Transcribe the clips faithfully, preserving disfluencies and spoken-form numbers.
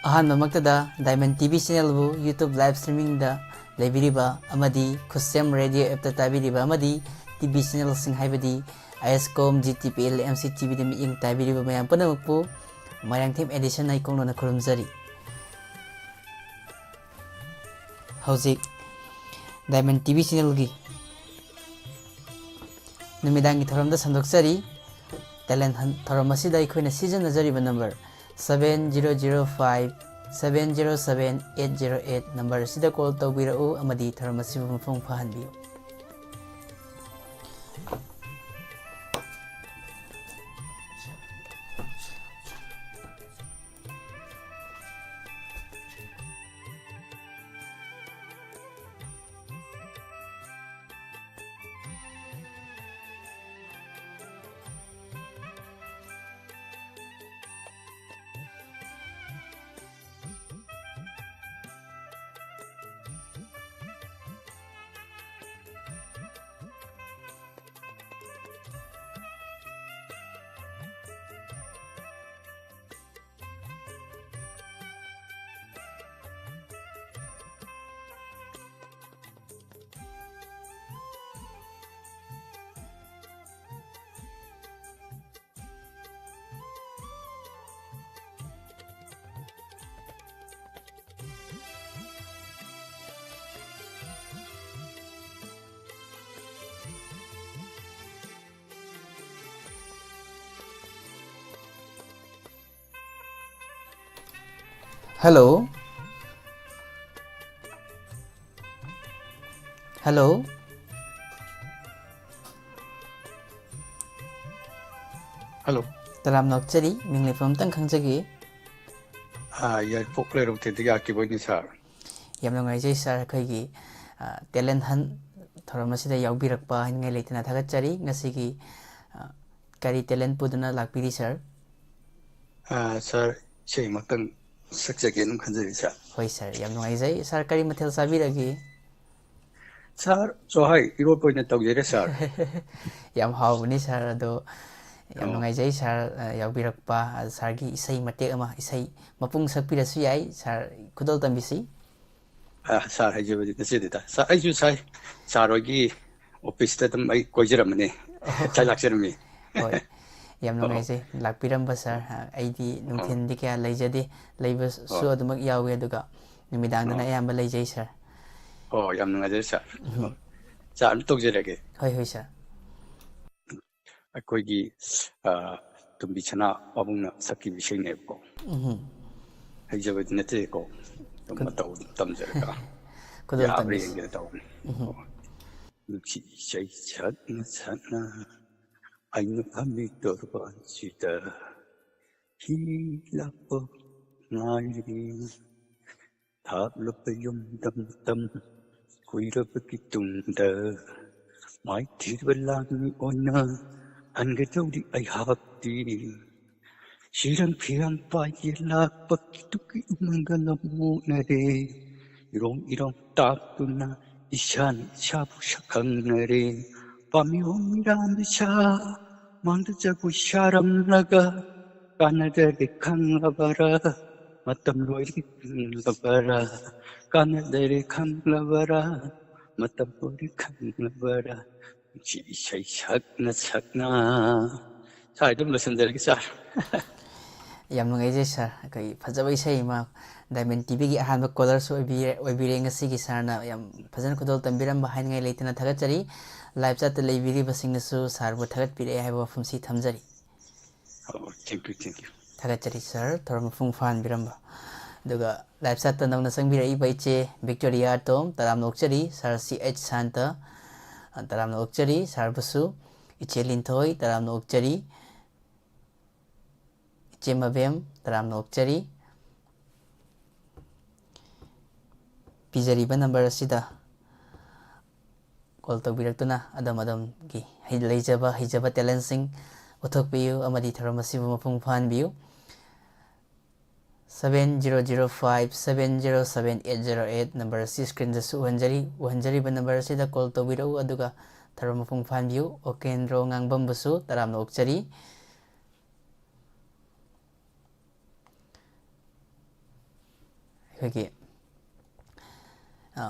ꯑꯍꯥꯟꯕꯃꯛꯇꯗ Diamond T V channelꯕꯨ YouTube live streamingꯗ ꯂꯩꯕꯤꯔꯤꯕ ꯑꯃꯗꯤ ꯈꯨꯠꯁꯦꯝ radio appꯇ ꯇꯥꯕꯤꯔꯤꯕ ꯑꯃꯗꯤ T V channelꯁꯤꯡ ꯍꯥꯏꯕꯗꯤ ISCOM, GTPL, MCTVꯗ ꯃꯤꯠꯌꯦꯡ ꯇꯥꯕꯤꯔꯤꯕ ꯃꯌꯥꯝ ꯄꯨꯝꯅꯃꯛꯄꯨ ꯃꯣꯏꯔꯥꯡꯊꯦꯝ editionꯅ ꯏꯀꯣꯛꯂꯣꯟꯅ ꯈꯨꯔꯨꯝꯖꯔꯤ꯫ ꯍꯧꯖꯤꯛ Diamond T V channelꯒꯤ ꯅꯨꯃꯤꯗꯥꯡꯒꯤ ꯊꯧꯔꯝꯗ ꯁꯟꯗꯣꯛꯆꯔꯤ꯫ Talent Hunt ꯊꯧꯔꯝ ꯑꯁꯤꯗ ꯑꯩꯈꯣꯏꯅ ꯁꯤꯖꯤꯟꯅꯖꯔꯤꯕ number seven zero zero five seven zero seven eight zero eight number ꯑꯁꯤꯗ call ꯇꯧꯕꯤꯔꯛꯎ ꯑꯃꯗꯤ ꯊꯧꯔꯝ ꯑꯁꯤꯕꯨ ꯃꯄꯨꯡ ꯐꯥꯍꯟꯕꯤꯌꯨ꯫ Hello? Hello? Hello. ꯇꯔꯥꯝꯅ ꯑꯣꯛꯆꯔꯤ, ꯃꯤꯡ ꯂꯩꯐꯝ ꯑꯝꯇꯪ ꯈꯪꯖꯒꯦ꯫ ꯑꯥ, ꯌꯥꯏꯔꯤꯄꯣꯛ ꯂꯩꯔꯧ ꯇꯦꯟꯗꯒꯤ ꯑꯥꯔ ꯀꯦ ꯕꯣꯏꯅꯤ, sir꯫ ꯌꯥꯝ ꯅꯨꯡꯉꯥꯏꯖꯩ sir, ꯑꯩꯈꯣꯏꯒꯤ, ꯑ, Talent Hunt ꯊꯧꯔꯝ ꯑꯁꯤꯗ ꯌꯥꯎꯕꯤꯔꯛꯄ ꯍꯥꯏꯅꯤꯡꯉꯥꯏ ꯂꯩꯇꯅ ꯊꯥꯒꯠꯆꯔꯤ꯫ ꯉꯁꯤꯒꯤ, ꯑ, ꯀꯔꯤ talent ꯄꯨꯗꯨꯅ ꯂꯥꯛꯄꯤꯔꯤ sir? ꯑ, sir, ꯏꯁꯩ ꯑꯃꯇꯪ ꯁꯛꯆꯒꯦꯅ ꯈꯟꯖꯔꯤ sir꯫ ꯍꯣꯏ sir, ꯌꯥꯝ ꯅꯨꯡꯉꯥꯏꯖꯩ꯫ Sir, ꯀꯔꯤ ꯃꯊꯦꯜ ꯆꯥꯕꯤꯔꯒꯦ? Sir, ꯆꯣꯍꯥꯏ ꯏꯔꯣꯟꯕ ꯑꯣꯏꯅ ꯇꯧꯖꯔꯦ sir꯫ ꯌꯥꯝ ꯍꯥꯎꯕꯅꯤ sir, ꯑꯗꯣ ꯌꯥꯝ ꯅꯨꯡꯉꯥꯏꯖꯩ ꯁꯥꯔ, ꯑ, ꯌꯥꯎꯕꯤꯔꯛꯄ꯫ ꯑ, ꯁꯥꯔꯒꯤ ꯏꯁꯩ ꯃꯇꯦꯛ ꯑꯃ, ꯏꯁꯩ ꯃꯄꯨꯡ ꯁꯛꯄꯤꯔꯁꯨ ꯌꯥꯏ ꯁꯥꯔ, ꯈꯨꯗꯣꯜ ꯇꯝꯕꯤꯁꯤ꯫ ꯑ, ꯁꯥꯔ ꯍꯩꯖꯕꯗꯤ ꯅꯠꯆꯗꯦꯗ꯫ ꯁꯥꯔ, ꯑꯩꯁꯨ ꯁꯥꯏ꯫ ꯁꯥꯔ ꯍꯣꯏꯒꯤ ꯑꯣꯐꯤꯁꯇ ꯑꯗꯨꯝ ꯑꯩ ꯀꯣꯏꯖꯔꯝꯕꯅꯦ꯫ ꯁꯥꯏ ꯂꯥꯛꯆꯔꯝꯃꯤ꯫ ꯍꯣꯏ, ꯌꯥꯝ ꯅꯨꯡꯉꯥꯏꯖꯩ ꯂꯥꯛꯄꯤꯔꯝꯕ ꯁꯥꯔ꯫ ꯑ, ꯑꯩꯗꯤ ꯅꯨꯡꯊꯤꯜꯗꯤ ꯀꯌꯥ ꯂꯩꯖꯗꯦ, ꯂꯩꯕꯁꯨ ꯑꯗꯨꯃꯛ ꯌꯥꯎꯋꯤ, ꯑꯗꯨꯒ ꯅꯨꯃꯤꯗꯥꯡꯗꯅ ꯑꯌꯥꯝꯕ ꯂꯩꯖꯩ ꯁꯥꯔ꯫ ꯑꯣ, ꯌꯥꯝ ꯅꯨꯡꯉꯥꯏꯖꯔꯦ ꯁꯥꯔ꯫ ꯁꯥꯔ, ꯑꯗꯨꯝ ꯇꯧꯖꯔꯒꯦ꯫ ꯍꯣꯏ, ꯍꯣꯏ ꯁꯥꯔ꯫ ꯑꯩꯈꯣꯏꯒꯤ, ꯑ, ꯇꯣꯝꯕꯤ ꯁꯅꯥ ꯄꯥꯕꯨꯡꯅ ꯁꯛꯈꯤꯕ ꯏꯁꯩꯅꯦꯕꯀꯣ꯫ ꯎꯝ꯫ ꯍꯩꯖꯕꯗꯤ ꯅꯠꯇꯦꯀꯣ꯫ ꯑꯗꯨꯝ ꯈꯨ-, ꯃꯇꯧ ꯑꯗꯨꯝ ꯇꯝꯖꯔꯒ ꯈꯨꯗꯣꯜ ꯌꯥꯕ꯭ꯔꯥ ꯇꯝꯕꯤꯁꯤ꯫ ꯌꯦꯡꯒꯦꯅ ꯇꯧꯕꯅꯤ꯫ ꯎꯝ꯫ ꯅꯨꯡꯁꯤ ꯏꯁꯩ ꯁꯛꯅ ꯁꯛꯅ ꯑꯩꯅ ꯐꯝꯃꯤ ꯇꯣꯔꯕꯥꯟꯁꯤꯗ ꯍꯤ ꯂꯥꯛꯄ ꯉꯥꯏꯔꯤ꯫ ꯊꯥꯞꯂꯕ ꯌꯨꯝꯗ ꯃꯇꯝ ꯀꯨꯏꯔꯕꯒꯤ ꯇꯨꯡꯗ ꯃꯥꯏꯊꯤꯕ ꯂꯥꯟꯃꯤ ꯑꯣꯏꯅ ꯍꯟꯒꯗꯧꯔꯤ ꯑꯩꯍꯥꯛꯇꯤ꯫ ꯁꯤꯔꯥꯡ ꯐꯤꯔꯥꯡ ꯄꯥꯏꯒꯦ ꯂꯥꯛꯄ ꯀꯤꯇꯨꯀꯤ ꯎꯃꯪꯒ ꯂꯝꯃꯣꯛꯅꯔꯦ꯫ ꯏꯔꯣꯡ ꯏꯔꯣꯡ ꯇꯥꯛꯇꯨꯅ ꯏꯁꯥꯅ ꯏꯁꯥꯕꯨ ꯁꯛꯈꯪꯅꯔꯦ꯫ ꯄꯥꯝꯃꯤ ꯍꯣꯡ ꯃꯤꯔꯥ ꯃꯤꯁꯥ ꯃꯥꯡꯗ ꯖꯒꯣꯏ ꯁꯥꯔꯝꯂꯒ ꯀꯥꯟꯅꯗꯔꯦ ꯈꯪꯂꯕꯔꯥ? ꯃꯇꯝ ꯂꯣꯏꯔꯦ ꯈꯪꯂꯕꯔꯥ? ꯀꯥꯟꯅꯗꯔꯦ ꯈꯪꯂꯕꯔꯥ? ꯃꯇꯝ ꯂꯣꯏꯔꯦ ꯈꯪꯂꯕꯔꯥ? ꯅꯨꯡꯁꯤ ꯏꯁꯩ ꯁꯛꯅ ꯁꯛꯅ꯫ ꯁꯥꯔ, ꯑꯗꯨꯝ ꯂꯣꯏꯁꯤꯟꯖꯔꯒꯦ ꯁꯥꯔ꯫ ꯌꯥꯝ ꯅꯨꯡꯉꯥꯏꯖꯩ ꯁꯥꯔ, ꯑꯩꯈꯣꯏꯒꯤ ꯐꯖꯕ ꯏꯁꯩ ꯑꯃ, ꯗꯥꯏꯃꯟ ꯇꯤꯚꯤꯒꯤ ꯑꯍꯥꯟꯕ ꯀꯣꯂꯔꯁꯨ ꯑꯣꯏꯕꯤꯔꯦ, ꯑꯣꯏꯕꯤꯔꯦ ꯉꯁꯤꯒꯤ꯫ ꯁꯥꯔꯅ ꯌꯥꯝ ꯐꯖꯅ ꯈꯨꯗꯣꯜ ꯇꯝꯕꯤꯔꯝꯕ ꯍꯥꯏꯅꯤꯡꯉꯥꯏ ꯂꯩꯇꯅ ꯊꯥꯒꯠꯆꯔꯤ꯫ ꯂꯥꯏꯚ ꯆꯥꯠꯇ ꯂꯩꯕꯤꯔꯤꯕꯁꯤꯡꯅꯁꯨ ꯁꯥꯔꯕꯨ ꯊꯥꯒꯠꯄꯤꯔꯛꯑꯦ ꯍꯥꯏꯕ ꯋꯥꯐꯝꯁꯤ ꯊꯝꯖꯔꯤ꯫ ꯑꯣ, thank you, thank you꯫ ꯊꯥꯒꯠꯆꯔꯤ ꯁꯥꯔ, ꯊꯧꯔꯝ ꯃꯄꯨꯡ ꯐꯥꯍꯟꯕꯤꯔꯝꯕ꯫ ꯑꯗꯨꯒ ꯂꯥꯏꯚ ꯆꯥꯠꯇ ꯅꯧꯅ ꯆꯪꯕꯤꯔꯛꯏꯕ ꯏꯆꯦ ꯕꯤꯛꯇꯣꯔꯤꯌꯥ ꯇꯣꯝ, ꯇꯔꯥꯝꯅ ꯑꯣꯛꯆꯔꯤ꯫ ꯁꯥꯔ ꯁꯤ ꯑꯩꯆ ꯁꯥꯟꯇ, ꯑ, ꯇꯔꯥꯝꯅ ꯑꯣꯛꯆꯔꯤ꯫ ꯁꯥꯔꯕꯨꯁꯨ ꯏꯆꯦ ꯂꯤꯟꯊꯣꯏ, ꯇꯔꯥꯝꯅ ꯑꯣꯛꯆꯔꯤ꯫ ꯏꯆꯦ ꯃꯕꯦꯝ, ꯇꯔꯥꯝꯅ ꯑꯣꯛꯆꯔꯤ꯫ ꯄꯤꯖꯔꯤꯕ ꯅꯝꯕꯔ ꯑꯁꯤꯗ ꯀꯣꯜ ꯇꯧꯕꯤꯔꯛꯇꯨꯅ ꯑꯗꯣꯝ ꯑꯗꯣꯝꯒꯤ ꯍꯩ-, ꯂꯩꯖꯕ ꯍꯩꯖꯕ ꯇꯦꯂꯦꯟꯁꯤꯡ ꯎꯠꯊꯣꯛꯄꯤꯌꯨ ꯑꯃꯗꯤ ꯊꯧꯔꯝ ꯑꯁꯤꯕꯨ ꯃꯄꯨꯡ ꯐꯥꯍꯟꯕꯤꯌꯨ꯫ Seven zero zero five seven zero seven eight zero eight number ꯑꯁꯤ ꯁ꯭ꯀ꯭ꯔꯤꯟꯗꯁꯨ ꯎꯍꯟꯖꯔꯤ꯫ ꯎꯍꯟꯖꯔꯤꯕ ꯅꯝꯕꯔ ꯑꯁꯤꯗ ꯀꯣꯜ ꯇꯧꯕꯤꯔꯛꯎ, ꯑꯗꯨꯒ ꯊꯧꯔꯝ ꯃꯄꯨꯡ ꯐꯥꯍꯟꯕꯤꯌꯨ꯫ ꯑꯣꯀꯦꯟꯗ꯭ꯔꯣ ꯉꯥꯡꯕꯝꯕꯨꯁꯨ ꯇꯔꯥꯝꯅ ꯑꯣꯛꯆꯔꯤ꯫ ꯑꯩꯈꯣꯏꯒꯤ, ꯑ,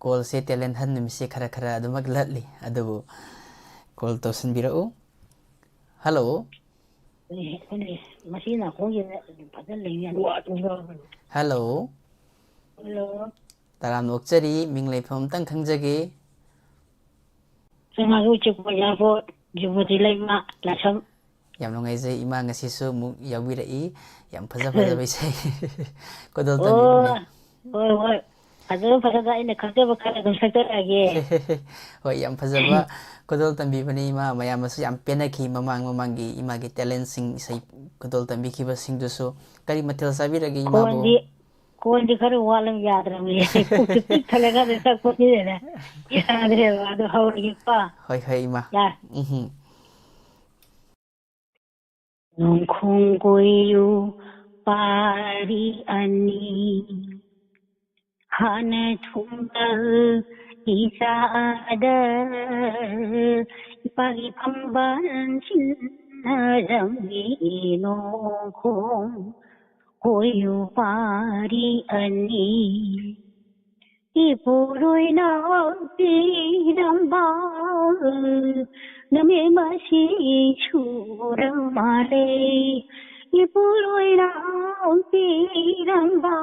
callꯁꯦ talent hunt ꯅꯨꯃꯤꯠꯁꯦ ꯈꯔ ꯈꯔ ꯑꯗꯨꯃꯛ ꯂꯠꯂꯤ, ꯑꯗꯨꯕꯨ call ꯇꯧꯁꯤꯟꯕꯤꯔꯛꯎ꯫ Hello꯫ ꯑꯦ, ꯑꯦ, ꯃꯁꯤ ꯅꯥꯀꯣꯡꯁꯤꯗ ꯐꯖꯅ ꯂꯩꯅꯤ꯫ Hello꯫ Hello꯫ ꯇꯔꯥꯝꯅ ꯑꯣꯛꯆꯔꯤ, ꯃꯤꯡ ꯂꯩꯐꯝ ꯑꯝꯇꯪ ꯈꯪꯖꯒꯦ꯫ ꯆꯦꯡꯃꯥꯏ ꯎꯆꯦꯛ ꯄ꯭ꯔꯖꯥꯄꯨꯔ, ꯖꯨꯄꯇꯤ ꯂꯩꯃ ꯂꯥꯏꯁ꯭ꯔꯝ꯫ ꯌꯥꯝ ꯅꯨꯡꯉꯥꯏꯖꯩ, ꯏꯃꯥ ꯉꯁꯤꯁꯨ ꯑꯃꯨꯛ ꯌꯥꯎꯕꯤꯔꯛꯏ꯫ ꯌꯥꯝ ꯐꯖ ꯐꯖꯕ ꯏꯁꯩ ꯈꯨꯗꯣꯜ ꯇꯝꯕꯤꯕꯅꯦ꯫ ꯑꯣ, ꯍꯣꯏ, ꯍꯣꯏ꯫ ꯐꯖꯕ ꯐꯖꯕ ꯑꯩꯅ ꯈꯪꯖꯕ ꯈꯔ ꯑꯗꯨꯝ ꯁꯛꯆꯔꯛꯑꯒꯦ꯫ ꯍꯣꯏ, ꯌꯥꯝ ꯐꯖꯕ ꯈꯨꯗꯣꯜ ꯇꯝꯕꯤꯕꯅꯤ ꯏꯃꯥ꯫ ꯃꯌꯥꯝꯅꯁꯨ ꯌꯥꯝ ꯄꯦꯟꯅꯈꯤ ꯃꯃꯥꯡ ꯃꯃꯥꯡꯒꯤ ꯏꯃꯥꯒꯤ talentꯁꯤꯡ, ꯏꯁꯩ ꯈꯨꯗꯣꯜ ꯇꯝꯕꯤꯈꯤꯕꯁꯤꯡꯗꯨꯁꯨ꯫ ꯀꯔꯤ ꯃꯊꯦꯜ ꯆꯥꯕꯤꯔꯒꯦ ꯏꯃꯥꯕꯨ? ꯈꯣꯟꯗꯤ, ꯈꯣꯟꯗꯤ ꯈꯔ ꯋꯥꯠꯂꯝ ꯌꯥꯗ꯭ꯔꯕꯅꯦ꯫ ꯄꯨꯛꯁꯦ ꯄꯤꯛ ꯊꯜꯂꯀꯥꯟꯗ ꯁꯛꯄꯁꯤꯗꯅꯦ ꯌꯥꯗ꯭ꯔꯦꯕ꯫ ꯑꯗꯣ ꯍꯧꯔꯒꯦꯀꯣ꯫ ꯍꯣꯏ, ꯍꯣꯏ, ꯏꯃꯥ꯫ ꯌꯥ꯫ ꯎꯝꯍꯨꯝ꯫ ꯅꯣꯡꯈꯣꯡ ꯀꯣꯏꯌꯨ ꯄꯥꯔꯤ ꯑꯅꯤ, ꯍꯥꯟꯅ ꯊꯨꯝꯕ ꯏꯆꯥꯗ ꯏꯄꯥꯒꯤ ꯐꯝꯕꯥꯜ ꯁꯤꯟꯅꯔꯝꯃꯤ꯫ ꯅꯣꯡꯈꯣꯡ ꯀꯣꯏꯌꯨ ꯄꯥꯔꯤ ꯑꯅꯤ, ꯏꯄꯨꯔꯣꯏꯅ ꯄꯤꯔꯝꯕ ꯅꯨꯃꯤꯠ ꯃꯁꯤ ꯁꯨꯔ ꯃꯥꯜꯂꯦ꯫ ꯏꯄꯨꯔꯣꯏꯅ ꯄꯤꯔꯝꯕ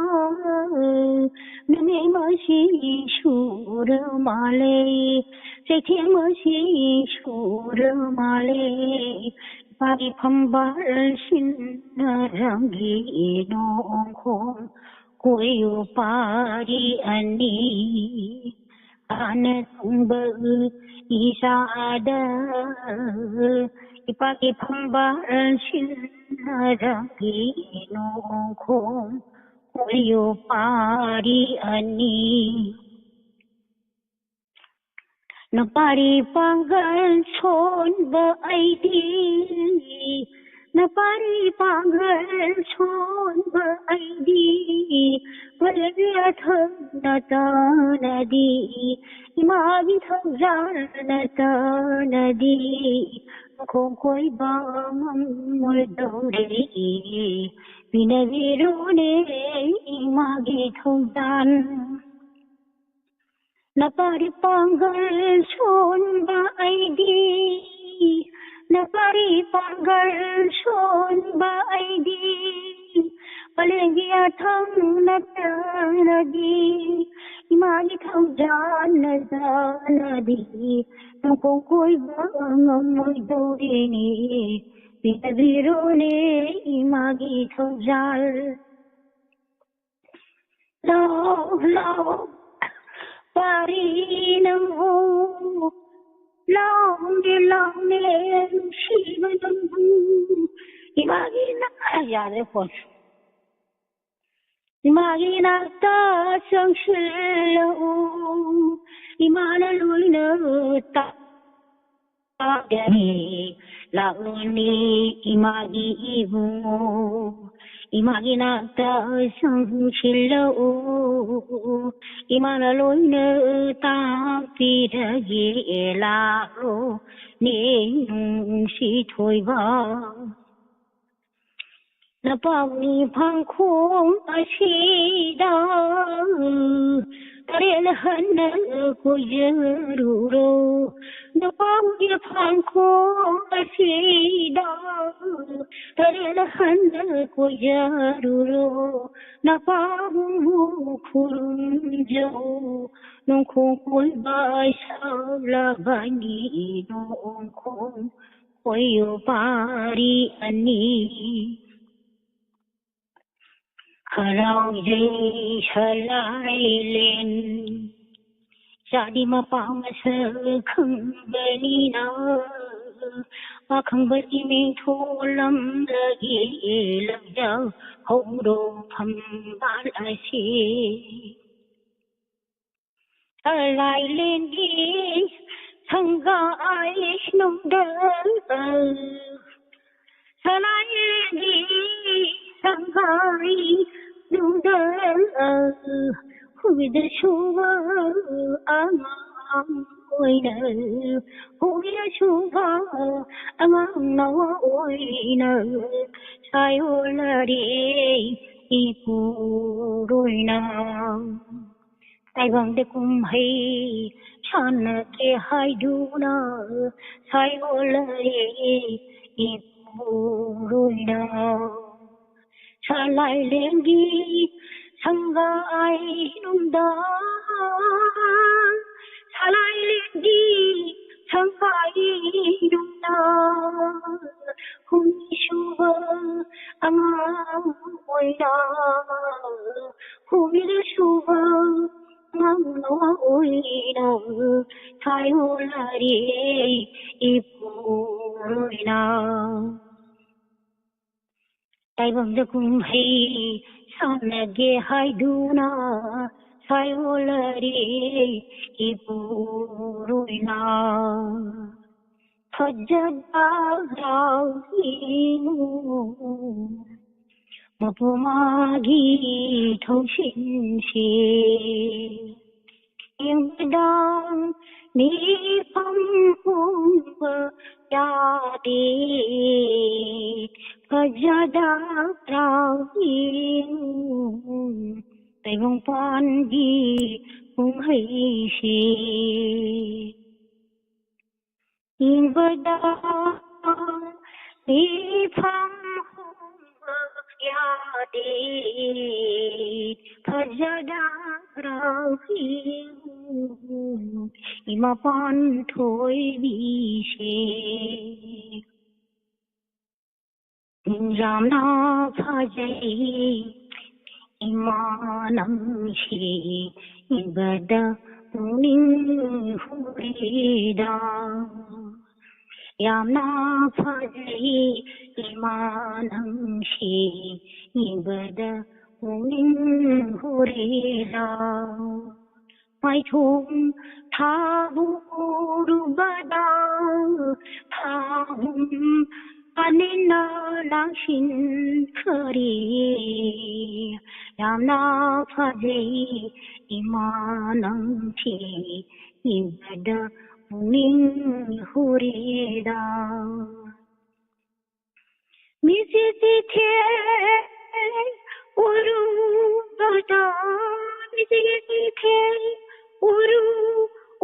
ꯅꯨꯃꯤꯠ ꯃꯁꯤ ꯁꯨꯔ ꯃꯥꯜꯂꯦ꯫ ꯆꯩꯊꯦꯡ ꯃꯁꯤ ꯁꯨꯔ ꯃꯥꯜꯂꯦ꯫ ꯏꯄꯥꯒꯤ ꯐꯝꯕꯥꯜ ꯁꯤꯟꯅꯔꯝꯒꯤ ꯅꯣꯡꯈꯣꯡ ꯀꯣꯏꯌꯨ ꯄꯥꯔꯤ ꯑꯅꯤ꯫ ꯍꯥꯟꯅ ꯊꯨꯡꯕ ꯏꯆꯥꯗ ꯏꯄꯥꯒꯤ ꯐꯝꯕꯥꯜ ꯁꯤꯟꯅꯔꯝꯒꯤ ꯅꯣꯡꯈꯣꯡ ꯀꯣꯏꯌꯨ ꯄꯥꯔꯤ ꯑꯅꯤ꯫ ꯅꯄꯥꯔꯤ ꯄꯥꯡꯒꯜ ꯁꯣꯟꯕ ꯑꯩꯗꯤ, ꯅꯄꯥꯔꯤ ꯄꯥꯡꯒꯜ ꯁꯣꯟꯕ ꯑꯩꯗꯤ, ꯃꯂꯦꯝꯒꯤ ꯑꯊꯝꯅ ꯇꯥꯅꯗꯤ, ꯏꯃꯥꯒꯤ ꯊꯧꯖꯥꯜꯅ ꯇꯥꯅꯗꯤ, ꯃꯈꯣꯡ ꯀꯣꯏꯕ ꯉꯝꯃꯣꯏꯗꯧꯔꯦ꯫ ꯄꯤꯅꯕꯤꯔꯣꯅꯦ ꯏꯃꯥꯒꯤ ꯊꯧꯖꯥꯜ꯫ ꯅꯄꯥꯔꯤ ꯄꯥꯡꯒꯜ ꯁꯣꯟꯕ ꯑꯩꯗꯤ, ꯅꯄꯥꯔꯤ ꯄꯥꯡꯒꯜ ꯁꯣꯟꯕ ꯑꯩꯗꯤ, ꯃꯂꯦꯝꯒꯤ ꯑꯊꯝꯅ ꯇꯥꯅꯗꯤ, ꯏꯃꯥꯒꯤ ꯊꯧꯖꯥꯜꯅ ꯇꯥꯅꯗꯤ, ꯅꯣꯡꯈꯣꯡ ꯀꯣꯏꯕ ꯉꯝꯃꯣꯏꯗꯧꯔꯦꯅꯦ꯫ ꯄꯤꯅꯕꯤꯔꯣꯅꯦ ꯏꯃꯥꯒꯤ ꯊꯧꯖꯥꯜ꯫ ꯂꯥꯎ, ꯂꯥꯎ, ꯄꯥꯔꯤ ꯅꯪꯕꯨ, ꯂꯥꯎꯅꯦ, ꯂꯥꯎꯅꯦ, ꯅꯨꯡꯁꯤꯕ ꯅꯪꯕꯨ꯫ ꯏꯃꯥꯒꯤ ꯅꯥ-, ꯑ, ꯌꯥꯗ꯭ꯔꯦ ꯐꯣꯟ꯫ ꯏꯃꯥꯒꯤ ꯅꯥꯛꯇ ꯆꯪꯁꯤꯜꯂꯛꯎ, ꯏꯃꯥꯅ ꯂꯣꯏꯅ ꯇꯥ-, ꯇꯥꯒꯅꯤ꯫ ꯂꯥꯛꯂꯣꯅꯦ ꯏꯃꯥꯒꯤ ꯏꯕꯨꯡꯉꯣ, ꯏꯃꯥꯒꯤ ꯅꯥꯛꯇ ꯆꯪꯁꯤꯜꯂꯛꯎ, ꯏꯃꯥꯅ ꯂꯣꯏꯅ ꯇꯥꯛꯄꯤꯔꯒꯦ꯫ ꯂꯥꯛꯂꯣꯅꯦ ꯅꯨꯡꯁꯤ ꯊꯣꯏꯕ꯫ ꯅꯄꯥꯕꯨꯡꯒꯤ ꯐꯥꯡꯈꯣꯡ ꯑꯁꯤꯗ ꯇꯔꯦꯠ ꯍꯟꯅ ꯀꯣꯏꯖꯔꯨꯔꯣ꯫ ꯅꯄꯥꯕꯨꯡꯒꯤ ꯐꯥꯡꯈꯣꯡ ꯑꯁꯤꯗ ꯇꯔꯦꯠ ꯍꯟꯅ ꯀꯣꯏꯖꯔꯨꯔꯣ꯫ ꯅꯄꯥꯕꯨꯡꯕꯨ ꯈꯨꯔꯨꯝꯖꯧ꯫ ꯅꯣꯡꯈꯣꯡ ꯀꯣꯏꯕ ꯁꯛꯂꯕꯅꯤ ꯅꯣꯡꯈꯣꯡ ꯀꯣꯏꯌꯨ ꯄꯥꯔꯤ ꯑꯅꯤ꯫ ꯍꯔꯥꯎꯖꯩ ꯁꯂꯥꯏꯂꯦꯟ ꯆꯥꯗꯤ ꯃꯄꯥ ꯃꯁꯛ ꯈꯪꯕꯅꯤꯅ, ꯄꯥꯈꯪꯕꯒꯤ ꯃꯤꯡ ꯊꯣꯜꯂꯝꯂꯒꯦ ꯂꯧꯖꯍꯧꯔꯣ ꯐꯝꯕꯥꯜ ꯑꯁꯤ꯫ ꯁꯂꯥꯏꯂꯦꯟꯒꯤ ꯁꯪꯒꯥꯏ ꯅꯨꯡꯗ, ꯁꯂꯥꯏꯂꯦꯟꯒꯤ ꯁꯪꯒꯥꯏ ꯅꯨꯡꯗ ꯍꯨꯏꯗ ꯁꯨꯕ ꯑꯉꯥꯡ ꯑꯣꯏꯅ, ꯍꯨꯏꯗ ꯁꯨꯕ ꯑꯉꯥꯡ ꯅꯋꯥ ꯑꯣꯏꯅ ꯁꯥꯏꯑꯣꯟꯅꯔꯦ ꯏꯄꯨꯔꯣꯏꯅ꯫ ꯇꯥꯏꯕꯪꯗ ꯀꯨꯝꯍꯩ ꯁꯥꯟꯅꯒꯦ ꯍꯥꯏꯗꯨꯅ ꯁꯥꯏꯑꯣꯟꯅꯔꯦ ꯏꯄꯨꯔꯣꯏꯅ꯫ ꯁꯂꯥꯏꯂꯦꯟꯒꯤ ꯁꯪꯒꯥꯏ ꯅꯨꯡꯗ, ꯁꯂꯥꯏꯂꯦꯟꯒꯤ ꯁꯪꯒꯥꯏ ꯅꯨꯡꯗ, ꯍꯨꯝꯅꯤ ꯁꯨꯕ ꯑꯉꯥꯡ ꯑꯣꯏꯅ, ꯍꯨꯝꯅꯤ ꯁꯨꯕ ꯑꯉꯥꯡ ꯑꯣꯏꯅ ꯁꯥꯏꯑꯣꯟꯅꯔꯦ ꯏꯄꯨꯔꯣꯏꯅ꯫ ꯇꯥꯏꯕꯪꯗ ꯀꯨꯝꯍꯩ ꯁꯥꯟꯅꯒꯦ ꯍꯥꯏꯗꯨꯅ ꯁꯥꯏꯑꯣꯟꯅꯔꯦ ꯏꯄꯨꯔꯣꯏꯅ꯫ ꯐꯖꯕ ꯍꯔꯥꯎ ꯌꯦꯡꯉꯨ, ꯃꯄꯨ ꯃꯥꯒꯤ ꯊꯧꯁꯤꯟꯁꯦ ꯌꯦꯡꯕꯗ ꯃꯤꯐꯝ ꯍꯣꯡꯕ ꯌꯥꯗꯦ꯫ ꯐꯖꯗꯕ꯭ꯔꯥ ꯌꯦꯡꯉꯨ, ꯇꯥꯏꯕꯪꯄꯥꯟꯒꯤ ꯀꯨꯝꯍꯩꯁꯦ ꯌꯦꯡꯕꯗ ꯃꯤꯐꯝ ꯍꯣꯡꯕ ꯌꯥꯗꯦ꯫ ꯐꯖꯗꯕ꯭ꯔꯥ ꯌꯦꯡꯉꯨ, ꯏꯃꯥ ꯄꯥꯟꯊꯣꯏꯕꯤꯁꯦ ꯌꯥꯝꯅ ꯐꯖꯩ꯫ ꯏꯃꯥ ꯅꯪꯁꯤ ꯌꯦꯡꯕꯗ ꯄꯨꯛꯅꯤꯡ ꯍꯨꯔꯦꯗ꯫ ꯌꯥꯝꯅ ꯐꯖꯩ ꯏꯃꯥ ꯅꯪꯁꯤ ꯌꯦꯡꯕꯗ ꯄꯨꯛꯅꯤꯡ ꯍꯨꯔꯦꯗ꯫ ꯃꯥꯏꯊꯣꯡ ꯊꯥꯕꯨ ꯎꯔꯨꯕꯗ ꯊꯥꯍꯨꯝ ꯄꯥꯅꯤꯅ ꯂꯥꯡꯁꯤꯟꯈꯔꯦ꯫ ꯌꯥꯝꯅ ꯐꯖꯩ ꯏꯃꯥ ꯅꯪꯁꯤ, ꯌꯦꯡꯕꯗ ꯄꯨꯛꯅꯤꯡ ꯍꯨꯔꯦꯗ꯫ ꯃꯤꯠꯁꯤ ꯆꯤꯊꯦꯛ ꯎꯔꯨꯕꯗ, ꯃꯤꯠꯁꯤ ꯆꯤꯊꯦꯛ ꯎꯔꯨ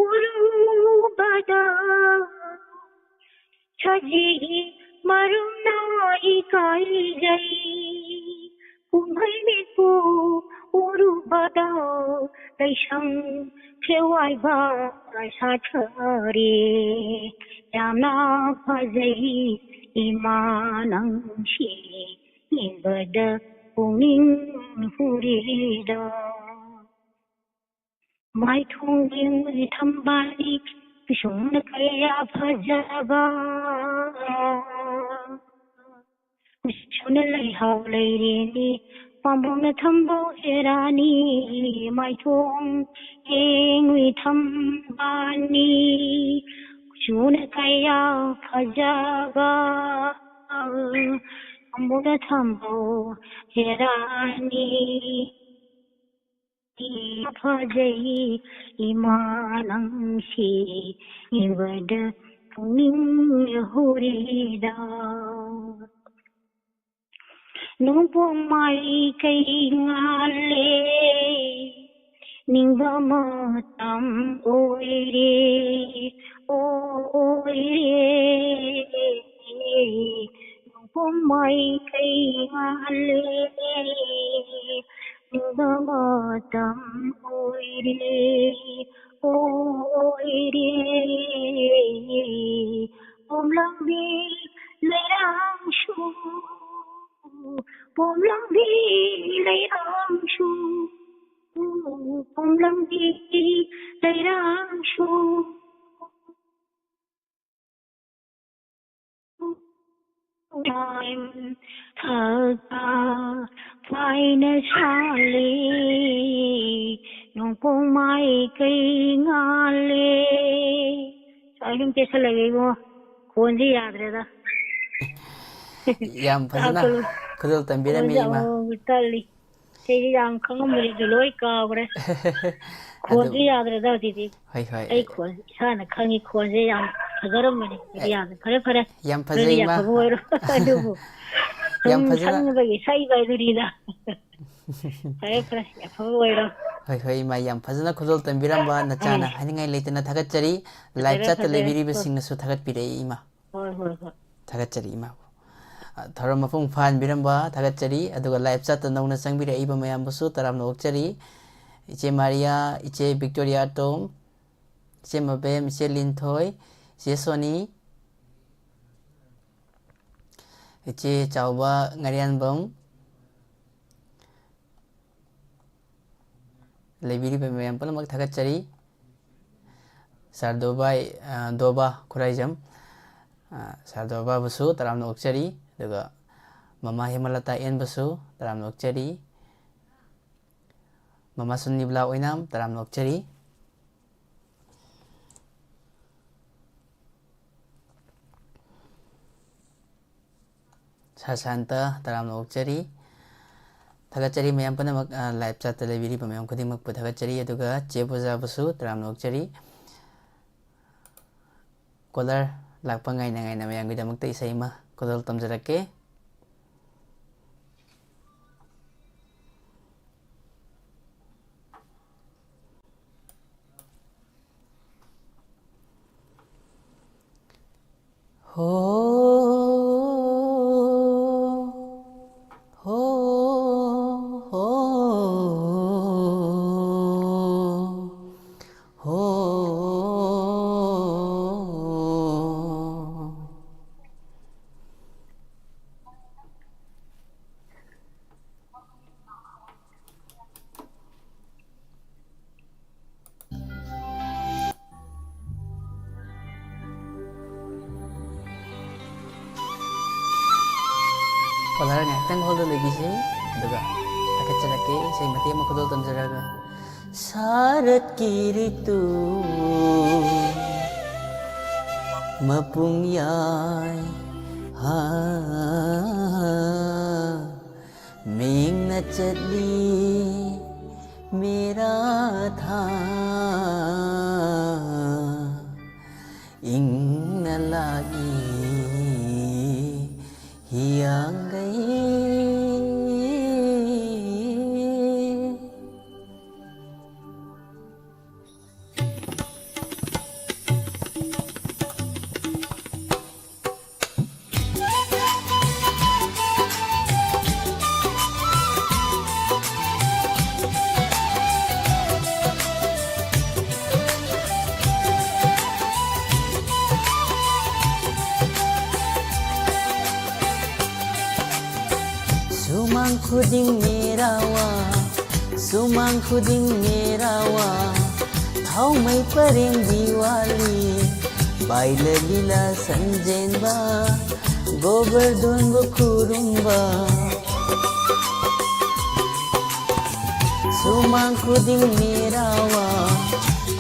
ꯎꯔꯨꯕꯗ, ꯁꯖꯤ ꯃꯔꯨꯝꯅ ꯏꯀꯥꯏꯖꯩ꯫ ꯀꯨꯝꯍꯩ ꯃꯤꯠꯄꯨ ꯎꯔꯨꯕꯗ ꯂꯩꯁꯪ ꯈꯦꯋꯥꯏꯕ ꯁꯥꯊꯔꯦ꯫ ꯌꯥꯝꯅ ꯐꯖꯩ ꯏꯃꯥ ꯅꯪꯁꯤ, ꯌꯦꯡꯕꯗ ꯄꯨꯛꯅꯤꯡ ꯍꯨꯔꯤꯗ꯫ ꯃꯥꯏꯊꯣꯡꯒꯤ ꯊꯝꯕꯥꯜꯅꯤ ꯄꯤꯁꯨꯝꯅ ꯀꯌꯥ ꯐꯖꯕ, ꯀꯨꯆꯨꯅ ꯂꯩꯍꯥꯎ ꯂꯩꯔꯦꯅꯤ, ꯄꯥꯝꯕꯣꯝꯅ ꯊꯝꯕꯧ ꯍꯦꯔꯥꯅꯤ꯫ ꯃꯥꯏꯊꯣꯡ ꯌꯦꯡꯉꯨꯏ ꯊꯝꯕꯥꯜꯅꯤ, ꯀꯨꯆꯨꯅ ꯀꯌꯥ ꯐꯖꯕ, ꯄꯥꯝꯕꯣꯝꯅ ꯊꯝꯕꯧ ꯍꯦꯔꯥꯅꯤ꯫ ꯐꯖꯩ ꯏꯃꯥ ꯅꯪꯁꯤ, ꯌꯦꯡꯕꯗ ꯄꯨꯛꯅꯤꯡ ꯍꯨꯔꯤꯗ꯫ ꯅꯣꯡꯄꯣꯛ ꯃꯥꯏꯀꯩ ꯉꯥꯜꯂꯦ, ꯅꯤꯡꯕ ꯃꯇꯝ ꯑꯣꯏꯔꯦ, ꯑꯣꯏꯔꯦ꯫ ꯅꯣꯡꯄꯣꯛ ꯃꯥꯏꯀꯩ ꯉꯥꯜꯂꯦ, ꯅꯤꯡꯕ ꯃꯇꯝ ꯑꯣꯏꯔꯦ, ꯑꯣꯏꯔꯦ꯫ ꯄꯣꯝꯂꯝꯕꯤ ꯂꯩꯔꯥꯡꯁꯨ, ꯄꯣꯝꯂꯝꯕꯤ ꯂꯩꯔꯥꯡꯁꯨ, ꯄꯣꯝꯂꯝꯕꯤ ꯂꯩꯔꯥꯡꯁꯨ꯫ ꯊꯛꯇ ꯐꯥꯏꯅ ꯁꯥꯠꯂꯤ, ꯅꯣꯡꯄꯣꯛ ꯃꯥꯏꯀꯩ ꯉꯥꯜꯂꯦ꯫ ꯑꯩ ꯑꯗꯨꯝ ꯀꯦꯁꯜꯂꯒꯦ ꯏꯕꯨꯡꯉꯣ, ꯈꯣꯟꯁꯦ ꯌꯥꯗ꯭ꯔꯦꯗ꯫ ꯌꯥꯝ ꯐꯖꯅ ꯇꯥꯛꯄ ꯈꯨꯗꯣꯜ ꯇꯝꯕꯤꯔꯝꯃꯤ ꯈꯣꯟꯁꯦ ꯏꯃꯥ꯫ ꯑꯃꯨꯛꯃꯨꯛ ꯇꯠꯂꯤ꯫ ꯑꯩꯗꯤ ꯌꯥꯝ ꯈꯪꯉꯝꯕꯅꯤ, ꯑꯗꯨ ꯂꯣꯏ ꯀꯥꯎꯈ꯭ꯔꯦ꯫ ꯈꯣꯟꯁꯦ ꯑꯗꯨ ꯌꯥꯗ꯭ꯔꯦꯗ ꯍꯧꯖꯤꯛꯇꯤ꯫ ꯍꯣꯏ, ꯍꯣꯏ꯫ ꯑꯩ ꯈꯣꯟ ꯏꯁꯥꯅ ꯈꯪꯉꯤ, ꯈꯣꯟꯁꯦ ꯌꯥꯝ ꯐꯖꯔꯝꯕꯅꯤ꯫ ꯑꯦ, ꯌꯥꯗ꯭ꯔꯦ꯫ ꯐꯔꯦ, ꯐꯔꯦ꯫ ꯌꯥꯝ ꯐꯖꯩ, ꯑꯗꯨꯗꯤ ꯏꯃꯥ꯫ ꯑꯐꯕ ꯑꯣꯏꯔꯣ꯫ ꯑꯗꯨꯕꯨ ꯌꯥꯝ ꯁꯨꯝ ꯐꯖꯅ ꯁꯪꯕꯒꯤ ꯁꯛꯏꯕ ꯍꯥꯏꯗꯨꯅꯤꯗ꯫ ꯐꯔꯦ, ꯐꯔꯦ꯫ ꯑꯐꯕ ꯑꯣꯏꯔꯣ꯫ ꯍꯣꯏ, ꯍꯣꯏ, ꯏꯃꯥ꯫ ꯌꯥꯝ ꯐꯖꯅ ꯈꯨꯗꯣꯜ ꯇꯝꯕꯤꯔꯝꯕ ꯅꯆꯥꯅ ꯑꯦ꯫ ꯍꯥꯏꯅꯤꯡꯉꯥꯏ ꯂꯩꯇꯅ ꯊꯥꯒꯠꯆꯔꯤ꯫ ꯐꯖꯔꯦ, ꯂꯥꯏꯞ ꯆꯥꯠꯇ ꯐꯖꯔꯦ꯫ ꯂꯩꯕꯤꯔꯤꯕꯁꯤꯡꯅꯁꯨ ꯊꯥꯒꯠꯄꯤꯔꯛꯏ, ꯏꯃꯥ꯫ ꯍꯣꯏ, ꯍꯣꯏ, ꯍꯣꯏ꯫ ꯊꯥꯒꯠꯆꯔꯤ, ꯏꯃꯥꯕꯨ꯫ ꯑ, ꯊꯧꯔꯝ ꯃꯄꯨꯡ ꯐꯥꯍꯟꯕꯤꯔꯝꯕ ꯊꯥꯒꯠꯆꯔꯤ꯫ ꯑꯗꯨꯒ ꯂꯥꯏꯞ ꯆꯥꯠꯇ ꯅꯧꯅ ꯆꯪꯕꯤꯔꯛꯏꯕ ꯃꯌꯥꯝꯕꯨꯁꯨ ꯇꯔꯥꯝꯅ ꯑꯣꯛꯆꯔꯤ꯫ ꯏꯆꯦ ꯃꯥꯔꯤꯌꯥ, ꯏꯆꯦ ꯕꯤꯛꯇꯣꯔꯤꯌꯥ ꯇꯣꯝ, ꯏꯆꯦ ꯃꯕꯦꯝ, ꯏꯆꯦ ꯂꯤꯟꯊꯣꯏ, ꯏꯆꯦ ꯁꯣꯅꯤ, ꯏꯆꯦ ꯆꯥꯎꯕ ꯉꯥꯔꯤꯌꯥꯟꯕꯝ, ꯂꯩꯕꯤꯔꯤꯕ ꯃꯌꯥꯝ ꯄꯨꯝꯅꯃꯛ ꯊꯥꯒꯠꯆꯔꯤ꯫ ꯁꯥꯔ ꯗꯣꯕꯥꯏ, ꯑ, ꯗꯣꯕꯥ ꯈꯨꯔꯥꯏꯖꯝ, ꯑ, ꯁꯥꯔ ꯗꯣꯕꯥꯕꯨꯁꯨ ꯇꯔꯥꯝꯅ ꯑꯣꯛꯆꯔꯤ꯫ ꯑꯗꯨꯒ ꯃꯃꯥ ꯍꯦꯃꯂꯇꯥ ꯑꯦꯟꯕꯁꯨ ꯇꯔꯥꯝꯅ ꯑꯣꯛꯆꯔꯤ꯫ ꯃꯃꯥ ꯁꯨꯅꯤꯕꯂꯥ ꯑꯣꯏꯅꯥꯝ ꯇꯔꯥꯝꯅ ꯑꯣꯛꯆꯔꯤ꯫ ꯁꯥꯔ ꯁꯥꯟꯇ ꯇꯔꯥꯝꯅ ꯑꯣꯛꯆꯔꯤ꯫ ꯊꯥꯒꯠꯆꯔꯤ ꯃꯌꯥꯝ ꯄꯨꯝꯅꯃꯛ, ꯑ, ꯂꯥꯏꯞ ꯆꯥꯠꯇ ꯂꯩꯕꯤꯔꯤꯕ ꯃꯌꯥꯝ ꯈꯨꯗꯤꯡꯃꯛꯄꯨ ꯊꯥꯒꯠꯆꯔꯤ꯫ ꯑꯗꯨꯒ ꯆꯦ ꯄꯨꯖꯥꯕꯨꯁꯨ ꯇꯔꯥꯝꯅ ꯑꯣꯛꯆꯔꯤ꯫ ꯀꯣꯂꯔ ꯂꯥꯛꯄ ꯉꯥꯏꯅ ꯉꯥꯏꯅ ꯃꯌꯥꯝꯒꯤꯗꯃꯛꯇ ꯏꯁꯩ ꯑꯃ ꯈꯨꯗꯣꯜ ꯇꯝꯖꯔꯛꯀꯦ꯫ ꯍꯣ, ꯍꯣ, ꯍꯣ, ꯍꯣ꯫ ꯀꯣꯂꯔ ꯉꯥꯏꯍꯥꯛꯇꯪ ꯍꯣꯜꯗ ꯂꯩꯕꯤꯁꯤ, ꯑꯗꯨꯒ ꯊꯥꯒꯠꯆꯔꯛꯀꯦ꯫ ꯏꯁꯩ ꯃꯇꯦꯛ ꯑꯃ ꯈꯨꯗꯣꯜ ꯇꯝꯖꯔꯒ꯫ ꯁꯥꯔꯠꯀꯤ ꯔꯤꯇꯨ ꯃꯄꯨꯡ ꯌꯥꯏ ꯃꯤꯡꯅ ꯆꯠꯂꯤ ꯃꯦꯔꯥ ꯊꯥ ꯏꯪꯅ ꯂꯥꯛꯏ ꯍꯤꯌꯥꯡꯒꯩ꯫ ꯁꯨꯃꯥꯡ ꯈꯨꯗꯤꯡ ꯃꯦꯔꯥꯋꯥ, ꯁꯨꯃꯥꯡ ꯈꯨꯗꯤꯡ ꯃꯦꯔꯥꯋꯥ, ꯊꯥꯎꯃꯩ ꯄꯔꯦꯡ ꯗꯤꯋꯥꯂꯤ, ꯕꯥꯏꯂ ꯂꯤꯂꯥ ꯁꯟꯖꯦꯟꯕ, ꯒꯣꯕꯔꯗꯣꯟꯕꯨ ꯈꯨꯔꯨꯝꯕ꯫ ꯁꯨꯃꯥꯡ ꯈꯨꯗꯤꯡ ꯃꯦꯔꯥꯋꯥ,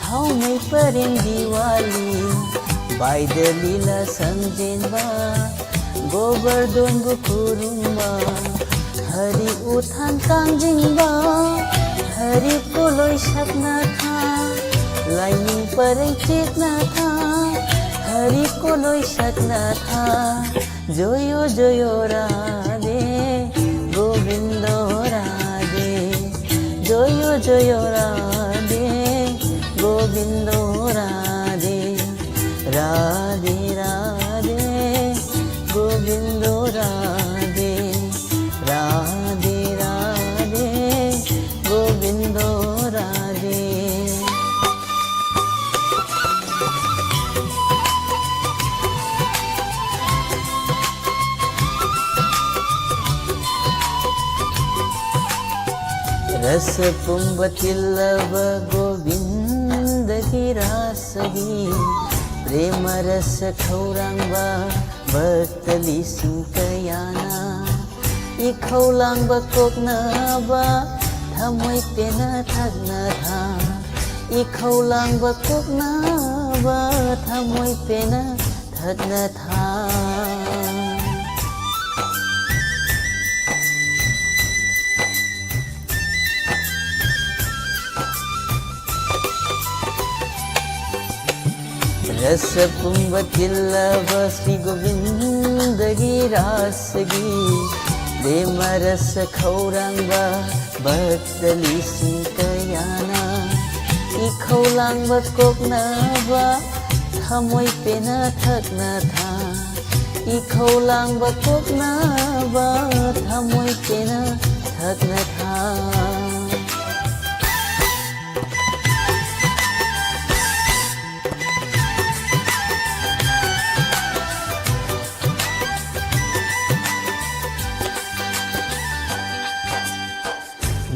ꯊꯥꯎꯃꯩ ꯄꯔꯦꯡ ꯗꯤꯋꯥꯂꯤ, ꯕꯥꯏꯗ ꯂꯤꯂꯥ ꯁꯟꯖꯦꯟꯕ, ꯒꯣꯕꯔꯗꯣꯟꯕꯨ ꯈꯨꯔꯨꯝꯕ꯫ ꯍꯔꯤ ꯎꯊꯥꯟ ꯀꯥꯡꯖꯤꯡꯕ, ꯍꯔꯤ ꯀꯣꯂꯣꯏ ꯁꯛꯅ ꯊꯥ, ꯂꯥꯏꯅꯤꯡ ꯄꯔꯦꯡ ꯆꯦꯛꯅ ꯊꯥ, ꯍꯔꯤ ꯀꯣꯂꯣꯏ ꯁꯛꯅ ꯊꯥ꯫ জয় জয় রাধে গোবিন্দ রাধে, জয় জয় রাধে গোবিন্দ রাধে, রাধে রাধে গোবিন্দ রাধে, রাধে রাধে গোবিন্দ রাধে। ꯔꯁ ꯄꯨꯝꯕ ꯇꯤꯜꯂꯕ ꯒꯣꯕꯤꯟꯗꯒꯤ ꯔꯥꯁꯒꯤ, ꯄ꯭ꯔꯦꯃ ꯔꯁ ꯈꯧꯔꯥꯡꯕ ꯚꯛꯇ ꯂꯤꯁꯤꯡ ꯀꯌꯥꯅ, ꯏꯈꯧ ꯂꯥꯡꯕ ꯀꯣꯛꯅꯕ ꯊꯃꯣꯏ ꯄꯦꯟꯅ ꯊꯛꯅ ꯊꯥ, ꯏꯈꯧ ꯂꯥꯡꯕ ꯀꯣꯛꯅꯕ ꯊꯃꯣꯏ ꯄꯦꯟꯅ ꯊꯛꯅ ꯊꯥ꯫ ꯔꯁ ꯄꯨꯝꯕ ꯊꯤꯜꯂꯕ ꯁ꯭ꯔꯤ ꯒꯣꯕꯤꯟꯗꯒꯤ ꯔꯥꯁꯒꯤ ꯄ꯭ꯔꯦꯃ ꯔꯁ ꯈꯧꯔꯥꯡꯕ ꯚꯛꯇ ꯂꯤꯁꯤꯡ ꯀꯌꯥꯅ ꯏꯈꯧ ꯂꯥꯡꯕ ꯀꯣꯛꯅꯕ ꯊꯃꯣꯏ ꯄꯦꯟꯅ ꯊꯛꯅ ꯊꯥ꯫ ꯏꯈꯧ ꯂꯥꯡꯕ ꯀꯣꯛꯅꯕ ꯊꯃꯣꯏ ꯄꯦꯟꯅ ꯊꯛꯅ ꯊꯥ꯫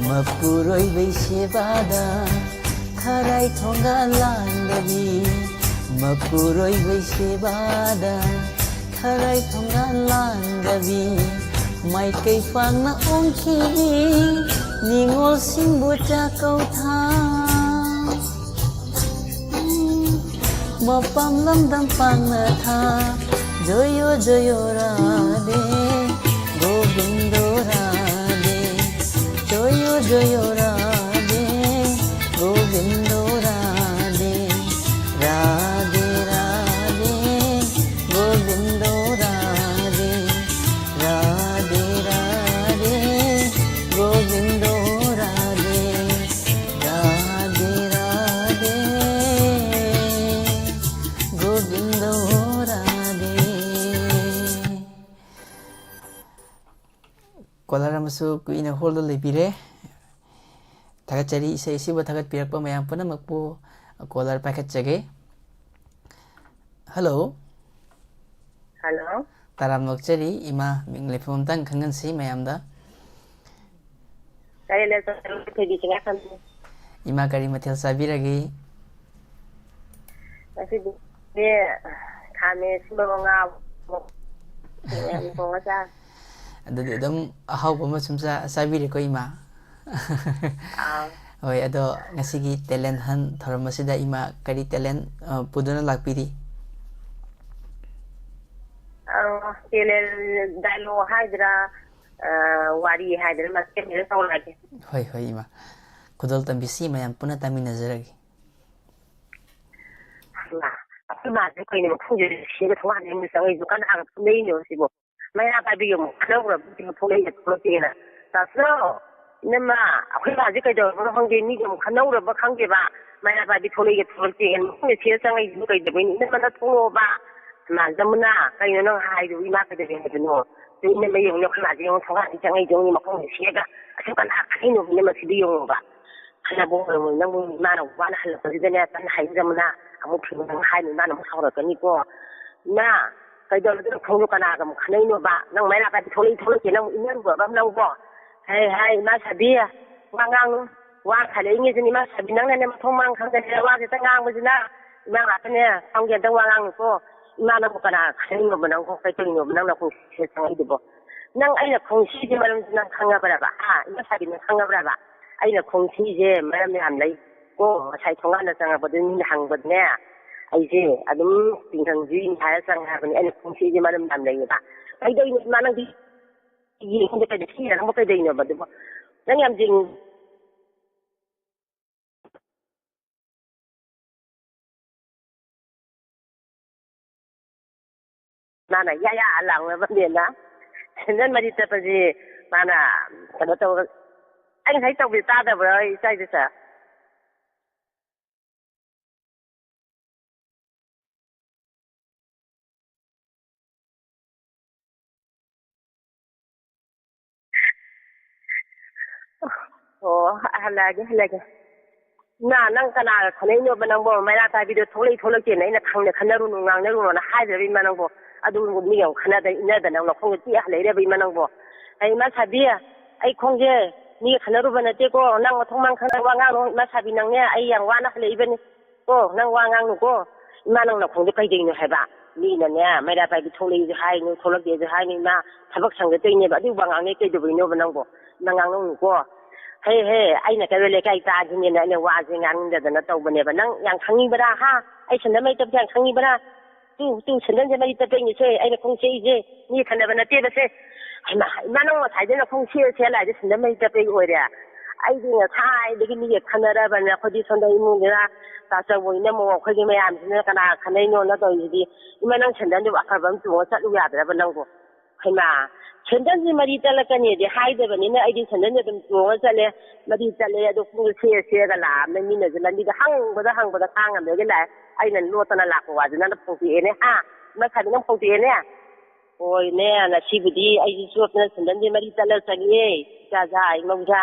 ꯃꯄꯨꯔꯣꯏꯕꯩ ꯁꯦꯕꯥꯗ ꯈꯔꯥꯏ ꯊꯣꯡꯒꯥꯜ ꯂꯥꯟꯗꯕꯤ, ꯃꯄꯨꯔꯣꯏꯕꯩ ꯁꯦꯕꯥꯗ ꯈꯔꯥꯏ ꯊꯣꯡꯒꯥꯜ ꯂꯥꯟꯗꯕꯤ, ꯃꯥꯏꯀꯩ ꯄꯥꯛꯅ ꯑꯣꯟꯈꯤꯕꯤ ꯅꯤꯉꯣꯜꯁꯤꯡꯕꯨ ꯆꯥꯛꯀꯧ ꯊꯥ꯫ ꯃꯄꯥꯝ ꯂꯝꯗꯝ ꯄꯥꯡꯅ ꯊꯥ꯫ ꯖꯣꯌꯣ ꯖꯣꯌꯣ ꯔꯥꯙꯦ, ꯒꯣꯕꯤꯟꯗꯣ ꯔꯥꯙꯦ꯫ ꯖꯣꯌꯣ ꯖꯣꯌꯣ ꯔꯥꯙꯦ, ꯒꯣꯕꯤꯟꯗꯣ ꯔꯥꯙꯦ꯫ ꯔꯥꯙꯦ ꯔꯥꯙꯦ, ꯒꯣꯕꯤꯟꯗꯣ ꯔꯥꯙꯦ꯫ ꯔꯥꯙꯦ ꯔꯥꯙꯦ, ꯒꯣꯕꯤꯟꯗꯣ ꯔꯥꯙꯦ꯫ ꯔꯥꯙꯦ ꯔꯥꯙꯦ, ꯒꯣꯕꯤꯟꯗꯣ ꯔꯥꯙꯦ꯫ ꯀꯣꯂꯔ ꯑꯃꯁꯨ ꯀꯨꯏꯅ ꯍꯣꯜꯗ ꯂꯩꯕꯤꯔꯦ꯫ ꯊꯥꯒꯠꯆꯔꯤ, ꯏꯁꯩ ꯑꯁꯤꯕꯨ ꯊꯥꯒꯠꯄꯤꯔꯛꯄ ꯃꯌꯥꯝ ꯄꯨꯝꯅꯃꯛꯄꯨ꯫ ꯀꯣꯂꯔ ꯄꯥꯏꯈꯠꯆꯒꯦ꯫ ꯍꯜꯂꯣ꯫ ꯍꯜꯂꯣ꯫ ꯇꯔꯥꯝꯅ ꯑꯣꯛꯆꯔꯤ ꯏꯃꯥ, ꯃꯤꯡ ꯂꯩꯐꯝ ꯑꯝꯇꯪ ꯈꯪꯍꯟꯁꯤ ꯃꯌꯥꯝꯗ꯫ ꯀꯔꯤ ꯂꯩ-, ꯊꯣꯏꯕꯤ ꯆꯤꯡꯉꯥ ꯈꯝꯕ꯫ ꯏꯃꯥ, ꯀꯔꯤ ꯃꯊꯦꯜ ꯆꯥꯕꯤꯔꯒꯦ? ꯉꯁꯤꯗꯤ ꯈꯥꯃꯦꯟ ꯑꯁꯤꯟꯕꯒ ꯉꯥ ꯃꯌꯥꯝ ꯊꯣꯡꯉ ꯆꯥꯔꯦ꯫ ꯑꯗꯨꯗꯤ ꯑꯗꯨꯝ ꯑꯍꯥꯎꯕ ꯑꯃ ꯁꯨꯝ ꯆꯥ-, ꯆꯥꯕꯤꯔꯦꯀꯣ, ꯏꯃꯥ? ꯑꯥ꯫ ꯍꯣꯏ, ꯑꯗꯣ ꯉꯁꯤꯒꯤ talent hunt ꯊꯧꯔꯝ ꯑꯁꯤꯗ ꯏꯃꯥ ꯀꯔꯤ talent, ꯑ, ꯄꯨꯗꯨꯅ ꯂꯥꯛꯄꯤꯔꯤ? ꯑ, talent dialogue ꯍꯥꯏꯗ꯭ꯔꯥ, ꯑ, ꯋꯥꯔꯤ ꯍꯥꯏꯗ꯭ꯔꯥ, ꯃꯇꯦꯛ ꯑꯃ ꯇꯧꯔꯛꯑꯒꯦ꯫ ꯍꯣꯏ, ꯍꯣꯏ, ꯏꯃꯥ꯫ ꯈꯨꯗꯣꯜ ꯇꯝꯕꯤꯁꯤ, ꯃꯌꯥꯝ ꯄꯨꯟꯅ ꯇꯥꯃꯤꯟꯅꯖꯔꯒꯦ꯫ ꯍꯩꯃꯥ, ꯑꯩꯈꯣꯏ ꯃꯥꯁꯦ ꯀꯩꯅꯣ ꯈꯪꯗꯦ, ꯁꯤꯒ ꯊꯣꯡꯒꯥꯟꯗ ꯌꯨꯝꯗ ꯆꯪꯉꯛꯏꯁꯦ, ꯀꯅꯥꯒ ꯐꯨꯅꯩꯅꯣ ꯁꯤꯕꯣ? ꯃꯩꯔꯥ ꯄꯥꯏꯕꯤꯒ ꯑꯃꯨꯛ ꯈꯠꯅꯧꯔꯕ, ꯁꯤꯒ ꯐꯨꯅꯩꯒ ꯊꯣꯛꯂꯛꯇꯦꯅ꯫ ꯇꯥꯁꯣ, ꯏꯅꯝꯃ, ꯑꯩꯈꯣꯏ ꯃꯥꯁꯦ ꯀꯩꯗꯧꯔꯕꯅꯣ ꯈꯪꯗꯦ, ꯃꯤꯒ ꯑꯃꯨꯛ ꯈꯠꯅꯧꯔꯕ ꯈꯪꯗꯦꯕ, ꯃꯩꯔꯥ ꯄꯥꯏꯕꯤ ꯊꯣꯛꯂꯛꯏꯒ ꯊꯣꯛꯂꯛꯇꯦꯅ ꯃꯈꯣꯡꯗ ꯁꯤꯗ ꯆꯪꯉꯛꯏꯁꯤꯕꯨ ꯀꯩꯗꯧꯕꯩꯅꯣ? ꯏꯅꯝꯃ ꯅꯪ ꯊꯣꯛꯂꯛꯑꯣꯕ꯫ ꯃꯥ, ꯖꯃꯨꯅꯥ, ꯀꯩꯅꯣ ꯅꯪ ꯍꯥꯏꯗꯨꯕꯨ? ꯏꯃꯥ ꯀꯩꯗꯧꯒꯦ ꯍꯥꯏꯕꯅꯣ? ꯑꯗꯨ ꯏꯅꯝꯃ ꯌꯦꯡꯉꯨꯅꯦ, ꯑꯩꯈꯣꯏ ꯃꯥꯁꯦ ꯌꯦꯡꯉꯨ, ꯊꯣꯡꯒꯥꯟꯗ ꯆꯪꯉꯛꯏꯁꯦ ꯌꯦꯡꯉꯨꯅꯦ, ꯃꯈꯣꯡꯗ ꯁꯤꯗ꯫ ꯑꯁꯤ ꯀꯅꯥ ꯈꯠꯅꯩꯅꯣ ꯏꯅꯝꯃ ꯁꯤꯗ ꯌꯦꯡꯉꯣꯕ꯫ ꯈꯠꯅꯕ ꯑꯣꯏꯔꯝꯃꯣꯏ, ꯅꯪꯕꯨ ꯏꯃꯥꯅ ꯋꯥꯅ ꯍꯜꯂꯛꯄꯁꯤꯗꯅꯦ, ꯀꯟꯅ ꯍꯥꯏꯔꯨꯔꯕꯅ ꯑꯃꯨꯛ ꯐꯤꯕꯝ ꯅꯪ ꯍꯥꯏꯅꯤ, ꯏꯃꯥꯅ ꯑꯃꯨꯛ ꯁꯥꯎꯔꯛꯀꯅꯤꯀꯣ꯫ ꯏꯃꯥ, ꯀꯩꯗꯧꯔꯒꯦ? ꯈꯣꯡꯗꯣ ꯀꯅꯥꯒ ꯑꯃꯨꯛ ꯈꯠꯅꯩꯅꯣꯕ? ꯅꯪ ꯃꯩꯔꯥ ꯄꯥꯏꯕꯤ ꯊꯣꯛꯂꯛꯏ ꯊꯣꯛꯂꯛꯇꯦ ꯅꯪ ꯏꯟꯅꯔꯨꯔꯕ ꯅꯪꯕꯣ? ꯍꯥꯏ, ꯍꯥꯏ, ꯏꯃꯥ ꯁꯥꯕꯤ, ꯋꯥ ꯉꯥꯡꯅꯨ꯫ ꯋꯥ ꯈꯜꯂꯛꯏꯉꯩꯁꯤꯅ ꯏꯃꯥ ꯁꯥꯕꯤ, ꯅꯪꯅꯅꯦ ꯃꯊꯣꯡ ꯃꯔꯝ ꯈꯪꯗꯅꯦ ꯋꯥ ꯈꯤꯇꯪ ꯉꯥꯡꯕꯁꯤꯅ꯫ ꯏꯃꯥ ꯉꯥꯛꯇꯅꯦ, ꯁꯣꯝꯒꯤ ꯑꯝꯇꯪ ꯋꯥ ꯉꯥꯡꯅꯨꯀꯣ꯫ ꯏꯃꯥ ꯅꯪꯕꯨ ꯀꯅꯥ ꯈꯠꯅꯩꯅꯣꯕ ꯅꯪꯕꯣ? ꯀꯩ ꯇꯧꯔꯤꯅꯣꯕ ꯅꯪꯅ ꯈꯣꯡꯁꯤꯗ ꯆꯪꯉꯛꯏꯗꯨꯕꯣ? ꯅꯪ ꯑꯩꯅ ꯈꯣꯡꯁꯤꯒꯤ ꯃꯔꯝꯁꯤ ꯅꯪ ꯈꯪꯉꯕ꯭ꯔꯕ? ꯍꯥ? ꯏꯃꯥ ꯁꯥꯕꯤ ꯅꯪ ꯈꯪꯉꯕ꯭ꯔꯕ? ꯑꯩꯅ ꯈꯣꯡꯁꯤꯁꯦ ꯃꯔꯝ ꯌꯥꯝ ꯂꯩ꯫ ꯀꯣ, ꯉꯁꯥꯏ ꯊꯣꯡꯒꯥꯟꯗ ꯆꯪꯉꯛꯄꯗ ꯃꯤꯅ ꯍꯪꯕꯗꯅꯦ, ꯑꯩꯁꯦ ꯑꯗꯨꯝ ꯇꯤꯡꯈꯪ ꯖꯨꯏꯅꯤ ꯍꯥꯏꯔ ꯆꯪꯉꯦ ꯍꯥꯏꯕꯅꯤ꯫ ꯑꯩꯅ ꯈꯣꯡꯁꯤꯁꯦ ꯃꯔꯝ ꯌꯥꯝ ꯂꯩꯌꯦꯕ꯫ ꯀꯩꯗꯧꯔꯤꯅꯣ ꯏꯃꯥ ꯅꯪꯗꯤ? ꯌꯦꯡꯉꯤꯗ ꯀꯩꯗ ꯊꯤꯔ ꯅꯪꯕꯨ ꯀꯩꯗꯧꯔꯤꯅꯣꯕ ꯑꯗꯨꯕꯣ? ꯅꯪ ꯌꯥꯝ ꯌꯦꯡ-, ꯃꯥꯅ ꯌꯥ ꯌꯥ ꯂꯥꯎꯅꯕꯅꯦꯅ꯫ ꯁꯦꯟꯗꯜ ꯃꯔꯤ ꯇꯠꯄꯁꯤ ꯃꯥꯅ ꯀꯩꯅꯣ ꯇꯧꯔꯒ, ꯑꯩ ꯉꯁꯥꯏ ꯇꯧꯕꯁꯤ ꯇꯥꯗꯕ꯭ꯔꯣ, ꯏꯆꯥ ꯏꯕꯦꯆꯥ? ꯑꯣ, ꯍꯜꯂꯛꯑꯒꯦ, ꯍꯜꯂꯛꯑꯒꯦ꯫ ꯏꯃꯥ, ꯅꯪ ꯀꯅꯥꯒ ꯈꯟꯅꯩꯅꯣꯕ ꯅꯪꯕꯣ? ꯃꯩꯔꯥ ꯄꯥꯏꯕꯤꯗꯣ ꯊꯣꯛꯂꯛꯏ ꯊꯣꯛꯂꯛꯇꯦꯅ ꯑꯩꯅ ꯈꯪꯅ ꯈꯟꯅꯔꯨꯅꯨ, ꯉꯥꯡꯅꯔꯨꯅꯣꯅ ꯍꯥꯏꯗ꯭ꯔꯕ ꯏꯃꯥ ꯅꯪꯕꯣ? ꯑꯗꯨ ꯃꯤꯒ ꯑꯃꯨꯛ ꯈꯟꯅꯗꯅ ꯏꯟꯅꯗꯅ ꯅꯪ ꯅꯈꯣꯡꯗ ꯇꯦꯛꯑ ꯍꯜꯂꯛꯏꯔꯕ ꯏꯃꯥ ꯅꯪꯕꯣ? ꯑꯩ ꯏꯃꯥ ꯁꯥꯕꯤ, ꯑꯩ ꯈꯣꯡꯁꯦ ꯃꯤꯒ ꯈꯟꯅꯔꯨꯕ ꯅꯠꯇꯦꯀꯣ꯫ ꯅꯪ ꯃꯊꯣꯡ ꯃꯔꯝ ꯈꯪꯗꯅ ꯋꯥ ꯉꯥꯡꯅꯨ ꯏꯃꯥ ꯁꯥꯕꯤ, ꯅꯪꯅꯦ ꯑꯩ ꯌꯥꯝ ꯋꯥꯅ ꯍꯜꯂꯛꯏꯕꯅꯤ꯫ ꯀꯣ, ꯅꯪ ꯋꯥ ꯉꯥꯡꯅꯨꯀꯣ꯫ ꯏꯃꯥ, ꯅꯪ ꯅꯈꯣꯡꯗꯣ ꯀꯩꯗꯧꯔꯤꯅꯣ ꯍꯥꯏꯕ? ꯃꯤꯅꯅꯦ, ꯃꯩꯔꯥ ꯄꯥꯏꯕꯤ ꯊꯣꯛꯂꯛꯏꯁꯨ ꯍꯥꯏꯅꯨ, ꯊꯣꯛꯂꯛꯇꯦꯁꯨ ꯍꯥꯏꯅꯨ, ꯏꯃꯥ, ꯊꯕꯛ ꯁꯪꯗ ꯇꯧꯔꯤꯅꯦꯕ꯫ ꯑꯗꯨ ꯋꯥ ꯉꯥꯡꯅꯩ ꯀꯩꯗꯧꯕꯩꯅꯣꯕ ꯅꯪꯕꯣ? ꯅꯪ ꯉꯥꯡꯅꯧꯅꯨꯀꯣ꯫ ꯍꯦ, ꯍꯦ, ꯑꯩꯅ ꯀꯩꯔꯣꯜ ꯂꯩꯀꯥꯏ ꯇꯥꯈꯤꯅꯦꯅ ꯑꯩꯅ ꯋꯥꯁꯦ ꯉꯥꯡꯅꯤꯡꯗꯗꯅ ꯇꯧꯕꯅꯦꯕ꯫ ꯅꯪ ꯌꯥꯝ ꯈꯪꯉꯤꯕꯔꯥ, ꯍꯥ? ꯑꯩ ꯁꯦꯟꯗꯜ ꯃꯔꯤ ꯇꯠꯄꯁꯦ ꯌꯥꯝ ꯈꯪꯉꯤꯕꯔꯥ? ꯇꯨ, ꯇꯨ, ꯁꯦꯟꯗꯜꯁꯦ ꯃꯔꯤ ꯇꯠꯄꯩꯅꯦꯁꯦ ꯑꯩꯅ ꯈꯣꯡ ꯁꯦꯛꯏꯁꯦ꯫ ꯃꯤ ꯈꯠꯅꯕ ꯅꯠꯇꯦꯕ ꯁꯦ꯫ ꯍꯩꯃꯥ, ꯏꯃꯥ, ꯅꯪ ꯉꯁꯥꯏꯗꯩ ꯅꯈꯣꯡ ꯁꯦꯛꯑ ꯁꯦꯛꯑ ꯂꯥꯛꯏꯁꯦ ꯁꯦꯟꯗꯜ ꯃꯔꯤ ꯇꯠꯄꯩ ꯑꯣꯏꯔꯦ? ꯑꯩꯗꯤ ꯉꯁꯥꯏꯗꯒꯤ ꯃꯤꯒ ꯈꯟꯅꯔꯕꯅꯦ꯫ ꯑꯩꯈꯣꯏꯗꯤ ꯁꯣꯝꯗ ꯏꯃꯨꯡꯗ ꯇꯥꯆꯧꯕ ꯏꯅꯝꯃ ꯑꯩꯈꯣꯏꯒꯤ ꯃꯌꯥꯝꯁꯤꯅ ꯀꯅꯥ ꯈꯟꯅꯩꯅꯣꯅ ꯇꯧꯔꯤꯁꯤꯗꯤ꯫ ꯏꯃꯥ, ꯅꯪ ꯁꯦꯟꯗꯟꯗꯨꯕꯨ ꯑꯐꯕ ꯑꯃ ꯇꯣꯡꯉ ꯆꯠꯂꯨ ꯌꯥꯗ꯭ꯔꯕ ꯅꯪꯕꯨ? ꯍꯩꯃꯥ, ꯁꯦꯟꯗꯟꯁꯤ ꯃꯔꯤ ꯇꯠꯂꯛꯀꯅꯤꯗꯤ ꯍꯥꯏꯗꯕꯅꯤꯅ ꯑꯩꯗꯤ ꯁꯦꯟꯗꯟꯁꯦ ꯑꯗꯨꯝ ꯇꯣꯡꯉ ꯆꯠꯂꯦ꯫ ꯃꯔꯤ ꯇꯠꯂꯦ ꯑꯗꯣ ꯈꯣꯡꯁꯦ ꯁꯦ ꯁꯦꯒ ꯂꯥꯛꯑꯕꯅꯦ꯫ ꯃꯤꯅꯁꯨ ꯂꯝꯕꯤꯗ ꯍꯪꯕꯗ ꯍꯪꯕꯗ ꯈꯥꯡꯉꯝꯗꯒꯤ ꯂꯥꯛꯑꯦ꯫ ꯑꯩꯅ ꯂꯣꯠꯇꯅ ꯂꯥꯛꯄ ꯋꯥꯁꯦ ꯅꯪꯅ ꯐꯣꯡꯗꯣꯛꯑꯦꯅꯦ, ꯍꯥ? ꯏꯃꯥ ꯁꯥꯕꯤ, ꯅꯪ ꯐꯣꯡꯗꯣꯛꯑꯦꯅꯦ꯫ ꯍꯣꯏꯅꯦ, ꯉꯁꯤꯕꯨꯗꯤ ꯑꯩꯁꯨ ꯆꯣꯞꯇꯅ ꯁꯦꯟꯗꯟꯁꯦ ꯃꯔꯤ ꯇꯠꯂ ꯆꯪꯉꯦ꯫ ꯏꯆꯥ ꯖꯥ, ꯏꯃꯧ ꯖꯥ,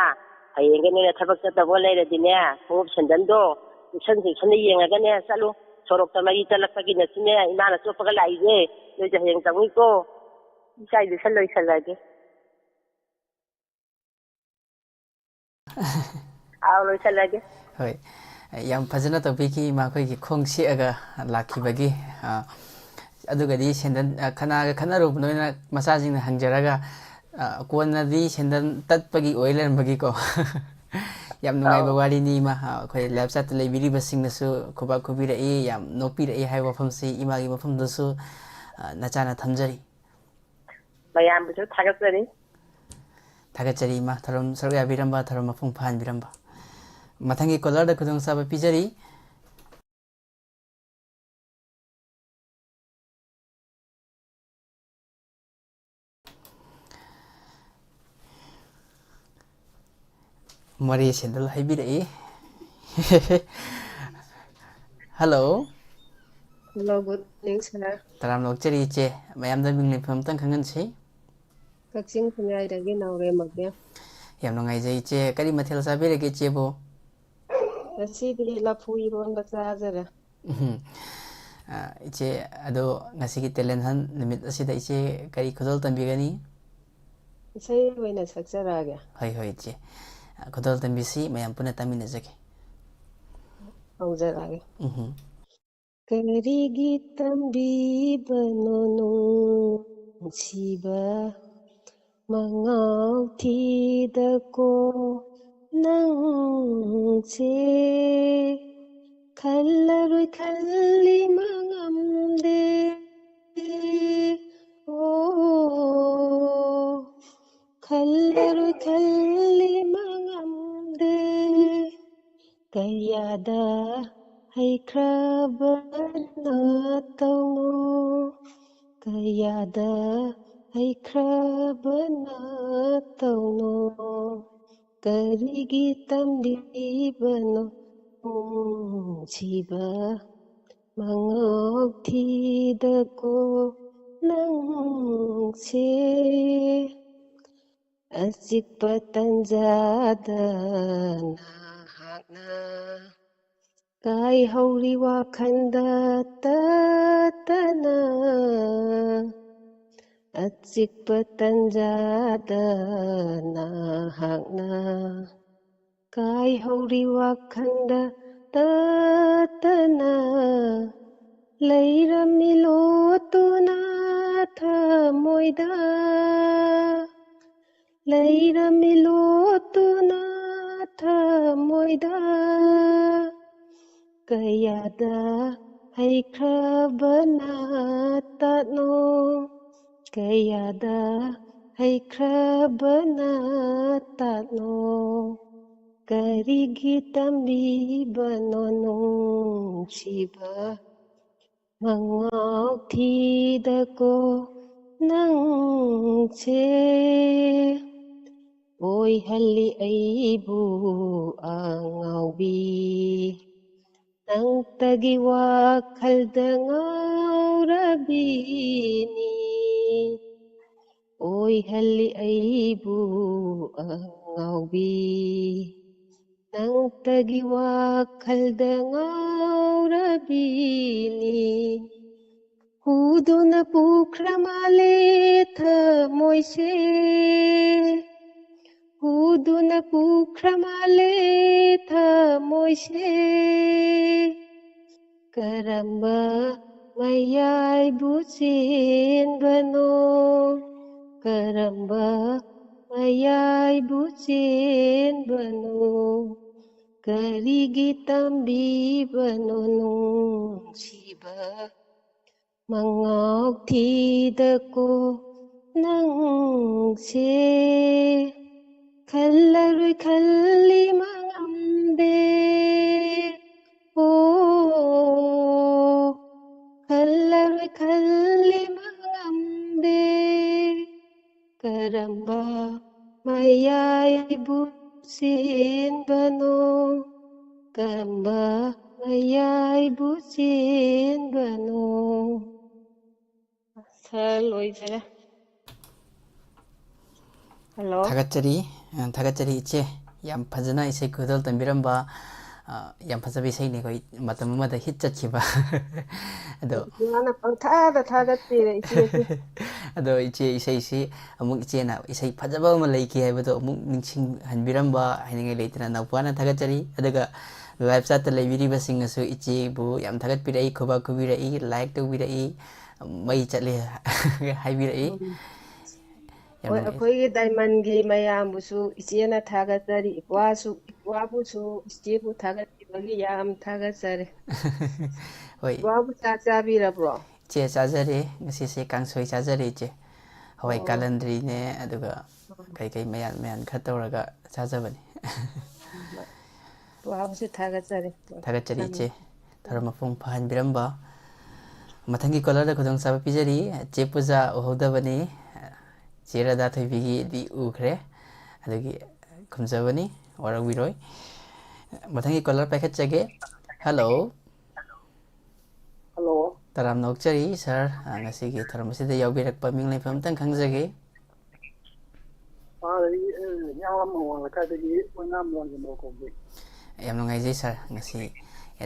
ꯍꯌꯦꯡꯒ ꯅꯣꯏꯅ ꯊꯕꯛ ꯆꯠꯇꯧꯕ ꯂꯩꯔꯗꯤꯅꯦ, ꯈꯣꯡꯎꯞ ꯁꯦꯟꯗꯟꯗꯣ ꯆꯦꯛꯁꯟ ꯆꯦꯛꯁꯟꯅ ꯌꯦꯡꯉꯒꯅꯦ ꯆꯠꯂꯨ꯫ ꯁꯣꯔꯣꯛꯇ ꯃꯔꯤ ꯇꯠꯂꯛꯄꯒꯤ ꯅꯠꯇꯦꯅꯦ ꯏꯃꯥꯅ ꯆꯣꯞꯄꯒ ꯂꯥꯛꯏꯁꯦ꯫ ꯅꯣꯏꯁꯨ ꯍꯌꯦꯡ ꯇꯧꯅꯤꯀꯣ꯫ ꯏꯆꯥ, ꯏꯗꯨ ꯁꯠ ꯂꯣꯏꯁꯜꯂꯒꯦ꯫ ꯑꯥꯎ, ꯂꯣꯏꯁꯜꯂꯒꯦ꯫ ꯍꯣꯏ, ꯌꯥꯝ ꯐꯖꯅ ꯇꯧꯕꯤꯈꯤ ꯏꯃꯥ, ꯑꯩꯈꯣꯏꯒꯤ ꯈꯣꯡ ꯁꯦꯛꯑꯒ ꯂꯥꯛꯈꯤꯕꯒꯤ꯫ ꯑ, ꯑꯗꯨꯒꯗꯤ ꯁꯦꯟꯗꯟ, ꯑ, ꯀꯅꯥꯒ ꯈꯠꯅꯔꯨꯕꯅꯣꯅ ꯃꯆꯥꯁꯤꯡꯅ ꯍꯪꯖꯔꯒ, ꯑ, ꯀꯣꯟꯅꯗꯤ ꯁꯦꯟꯗꯟ ꯇꯠꯄꯒꯤ ꯑꯣꯏ ꯂꯩꯔꯝꯕꯒꯤꯀꯣ꯫ ꯌꯥꯝ ꯅꯨꯡꯉꯥꯏꯕ ꯑꯧ꯫ ꯋꯥꯔꯤꯅꯤ ꯏꯃꯥ꯫ ꯑ, ꯑꯩꯈꯣꯏ live chat ꯇ ꯂꯩꯕꯤꯔꯤꯕꯁꯤꯡꯅꯁꯨ ꯈꯨꯕꯥꯛ ꯈꯨꯕꯤꯔꯛꯏ, ꯌꯥꯝ ꯅꯣꯛꯄꯤꯔꯛꯏ ꯍꯥꯏꯕ ꯋꯥꯐꯝꯁꯤ ꯏꯃꯥꯒꯤ ꯃꯐꯝꯗꯁꯨ, ꯑ, ꯅꯆꯥꯅ ꯊꯝꯖꯔꯤ꯫ ꯃꯌꯥꯝꯕꯨꯁꯨ ꯊꯥꯒꯠꯆꯔꯤ꯫ ꯊꯥꯒꯠꯆꯔꯤ ꯏꯃꯥ, ꯊꯧꯔꯝ ꯁꯔꯨꯛ ꯌꯥꯕꯤꯔꯝꯕ, ꯊꯧꯔꯝ ꯃꯄꯨꯡ ꯐꯥꯍꯟꯕꯤꯔꯝꯕ꯫ ꯃꯊꯪꯒꯤ caller ꯗ ꯈꯨꯗꯣꯡꯆꯥꯕ ꯄꯤꯖꯔꯤ꯫ ꯃꯣꯔꯦ ꯁꯦꯟꯗꯜ ꯍꯥꯏꯕꯤꯔꯛꯏ꯫ Hello꯫ Hello, good evening, sir. ꯇꯔꯥꯝꯅ ꯑꯣꯛꯆꯔꯤ ꯏꯆꯦ꯫ ꯃꯌꯥꯝꯗ ꯃꯤꯡ ꯂꯩꯐꯝ ꯑꯝꯇꯪ ꯈꯪꯍꯟꯁꯤ꯫ ꯀꯛꯆꯤꯡ ꯈꯨꯟꯌꯥꯏꯗꯒꯤ ꯅꯥꯎꯔꯦꯝ ꯑꯕꯦꯝ꯫ ꯌꯥꯝ ꯅꯨꯡꯉꯥꯏꯖꯩ ꯏꯆꯦ꯫ ꯀꯔꯤ ꯃꯊꯦꯜ ꯆꯥꯕꯤꯔꯒꯦ ꯏꯆꯦꯕꯨ? ꯉꯁꯤꯗꯤ ꯂꯐꯨ ꯏꯔꯣꯟꯕ ꯆꯥꯖꯔꯦ꯫ ꯎꯝ꯫ ꯑ, ꯏꯆꯦ, ꯑꯗꯣ ꯉꯁꯤꯒꯤ talent hunt ꯅꯨꯃꯤꯠ ꯑꯁꯤꯗ ꯏꯆꯦ ꯀꯔꯤ ꯈꯨꯗꯣꯜ ꯇꯝꯕꯤꯒꯅꯤ? ꯏꯁꯩ ꯑꯣꯏꯅ ꯁꯛꯆꯔꯛꯑꯒꯦ꯫ ꯍꯣꯏ, ꯍꯣꯏ, ꯏꯆꯦ꯫ ꯑ, ꯈꯨꯗꯣꯜ ꯇꯝꯕꯤꯁꯤ, ꯃꯌꯥꯝ ꯄꯨꯟꯅ ꯇꯥꯃꯤꯟꯅꯖꯒꯦ꯫ ꯍꯧꯖꯔꯛꯑꯒꯦ꯫ ꯎꯝꯍꯨꯝ꯫ ꯀꯔꯤꯒꯤ ꯇꯝꯕꯤꯕꯅꯣ ꯅꯨꯡꯁꯤꯕ ꯃꯉꯥꯎ ꯊꯤꯗꯀꯣ ꯅꯪꯁꯦ? ꯈꯜꯂꯔꯣꯏ ꯈꯜꯂꯤ ꯃꯉꯝꯗꯦ꯫ ꯑꯣ, ꯈꯜꯂꯔꯣꯏ ꯈꯜꯂꯤ ꯃꯉꯝ ꯀꯌꯥꯗ ꯍꯩꯈ꯭ꯔꯕꯅ ꯇꯧꯅꯣ, ꯀꯌꯥꯗ ꯍꯩꯈ꯭ꯔꯕꯅ ꯇꯧꯅꯣ, ꯀꯔꯤꯒꯤ ꯇꯝꯕꯤꯕꯅꯣ ꯅꯨꯡꯁꯤꯕ ꯃꯉꯥꯎ ꯊꯤꯗꯀꯣ ꯅꯪꯁꯦ꯫ ꯑꯆꯤꯛꯄ ꯇꯟꯖꯥꯗ ꯅꯍꯥꯛꯅ ꯀꯥꯏꯍꯧꯔꯤ ꯋꯥꯈꯜꯗ ꯇꯠꯇꯅ꯫ ꯑꯆꯤꯛꯄ ꯇꯟꯖꯥꯗ ꯅꯍꯥꯛꯅ ꯀꯥꯏꯍꯧꯔꯤ ꯋꯥꯈꯜꯗ ꯇꯠꯇꯅ꯫ ꯂꯩꯔꯝꯃꯤ ꯂꯣꯠꯇꯨꯅ ꯊꯃꯣꯏꯗ, ꯂꯩꯔꯝꯃꯤ ꯂꯣꯠꯇꯨꯅ ꯊꯃꯣꯏꯗ꯫ ꯀꯌꯥꯗ ꯍꯩꯈ꯭ꯔꯕꯅ ꯇꯠꯅꯣ, ꯀꯌꯥꯗ ꯍꯩꯈ꯭ꯔꯕꯅ ꯇꯠꯅꯣ, ꯀꯔꯤꯒꯤ ꯇꯝꯕꯤꯕꯅꯣ ꯅꯨꯡꯁꯤꯕ ꯃꯉꯥꯎ ꯊꯤꯗꯀꯣ ꯅꯪꯁꯦ꯫ ꯑꯣꯏꯍꯜꯂꯤ ꯑꯩꯕꯨ ꯑꯉꯥꯎꯕꯤ, ꯅꯪꯇꯒꯤ ꯋꯥꯈꯜꯗ ꯉꯥꯎꯔꯕꯤꯅꯤ꯫ ꯑꯣꯏꯍꯜꯂꯤ ꯑꯩꯕꯨ ꯑꯉꯥꯎꯕꯤ, ꯅꯪꯇꯒꯤ ꯋꯥꯈꯜꯗ ꯉꯥꯎꯔꯕꯤꯅꯤ꯫ ꯍꯨꯗꯨꯅ ꯄꯨꯈ꯭ꯔ ꯃꯥꯜꯂꯦ ꯊꯃꯣꯏꯁꯦ, ꯍꯨꯗꯨꯅ ꯄꯨꯈ꯭ꯔ ꯃꯥꯜꯂꯦ ꯊꯃꯣꯏꯁꯦ꯫ ꯀꯔꯝꯕ ꯃꯌꯥꯏꯕꯨ ꯆꯦꯟꯕꯅꯣ, ꯀꯔꯝꯕ ꯃꯌꯥꯏꯕꯨ ꯆꯦꯟꯕꯅꯣ, ꯀꯔꯤꯒꯤ ꯇꯝꯕꯤꯕꯅꯣ ꯅꯨꯡꯁꯤꯕ ꯃꯉꯥꯎ ꯊꯤꯗꯀꯣ ꯅꯪꯁꯦ꯫ ꯈꯜꯂꯔꯣꯏ ꯈꯜꯂꯤ ꯃꯉꯝꯗꯦ, ꯀꯔꯝꯕ ꯃꯌꯥꯏꯕꯨ ꯆꯦꯟꯕꯅꯣ? ꯀꯔꯝꯕ ꯃꯌꯥꯏꯕꯨ ꯆꯦꯟꯕꯅꯣ? ꯁꯥꯔ, ꯂꯣꯏꯖꯔꯦ꯫ ꯍꯜꯂꯣ꯫ ꯊꯥꯒꯠꯆꯔꯤ, ꯑ, ꯊꯥꯒꯠꯆꯔꯤ ꯏꯆꯦ꯫ ꯌꯥꯝ ꯐꯖꯅ ꯏꯁꯩ ꯈꯨꯗꯣꯜ ꯇꯝꯕꯤꯔꯝꯕ, ꯑ, ꯌꯥꯝ ꯐꯖꯕ ꯏꯁꯩꯅꯤ, ꯑꯩꯈꯣꯏ ꯃꯇꯝ ꯑꯃꯗ ꯍꯤꯠ ꯆꯠꯈꯤꯕ꯫ ꯑꯗꯣ ꯃꯥꯅ ꯄꯪꯊꯥꯗ ꯊꯥꯒꯠꯄꯤꯔꯦ ꯏꯆꯦꯁꯦ꯫ ꯑꯗꯣ ꯏꯆꯦ, ꯏꯁꯩꯁꯤ ꯑꯃꯨꯛ ꯏꯆꯦꯅ ꯏꯁꯩ ꯐꯖꯕ ꯑꯃ ꯂꯩꯈꯤ ꯍꯥꯏꯕꯗꯣ ꯑꯃꯨꯛ ꯅꯤꯡꯁꯤꯡꯍꯟꯕꯤꯔꯝꯕ ꯍꯥꯏꯅꯤꯡꯉꯥꯏ ꯂꯩꯇꯅ ꯅꯧꯄꯥꯅ ꯊꯥꯒꯠꯆꯔꯤ꯫ ꯑꯗꯨꯒ live chat ꯇ ꯂꯩꯕꯤꯔꯤꯕꯁꯤꯡꯅꯁꯨ ꯏꯆꯦꯕꯨ ꯌꯥꯝ ꯊꯥꯒꯠꯄꯤꯔꯛꯏ, ꯈꯨꯕꯥꯛ ꯈꯨꯕꯤꯔꯛꯏ, like ꯇꯧꯕꯤꯔꯛꯏ, ꯃꯩ ꯆꯠꯂꯦ ꯍꯥꯏꯕꯤꯔꯛꯏ꯫ ꯎꯝ꯫ ꯌꯥꯝ ꯍꯣꯏ, ꯅꯨꯡꯉꯥꯏ꯫ ꯑꯩꯈꯣꯏꯒꯤ diamond ꯒꯤ ꯃꯌꯥꯝꯕꯨꯁꯨ ꯏꯆꯦꯅ ꯊꯥꯒꯠꯆꯔꯤ, ꯏꯄ꯭ꯋꯥꯁꯨ, ꯏꯄ꯭ꯋꯥꯕꯨꯁꯨ ꯏꯆꯦꯕꯨ ꯊꯥꯒꯠꯄꯤꯕꯒꯤ ꯌꯥꯝ ꯊꯥꯒꯠꯆꯔꯤ꯫ ꯍꯣꯏ꯫ ꯏꯄ꯭ꯋꯥꯕꯨ ꯆꯥꯛ ꯆꯥꯕꯤꯔꯕ꯭ꯔꯣ? ꯏꯆꯦ, ꯆꯥꯖꯔꯦ꯫ ꯉꯁꯤꯁꯦ ꯀꯥꯡꯁꯣꯏ ꯆꯥꯖꯔꯦ, ꯏꯆꯦ꯫ ꯍꯋꯥꯏ ꯑꯣ꯫ ꯀꯥꯂꯟꯗ꯭ꯔꯤꯅꯦ, ꯑꯗꯨꯒ ꯎꯝ꯫ ꯀꯩꯀꯩ ꯃꯌꯥꯟ ꯃꯌꯥꯟ ꯈꯔ ꯇꯧꯔꯒ ꯆꯥꯖꯕꯅꯤ꯫ ꯎꯝ꯫ ꯏꯄ꯭ꯋꯥꯕꯨꯁꯨ ꯊꯥꯒꯠꯆꯔꯤ꯫ ꯊꯥꯒꯠꯆꯔꯤ, ꯎꯝ꯫ ꯏꯆꯦ꯫ ꯊꯧꯔꯝ ꯃꯄꯨꯡ ꯐꯥꯍꯟꯕꯤꯔꯝꯕ꯫ ꯃꯊꯪꯒꯤ caller ꯗ ꯈꯨꯗꯣꯡꯆꯥꯕ ꯄꯤꯖꯔꯤ꯫ ꯆꯦ ꯄꯨꯖꯥ ꯎꯍꯧꯗꯕꯅꯤ꯫ ꯆꯦ ꯔꯥꯙꯥ ꯊꯣꯏꯕꯤꯒꯤꯗꯤ ꯎꯈ꯭ꯔꯦ꯫ ꯑꯗꯨꯒꯤ ꯈꯨꯝꯖꯕꯅꯤ, ꯋꯥꯔꯧꯕꯤꯔꯣꯏ꯫ ꯃꯊꯪꯒꯤ caller ꯄꯥꯏꯈꯠꯆꯒꯦ꯫ Hello꯫ Hello꯫ ꯇꯔꯥꯝꯅ ꯑꯣꯛꯆꯔꯤ, sir꯫ ꯑ, ꯉꯁꯤꯒꯤ ꯊꯧꯔꯝ ꯑꯁꯤꯗ ꯌꯥꯎꯕꯤꯔꯛꯄ ꯃꯤꯡ ꯂꯩꯐꯝ ꯑꯝꯇꯪ ꯈꯪꯖꯒꯦ꯫ Sir, ꯑꯩ, ꯑ, ꯍꯤꯌꯥꯡꯂꯝ ꯑꯋꯥꯡ ꯂꯩꯀꯥꯏꯗꯒꯤ ꯑꯣꯏꯅꯥꯝ ꯂꯥꯡꯖꯦꯟꯕ ꯀꯧꯖꯩ꯫ ꯌꯥꯝ ꯅꯨꯡꯉꯥꯏꯖꯩ, sir꯫ ꯉꯁꯤ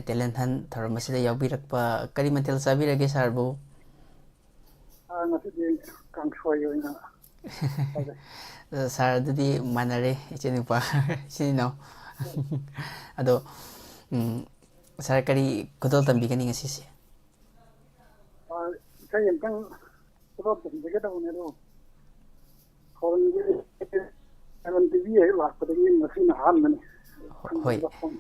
Talent Hunt ꯊꯧꯔꯝ ꯑꯁꯤꯗ ꯌꯥꯎꯕꯤꯔꯛꯄ꯫ ꯀꯔꯤ ꯃꯊꯦꯜ ꯆꯥꯕꯤꯔꯒꯦ, sir ꯕꯨ? ꯑ, ꯉꯁꯤꯗꯤ ꯀꯥꯡꯁꯣꯏ ꯑꯣꯏꯅ ꯇꯧꯔꯦ꯫ ꯑ, sir, ꯑꯗꯨꯗꯤ ꯃꯥꯟꯅꯔꯦ, ꯏꯆꯤꯟ ꯅꯨꯄꯥ, ꯏꯆꯤꯟ ꯏꯅꯥꯎ꯫ ꯑꯗꯣ, ꯎꯝ, sir, ꯀꯔꯤ ꯈꯨꯗꯣꯜ ꯇꯝꯕꯤꯒꯅꯤ ꯉꯁꯤꯁꯦ? ꯑ, ꯏꯁꯩ ꯑꯝꯇꯪ ꯈꯨꯗꯣꯜ ꯇꯝꯖꯒꯦ ꯇꯧꯕꯅꯦ, ꯑꯗꯣ ꯈꯣꯟꯁꯦ Diamond ꯇꯤ ꯚꯤ ꯍꯦꯛ ꯂꯥꯛꯄꯗꯒꯤ ꯉꯁꯤꯅ ꯑꯍꯥꯟꯕꯅꯤ꯫ ꯍꯣꯏ꯫ ꯐꯪꯕ ꯐꯣꯟ꯫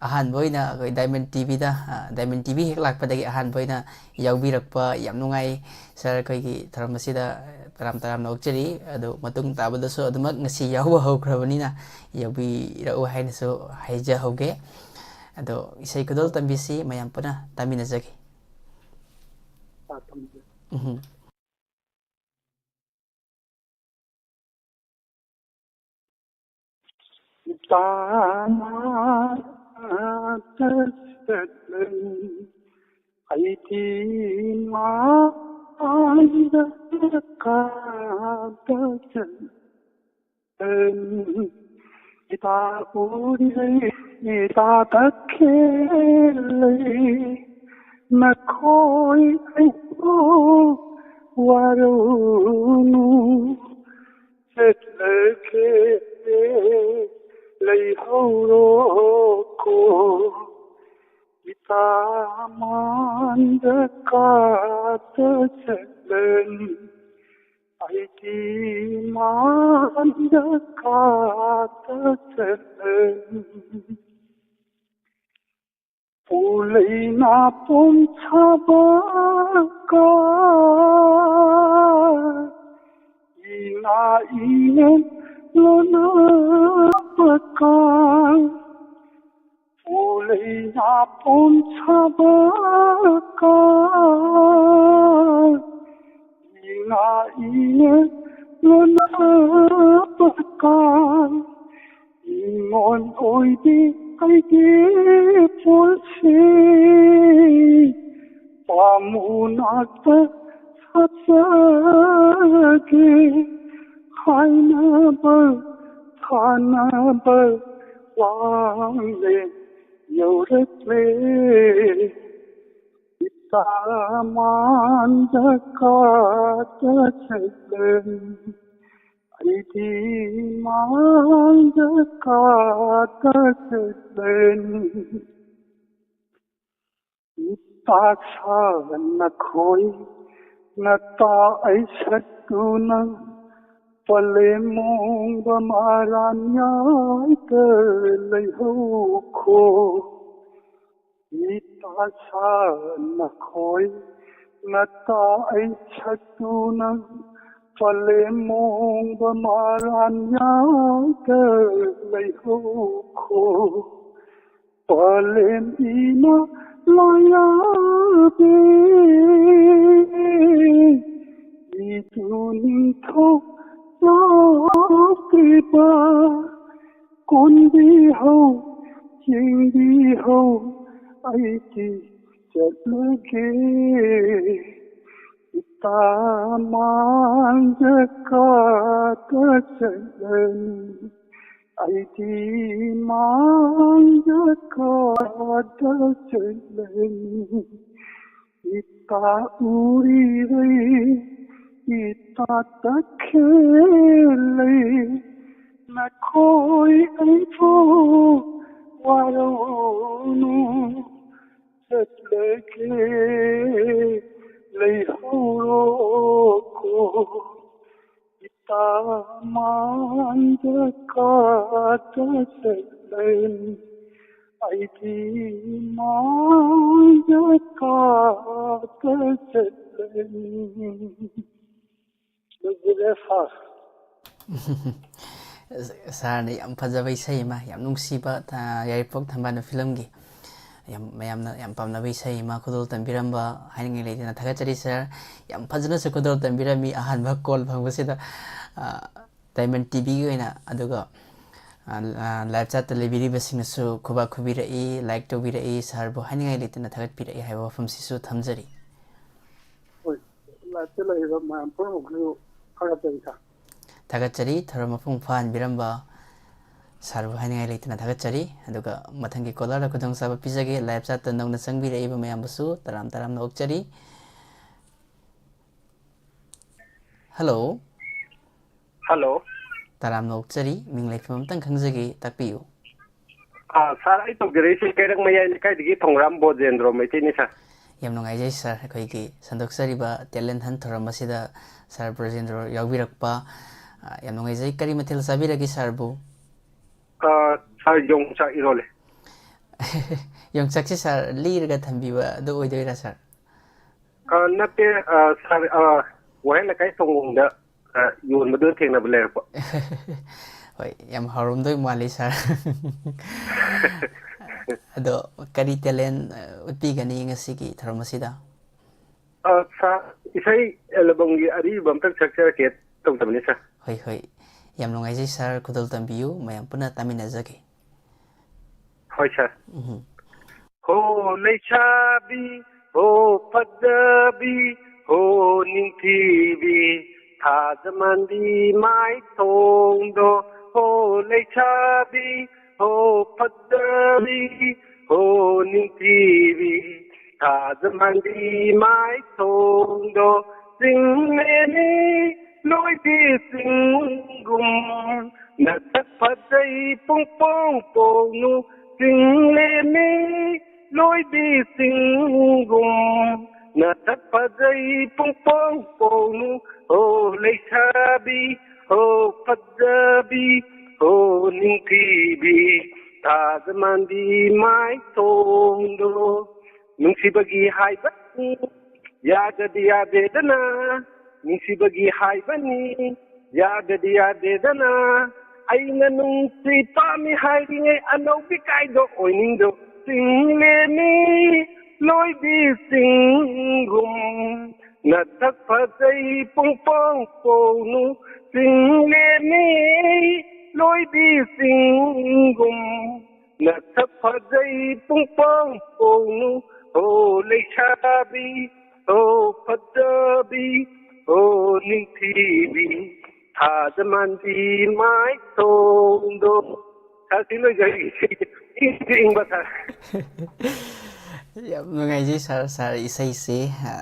ꯑꯍꯥꯟꯕ ꯑꯣꯏꯅ ꯑꯩꯈꯣꯏ Diamond ꯇꯤ ꯚꯤꯗ, ꯑ, Diamond ꯇꯤ ꯚꯤ ꯍꯦꯛ ꯂꯥꯛꯄꯗꯒꯤ ꯑꯍꯥꯟꯕ ꯑꯣꯏꯅ ꯌꯥꯎꯕꯤꯔꯛꯄ ꯌꯥꯝ ꯅꯨꯡꯉꯥꯏ꯫ Sir, ꯑꯩꯈꯣꯏꯒꯤ ꯊꯧꯔꯝ ꯑꯁꯤꯗ ꯇꯔꯥꯝ ꯇꯔꯥꯝꯅ ꯑꯣꯛꯆꯔꯤ꯫ ꯑꯗꯣ ꯃꯇꯨꯡ ꯇꯥꯕꯗꯁꯨ ꯑꯗꯨꯃꯛ ꯉꯁꯤ ꯌꯥꯎꯕ ꯍꯧꯈ꯭ꯔꯕꯅꯤꯅ ꯌꯥꯎꯕꯤꯔꯛꯎ ꯍꯥꯏꯅꯁꯨ ꯍꯥꯏꯖꯍꯧꯒꯦ꯫ ꯑꯗꯣ ꯏꯁꯩ ꯈꯨꯗꯣꯜ ꯇꯝꯕꯤꯁꯤ ꯃꯌꯥꯝ ꯄꯨꯟꯅ ꯇꯥꯃꯤꯟꯅꯖꯒꯦ꯫ ꯑ, ꯊꯝꯖꯔꯦ꯫ ꯎꯝ꯫ ꯇꯥꯅ ꯆꯠꯂꯅꯤ ꯑꯩꯗꯤ ꯃꯥꯡꯗ ꯀꯥꯗ ꯆꯠꯂꯅꯤ꯫ ꯏꯇꯥ ꯎꯔꯤꯔꯩ ꯏꯇꯥ ꯇꯛꯈꯦꯜꯂꯩ ꯅꯈꯣꯏ ꯑꯩꯕꯨ ꯋꯥꯔꯧꯅꯨ꯫ ꯆꯠꯂꯒꯦ ꯂꯩꯍꯧꯔꯣꯀꯣ ꯏꯇꯥ ꯃꯥꯡꯗ ꯀꯥꯗ ꯆꯠꯂꯅꯤ ꯑꯩꯗꯤ ꯃꯥꯡꯗ ꯀꯥꯗ ꯆꯠꯂꯅꯤ꯫ ꯄꯨꯂꯩ ꯅꯥꯄꯣꯝ ꯁꯥꯕ ꯀꯥ ꯏꯉꯥ ꯏꯉꯦꯟ ꯂꯣꯟꯅꯕ ꯀꯥꯡ ꯄꯨꯂꯩ ꯅꯥꯄꯣꯝ ꯁꯥꯕ ꯀꯥꯡ ꯏꯉꯥ ꯏꯉꯦꯟ ꯂꯣꯟꯅꯕ ꯀꯥꯡ ꯏꯉꯣꯟ ꯑꯣꯏꯕꯤ ꯑꯩꯒꯤ ꯄꯣꯠꯁꯤ ꯄꯥꯝꯃꯨ ꯅꯥꯛꯇ ꯁꯥꯠꯆꯒꯦ ꯍꯥꯏꯅꯕ ꯊꯥꯅꯕ ꯋꯥꯡꯂꯦꯟ ꯌꯧꯔꯛꯂꯦ꯫ ꯏꯇꯥ ꯃꯥꯡꯗ ꯀꯥꯗ ꯆꯠꯂꯅꯤ ꯑꯩꯗꯤ ꯃꯥꯡꯗ ꯀꯥꯗ ꯆꯠꯂꯅꯤ꯫ ꯏꯇꯥ ꯁꯥ ꯅꯈꯣꯏ ꯅꯇꯥ ꯑꯩ ꯁꯠꯇꯨꯅ ꯄꯂꯦꯝ ꯃꯣꯡꯕ ꯃꯔꯥꯟ ꯌꯥꯏꯗ ꯂꯩꯍꯧꯈꯣ꯫ ꯏꯇꯥ ꯁꯥ ꯅꯈꯣꯏ ꯅꯇꯥ ꯑꯩ ꯁꯠꯇꯨꯅ ꯄꯂꯦꯝ ꯃꯣꯡꯕ ꯃꯔꯥꯟ ꯌꯥꯏꯗ ꯂꯩꯍꯧꯈꯣ꯫ ꯄꯂꯦꯝ ꯏꯃꯥ ꯂꯥꯏꯌꯥꯕꯤ ꯏꯇꯨ ꯅꯤꯡꯊꯧ ꯆꯥꯎꯈꯤꯕ ꯀꯨꯟ ꯆꯠꯂꯒꯦ, ꯏꯇꯥ ꯃꯥꯡꯗ ꯀꯥꯗ ꯆꯠꯂꯅꯤ, ꯑꯩꯗꯤ ꯃꯥꯡꯗ ꯀꯥꯗ ꯆꯠꯂꯅꯤ꯫ ꯏꯇꯥ ꯎꯔꯤꯔꯩ, ꯏꯇꯥ ꯇꯈꯦꯜꯂꯩ, ꯅꯈꯣꯏ ꯑꯩꯕꯨ ꯋꯥꯔꯧꯅꯨ꯫ ꯆꯠꯂꯒꯦ, ꯂꯩꯍꯧꯔꯣꯀꯣ, ꯏꯇꯥ ꯃꯥꯡꯗ ꯀꯥꯗ ꯆꯠꯂꯅꯤ, ꯑꯩꯗꯤ ꯃꯥꯡꯗ ꯀꯥꯗ ꯆꯠꯂꯅꯤ꯫ ꯂꯣꯏꯖꯔꯦ ꯁꯥꯔ꯫ ꯁꯥꯔꯅ ꯌꯥꯝ ꯐꯖꯕ ꯏꯁꯩ ꯑꯃ, ꯌꯥꯝ ꯅꯨꯡꯁꯤꯕ, ꯊ-, ꯌꯥꯏꯔꯤꯄꯣꯛ ꯊꯝꯕꯥꯜꯅꯨ ꯐꯤꯂꯝꯒꯤ ꯌꯥꯝ, ꯃꯌꯥꯝꯅ ꯌꯥꯝ ꯄꯥꯝꯅꯕ ꯏꯁꯩ ꯑꯃ ꯈꯨꯗꯣꯜ ꯇꯝꯕꯤꯔꯝꯕ ꯍꯥꯏꯅꯤꯡꯉꯥꯏ ꯂꯩꯇꯅ ꯊꯥꯒꯠꯆꯔꯤ ꯁꯥꯔ꯫ ꯌꯥꯝ ꯐꯖꯅꯁꯨ ꯈꯨꯗꯣꯜ ꯇꯝꯕꯤꯔꯝꯃꯤ ꯑꯍꯥꯟꯕ ꯀꯣꯜ ꯐꯪꯕꯁꯤꯗ, ꯑ, ꯗꯥꯏꯃꯟ ꯇꯤꯚꯤꯒꯤ ꯑꯣꯏꯅ꯫ ꯑꯗꯨꯒ, ꯑ, ꯑ, ꯂꯥꯏꯚ ꯆꯥꯠꯇ ꯂꯩꯕꯤꯔꯤꯕꯁꯤꯡꯅꯁꯨ ꯈꯨꯕꯥꯛ ꯈꯨꯕꯤꯔꯛꯏ, ꯂꯥꯏꯛ ꯇꯧꯕꯤꯔꯛꯏ, ꯁꯥꯔꯕꯨ ꯍꯥꯏꯅꯤꯡꯉꯥꯏ ꯂꯩꯇꯅ ꯊꯥꯒꯠꯄꯤꯔꯛꯏ ꯍꯥꯏꯕ ꯋꯥꯐꯝꯁꯤꯁꯨ ꯊꯝꯖꯔꯤ꯫ ꯍꯣꯏ, ꯂꯥꯏꯚꯇ ꯂꯩꯔꯤꯕ ꯃꯌꯥꯝ ꯄꯨꯝꯅꯃꯛꯄꯨꯁꯨ ꯊꯥꯒꯠꯆꯔꯤ ꯁꯥꯔ꯫ ꯊꯥꯒꯠꯆꯔꯤ, ꯊꯧꯔꯝ ꯃꯄꯨꯡ ꯐꯥꯍꯟꯕꯤꯔꯝꯕ ꯁꯥꯔꯕꯨ ꯍꯥꯏꯅꯤꯡꯉꯥꯏ ꯂꯩꯇꯅ ꯊꯥꯒꯠꯆꯔꯤ꯫ ꯑꯗꯨꯒ ꯃꯊꯪꯒꯤ ꯀꯣꯂꯔꯗ ꯈꯨꯗꯣꯡꯆꯥꯕ ꯄꯤꯖꯒꯦ꯫ ꯂꯥꯏꯚ ꯆꯥꯠꯇ ꯅꯧꯅ ꯆꯪꯕꯤꯔꯛꯏꯕ ꯃꯌꯥꯝꯕꯨꯁꯨ ꯇꯔꯥꯝ ꯇꯔꯥꯝꯅ ꯑꯣꯛꯆꯔꯤ꯫ ꯍꯜꯂꯣ꯫ ꯍꯜꯂꯣ꯫ ꯇꯔꯥꯝꯅ ꯑꯣꯛꯆꯔꯤ, ꯃꯤꯡ ꯂꯩꯐꯝ ꯑꯝꯇꯪ ꯈꯪꯖꯒꯦ, ꯇꯥꯛꯄꯤꯌꯨ꯫ ꯑꯥ, ꯁꯥꯔ, ꯑꯩ ꯇꯧꯖꯔꯛꯏꯁꯦ ꯀꯩꯔꯛ ꯃꯌꯥꯏ ꯂꯩꯀꯥꯏꯗꯒꯤ ꯊꯣꯡꯒ꯭ꯔꯥꯝ ꯕꯣꯖꯦꯟꯗ꯭ꯔꯣ ꯃꯩꯇꯩꯅꯤ, ꯁꯥꯔ꯫ ꯌꯥꯝ ꯅꯨꯡꯉꯥꯏꯖꯩ, ꯁꯥꯔ꯫ ꯑꯩꯈꯣꯏꯒꯤ ꯁꯟꯗꯣꯛꯆꯔꯤꯕ ꯇꯦꯂꯦꯟ ꯍꯟ ꯊꯧꯔꯝ ꯑꯁꯤꯗ ꯁꯥꯔ ꯕ꯭ꯔꯖꯦꯟꯗ꯭ꯔꯣ ꯌꯥꯎꯕꯤꯔꯛꯄ, ꯑ, ꯌꯥꯝ ꯅꯨꯡꯉꯥꯏꯖꯩ꯫ ꯀꯔꯤ ꯃꯊꯦꯜ ꯆꯥꯕꯤꯔꯒꯦ, ꯁꯥꯔꯕꯨ? ꯑ, ꯁꯥꯔ, ꯌꯣꯡꯆꯥꯛ ꯏꯔꯣꯜꯂꯦ꯫ ꯌꯣꯡꯆꯥꯛꯁꯦ, ꯁꯥꯔ, ꯂꯤꯔꯒ ꯊꯝꯕꯤꯕ ꯑꯗꯨ ꯑꯣꯏꯗꯣꯏꯔꯥ, ꯁꯥꯔ? ꯑ, ꯅꯠꯇꯦ, ꯑ, ꯁꯥꯔ, ꯑ, ꯋꯥꯍꯦꯡ ꯂꯩꯀꯥꯏ ꯁꯪꯒꯣꯝꯗ, ꯑ, ꯌꯣꯟꯕꯗꯨ ꯊꯦꯡꯅꯕ ꯂꯩꯔꯛꯄ꯫ ꯍꯣꯏ, ꯌꯥꯝ ꯍꯥꯎꯔꯝꯗꯣꯏ ꯃꯥꯜꯂꯤ, ꯁꯥꯔ꯫ ꯑꯗꯣ ꯀꯔꯤ ꯇꯦꯂꯦꯟ, ꯑ, ꯎꯠꯄꯤꯒꯅꯤ ꯉꯁꯤꯒꯤ ꯊꯧꯔꯝ ꯑꯁꯤꯗ? ꯑ, ꯁꯥꯔ, ꯏꯁꯩ ꯑꯦꯜꯕꯝꯒꯤ ꯑꯔꯤꯕ ꯑꯝꯇꯪ ꯁꯛꯆꯔꯛꯀꯦ ꯇꯧꯖꯕꯅꯤ, ꯁꯥꯔ꯫ ꯍꯣꯏ, ꯍꯣꯏ꯫ ꯌꯥꯝ ꯅꯨꯡꯉꯥꯏꯖꯩ, ꯁꯥꯔ꯫ ꯈꯨꯗꯣꯜ ꯇꯝꯕꯤꯌꯨ꯫ ꯃꯌꯥꯝ ꯄꯨꯟꯅ ꯇꯥꯃꯤꯟꯅꯖꯒꯦ꯫ ꯍꯣꯏ, ꯁꯥꯔ꯫ ꯎꯝ꯫ ꯍꯣ ꯂꯩꯁꯥꯕꯤ, ꯍꯣ ꯐꯖꯕꯤ, ꯍꯣ ꯅꯤꯡꯊꯤꯕꯤ, ꯊꯥꯖꯃꯥꯟꯕꯤ ꯃꯥꯏꯊꯣꯡꯗꯣ꯫ ꯍꯣ ꯂꯩꯁꯥꯕꯤ, ꯍꯣ ꯐꯖꯕꯤ, ꯍꯣ ꯅꯤꯡꯊꯤꯕꯤ, ꯊꯥꯖꯃꯥꯟꯕꯤ ꯃꯥꯏꯊꯣꯡꯗꯣ꯫ ꯆꯤꯡꯂꯦꯟꯅꯤ ꯂꯣꯏꯕꯤ ꯆꯤꯡꯒꯨꯝ, ꯅꯁꯛ ꯐꯖꯩ ꯄꯨꯡꯄꯣꯡ ꯄꯣꯡꯅꯨ꯫ ꯆꯤꯡꯂꯦꯟꯅꯤ ꯂꯣꯏꯕꯤ ꯆꯤꯡꯒꯨꯝ, ꯅꯁꯛ ꯐꯖꯩ ꯄꯨꯡꯄꯣꯡ ꯄꯣꯡꯅꯨ꯫ ꯍꯣ ꯂꯩꯁꯥꯕꯤ, ꯍꯣ ꯐꯖꯕꯤ, ꯍꯣ ꯅꯤꯡꯊꯤꯕꯤ, ꯊꯥꯖꯃꯥꯟꯕꯤ ꯃꯥꯏꯊꯣꯡꯗꯣ꯫ ꯅꯨꯡꯁꯤꯕꯒꯤ ꯍꯥꯏꯕ ꯌꯥꯗꯗꯤ ꯌꯥꯗꯦꯗꯅ, ꯅꯨꯡꯁꯤꯕꯒꯤ ꯍꯥꯏꯕꯅꯤ ꯌꯥꯗꯗꯤ ꯌꯥꯗꯦꯗꯅ꯫ ꯑꯩꯅ ꯅꯨꯡꯁꯤ ꯄꯥꯝꯃꯤ ꯍꯥꯏꯔꯤꯉꯩ ꯑꯅꯧꯕꯤ ꯀꯥꯏꯗꯣ ꯑꯣꯏꯅꯤꯡꯗꯣ꯫ ꯆꯤꯡꯂꯦꯟꯅꯤ ꯂꯣꯏꯕꯤ ꯆꯤꯡꯒꯨꯝ, ꯅꯁꯛ ꯐꯖꯩ ꯄꯨꯡꯄꯣꯡ ꯄꯣꯡꯅꯨ꯫ ꯆꯤꯡꯂꯦꯟꯅꯤ ꯂꯣꯏꯕꯤ ꯆꯤꯡꯒꯨꯝ, ꯅꯁꯛ ꯐꯖꯩ ꯄꯨꯡꯄꯣꯡ ꯄꯣꯡꯅꯨ꯫ ꯍꯣ ꯂꯩꯁꯥꯕꯤ, ꯍꯣ ꯐꯖꯕꯤ, ꯍꯣ ꯅꯤꯡꯊꯤꯕꯤ, ꯊꯥꯖꯃꯥꯟꯕꯤ ꯃꯥꯏꯊꯣꯡꯗꯣ꯫ ꯁꯥꯔ, ꯁꯤ ꯂꯣꯏꯖꯔꯒꯦ꯫ ꯏꯁꯩꯁꯦ ꯏꯪꯗꯤ ꯏꯪꯕ, ꯁꯥꯔ꯫ ꯌꯥꯝ ꯅꯨꯡꯉꯥꯏꯖꯩ ꯁꯥꯔ, ꯁꯥꯔ ꯏꯁꯩꯁꯤ, ꯑ,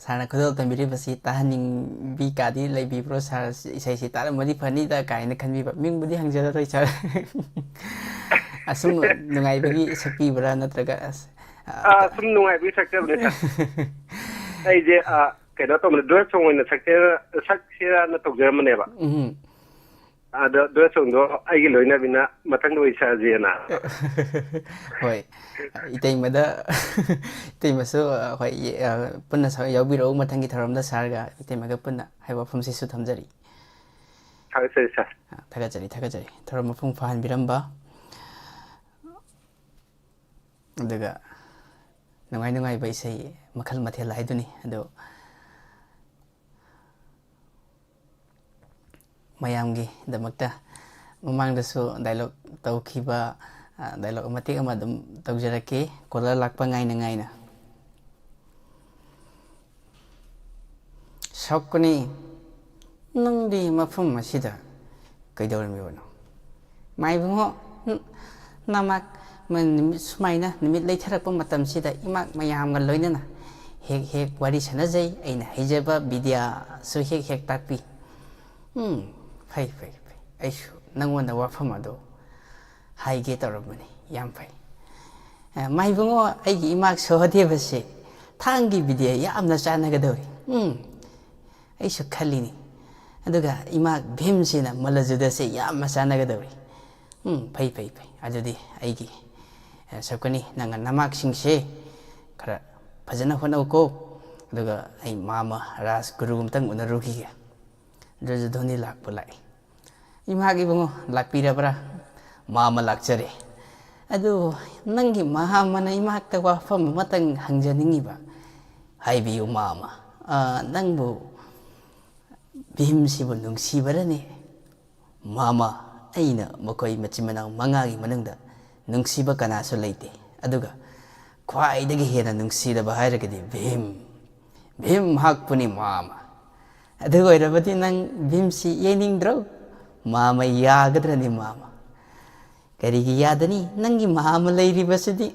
ꯁꯥꯔꯅ ꯈꯨꯗꯣꯜ ꯇꯝꯕꯤꯔꯤꯕꯁꯤ ꯇꯥꯍꯟꯅꯤꯡꯕꯤ ꯀꯥꯗꯤ ꯂꯩꯕꯤꯕ꯭ꯔꯣ ꯁꯥꯔ? ꯏꯁꯩꯁꯤ ꯇꯥꯔꯝꯃꯗꯤ ꯐꯅꯤꯗ ꯀꯥꯏꯅ ꯈꯟꯕꯤꯕ? ꯃꯤꯡꯕꯨꯗꯤ ꯍꯪꯖꯔꯔꯣꯏ ꯁꯥꯔ꯫ ꯑꯁꯨꯝ ꯅꯨꯡꯉꯥꯏꯕꯒꯤ ꯁꯛꯄꯤꯕ꯭ꯔꯥ ꯅꯠꯇ꯭ꯔꯒ ꯑꯁ, ꯑ, ꯑꯥ, ꯁꯨꯝ ꯅꯨꯡꯉꯥꯏꯕꯒꯤ ꯁꯛꯆꯕꯅꯦ ꯁꯥꯔ꯫ ꯑꯩꯁꯦ, ꯑ, ꯀꯩꯅꯣ ꯇꯧꯕꯅꯦ, ꯗꯨꯋꯦꯠ ꯁꯣꯡ ꯑꯣꯏꯅ ꯁꯛꯁꯦꯔꯥ, ꯁꯛꯁꯤꯔꯥꯅ ꯇꯧꯖꯔꯝꯕꯅꯦꯕ꯫ ꯎꯝ꯫ ꯑꯗꯣ ꯗꯨꯋꯦꯠ ꯁꯣꯡꯗꯣ ꯑꯩꯒꯤ ꯂꯣꯏꯅꯕꯤꯅ ꯃꯊꯪꯗ ꯑꯣꯏ ꯁꯛꯑꯁꯦꯅ꯫ ꯍꯣꯏ꯫ ꯏꯇꯩꯃꯗ, ꯏꯇꯩꯃꯁꯨ, ꯑ, ꯍꯣꯏ, ꯌꯦ-, ꯑ, ꯄꯨꯟꯅ ꯁ-, ꯌꯥꯎꯕꯤꯔꯛꯎ ꯃꯊꯪꯒꯤ ꯊꯧꯔꯝꯗ ꯁꯥꯔꯒ ꯏꯇꯩꯃꯒ ꯄꯨꯟꯅ ꯍꯥꯏꯕ ꯋꯥꯐꯝꯁꯤꯁꯨ ꯊꯝꯖꯔꯤ꯫ ꯊꯥꯒꯠꯆꯔꯤ ꯁꯥꯔ꯫ ꯑ, ꯊꯥꯒꯠꯆꯔꯤ, ꯊꯥꯒꯠꯆꯔꯤ꯫ ꯊꯧꯔꯝ ꯃꯄꯨꯡ ꯐꯥꯍꯟꯕꯤꯔꯝꯕ꯫ ꯑꯗꯨꯒ ꯅꯨꯡꯉꯥꯏ ꯅꯨꯡꯉꯥꯏꯕ ꯏꯁꯩ ꯃꯈꯜ ꯃꯊꯦꯜ ꯍꯥꯏꯗꯨꯅꯤ꯫ ꯑꯗꯨ ꯃꯌꯥꯝꯒꯤꯗꯃꯛꯇ ꯃꯃꯥꯡꯗꯁꯨ ꯗꯥꯏꯂꯣꯛ ꯇꯧꯈꯤꯕ, ꯗꯥꯏꯂꯣꯛ ꯃꯇꯦꯛ ꯑꯃ ꯑꯗꯨꯝ ꯇꯧꯖꯔꯛꯀꯦ, ꯀꯣꯂꯔ ꯂꯥꯛꯄ ꯉꯥꯏꯅ ꯉꯥꯏꯅ꯫ "ꯁꯥꯎꯀꯅꯤ, ꯅꯪꯗꯤ ꯃꯐꯝ ꯑꯁꯤꯗ ꯀꯩꯗꯧꯔꯝꯃꯤꯕꯅꯣ?" "ꯃꯥꯏꯕꯨꯡꯉꯣ, ꯅ-, ꯅꯃꯥꯛ ꯃ-, ꯅꯨꯃꯤꯠ ꯁꯨꯃꯥꯏꯅ ꯅꯨꯃꯤꯠ ꯂꯩꯊꯔꯛꯄ ꯃꯇꯝꯁꯤꯗ ꯏꯃꯥꯛ ꯃꯌꯥꯝꯒ ꯂꯣꯏꯅꯅ ꯍꯦꯛ ꯍꯦꯛ ꯋꯥꯔꯤ ꯁꯥꯟꯅꯖꯩ꯫ ꯑꯩꯅ ꯍꯩꯖꯕ ꯕꯤꯗ꯭ꯌꯥꯁꯨ ꯍꯦꯛ ꯍꯦꯛ ꯇꯥꯛꯄꯤ꯫" "ꯎꯝ, ꯐꯩ, ꯐꯩ, ꯐꯩ꯫ ꯑꯩꯁꯨ ꯅꯪꯉꯣꯟꯗ ꯋꯥꯐꯝ ꯑꯗꯨ ꯍꯥꯏꯒꯦ ꯇꯧꯔꯝꯕꯅꯤ꯫ ꯌꯥꯝ ꯐꯩ꯫ ꯑ, ꯃꯥꯏꯕꯨꯡꯉꯣ, ꯑꯩꯒꯤ ꯏꯃꯥꯛ ꯁꯣꯍꯗꯦꯕꯁꯦ ꯊꯥꯡꯒꯤ ꯕꯤꯗ꯭ꯌꯥ ꯌꯥꯝꯅ ꯆꯥꯟꯅꯒꯗꯧꯔꯤ꯫" "ꯎꯝ, ꯑꯩꯁꯨ ꯈꯜꯂꯤꯅꯤ꯫ ꯑꯗꯨꯒ ꯏꯃꯥꯛ ꯚꯤꯝꯁꯤꯅ ꯃꯜꯂꯖꯨꯗꯁꯦ ꯌꯥꯝꯅ ꯆꯥꯟꯅꯒꯗꯧꯔꯤ꯫" "ꯎꯝ, ꯐꯩ, ꯐꯩ, ꯐꯩ꯫ ꯑꯗꯨꯗꯤ ꯑꯩꯒꯤ, ꯑ, ꯁꯥꯎꯀꯅꯤ, ꯅꯪꯅ ꯅꯃꯥꯛꯁꯤꯡꯁꯦ ꯈꯔ ꯐꯖꯅ ꯍꯣꯠꯅꯧꯀꯣ꯫ ꯑꯗꯨꯒ ꯑꯩ ꯃꯥꯃ ꯔꯥꯖ ꯒꯨꯔꯨ ꯑꯝꯇꯪ ꯎꯅꯔꯨꯈꯤꯒꯦ꯫" ꯗ꯭ꯔꯖꯗ꯭ꯋꯅꯤ ꯂꯥꯛꯄ ꯂꯥꯛꯏ꯫ "ꯏꯃꯥꯒꯤ ꯏꯕꯨꯡꯉꯣ, ꯂꯥꯛꯄꯤꯔꯕ꯭ꯔꯥ?" "ꯃꯥꯃ ꯂꯥꯛꯆꯔꯦ꯫ ꯑꯗꯨ ꯅꯪꯒꯤ ꯃꯥꯃꯅ ꯏꯃꯥꯛꯇ ꯋꯥꯐꯝ ꯑꯃꯇꯪ ꯍꯪꯖꯅꯤꯡꯉꯤꯕ꯫" "ꯍꯥꯏꯕꯤꯌꯨ ꯃꯥꯃ꯫" "ꯑ, ꯅꯪꯕꯨ ꯚꯤꯝꯁꯤꯕꯨ ꯅꯨꯡꯁꯤꯕꯔꯅꯦ?" "ꯃꯥꯃ, ꯑꯩꯅ ꯃꯈꯣꯏ ꯃꯆꯤꯟ ꯃꯅꯥꯎ ꯃꯉꯥꯒꯤ ꯃꯅꯨꯡꯗ ꯅꯨꯡꯁꯤꯕ ꯀꯅꯥꯁꯨ ꯂꯩꯇꯦ꯫ ꯑꯗꯨꯒ ꯈ꯭ꯋꯥꯏꯗꯒꯤ ꯍꯦꯟꯅ ꯅꯨꯡꯁꯤꯔꯕ ꯍꯥꯏꯔꯒꯗꯤ ꯚꯤꯝ, ꯚꯤꯝ ꯍꯥꯛꯄꯨꯅꯤ ꯃꯥꯃ꯫ ꯑꯗꯨ ꯑꯣꯏꯔꯕꯗꯤ ꯅꯪ ꯚꯤꯝꯁꯤ ꯌꯩꯅꯤꯡꯗ꯭ꯔꯣ?" "ꯃꯥꯃ, ꯌꯥꯒꯗ꯭ꯔꯅꯤ ꯃꯥꯃ?" "ꯀꯔꯤꯒꯤ ꯌꯥꯗꯅꯤ? ꯅꯪꯒꯤ ꯃꯥꯃ ꯂꯩꯔꯤꯕꯁꯤꯗꯤ꯫"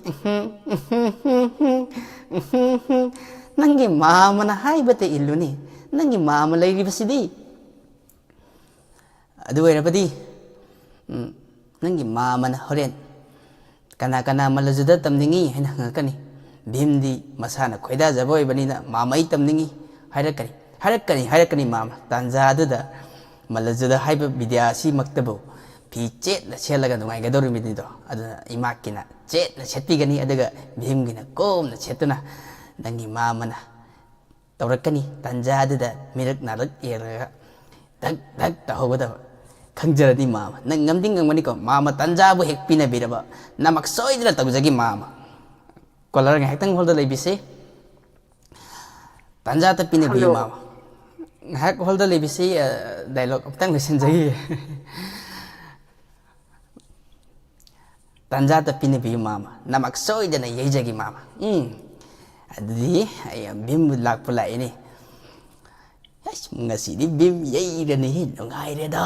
"ꯅꯪꯒꯤ ꯃꯥꯃꯅ ꯍꯥꯏꯕꯇ ꯏꯜꯂꯨꯅꯦ, ꯅꯪꯒꯤ ꯃꯥꯃ ꯂꯩꯔꯤꯕꯁꯤꯗꯤ꯫" "ꯑꯗꯨ ꯑꯣꯏꯔꯕꯗꯤ, ꯎꯝ, ꯅꯪꯒꯤ ꯃꯥꯃꯅ ꯍꯣꯔꯦꯟ ꯀꯅꯥ ꯀꯅꯥ ꯃꯜꯂꯖꯨꯗ ꯇꯝꯅꯤꯡꯉꯤ ꯍꯥꯏꯅ ꯍꯪꯉꯛꯀꯅꯤ꯫ ꯚꯤꯝꯗꯤ ꯃꯁꯥꯅ ꯈꯣꯏꯗꯥꯖꯕ ꯑꯣꯏꯕꯅꯤꯅ ꯃꯥꯃ ꯑꯩ ꯇꯝꯅꯤꯡꯉꯤ ꯍꯥꯏꯔꯛꯀꯅꯤ꯫ ꯍꯥꯏꯔꯛꯀꯅꯤ, ꯍꯥꯏꯔꯛꯀꯅꯤ ꯃꯥꯃ꯫ ꯇꯥꯟꯖꯥ ꯑꯗꯨꯗ ꯃꯜꯂꯖꯨꯗ ꯍꯥꯏꯕ ꯕꯤꯗ꯭ꯌꯥ ꯑꯁꯤꯃꯛꯇꯕꯨ ꯐꯤ ꯆꯦꯠꯅ ꯁꯦꯠꯂꯒ ꯅꯨꯡꯉꯥꯏꯒꯗꯧꯔꯤꯕꯅꯤꯗꯣ꯫ ꯑꯗꯨꯅ ꯏꯃꯥꯛꯀꯤꯅ ꯆꯦꯠꯅ ꯁꯦꯠꯄꯤꯒꯅꯤ, ꯑꯗꯨꯒ ꯚꯤꯝꯒꯤꯅ ꯀꯣꯝꯅ ꯁꯦꯠꯇꯨꯅ ꯅꯪꯒꯤ ꯃꯥꯃꯅ ꯇꯧꯔꯛꯀꯅꯤ꯫ ꯇꯥꯟꯖꯥꯗꯨꯗ ꯃꯤꯔꯛ ꯅꯥꯔꯛ ꯌꯦꯡꯂꯒ ꯙꯛ ꯙꯛ ꯇꯧꯍꯧꯒꯗꯕ꯫ ꯈꯪꯖꯔꯅꯤ ꯃꯥꯃ, ꯅꯪ ꯉꯝꯗꯤ ꯉꯝꯒꯅꯤꯀꯣ꯫ ꯃꯥꯃ ꯇꯥꯟꯖꯥꯕꯨ ꯍꯦꯛ ꯄꯤꯅꯕꯤꯔꯕ, ꯅꯃꯛ ꯁꯣꯏꯗꯅ ꯇꯧꯖꯒꯦ ꯃꯥꯃ꯫ ꯀꯣꯂꯔ ꯉꯥꯏꯍꯥꯛꯇꯪ ꯍꯣꯜꯗ ꯂꯩꯕꯤꯁꯤ꯫ ꯇꯥꯟꯖꯥ ꯑꯝꯇ ꯄꯤꯅꯕꯤꯌꯨ ꯍꯜꯂꯣ꯫ ꯃꯥꯃ꯫ ꯉꯥꯏꯍꯥꯛ ꯍꯣꯜꯗ ꯂꯩꯕꯤꯁꯤ, ꯑ, ꯗꯥꯏꯂꯣꯛ ꯑꯝꯇꯪ ꯂꯣꯏꯁꯤꯟꯖꯈꯤꯒꯦ꯫ ꯇꯥꯟꯖꯥꯗ ꯄꯤꯅꯕꯤꯌꯨ ꯃꯥꯃ, ꯅꯃꯛ ꯁꯣꯏꯗꯅ ꯌꯩꯖꯒꯦ ꯃꯥꯃ꯫ ꯎꯝ, ꯑꯗꯨꯗꯤ ꯑꯩ ꯚꯤꯝ ꯂꯥꯛꯄ ꯂꯥꯛꯏꯅꯦ꯫ ꯑꯁ, ꯉꯁꯤꯗꯤ ꯚꯤꯝ ꯌꯩꯔꯅꯤ, ꯅꯨꯡꯉꯥꯏꯔꯦꯗ꯫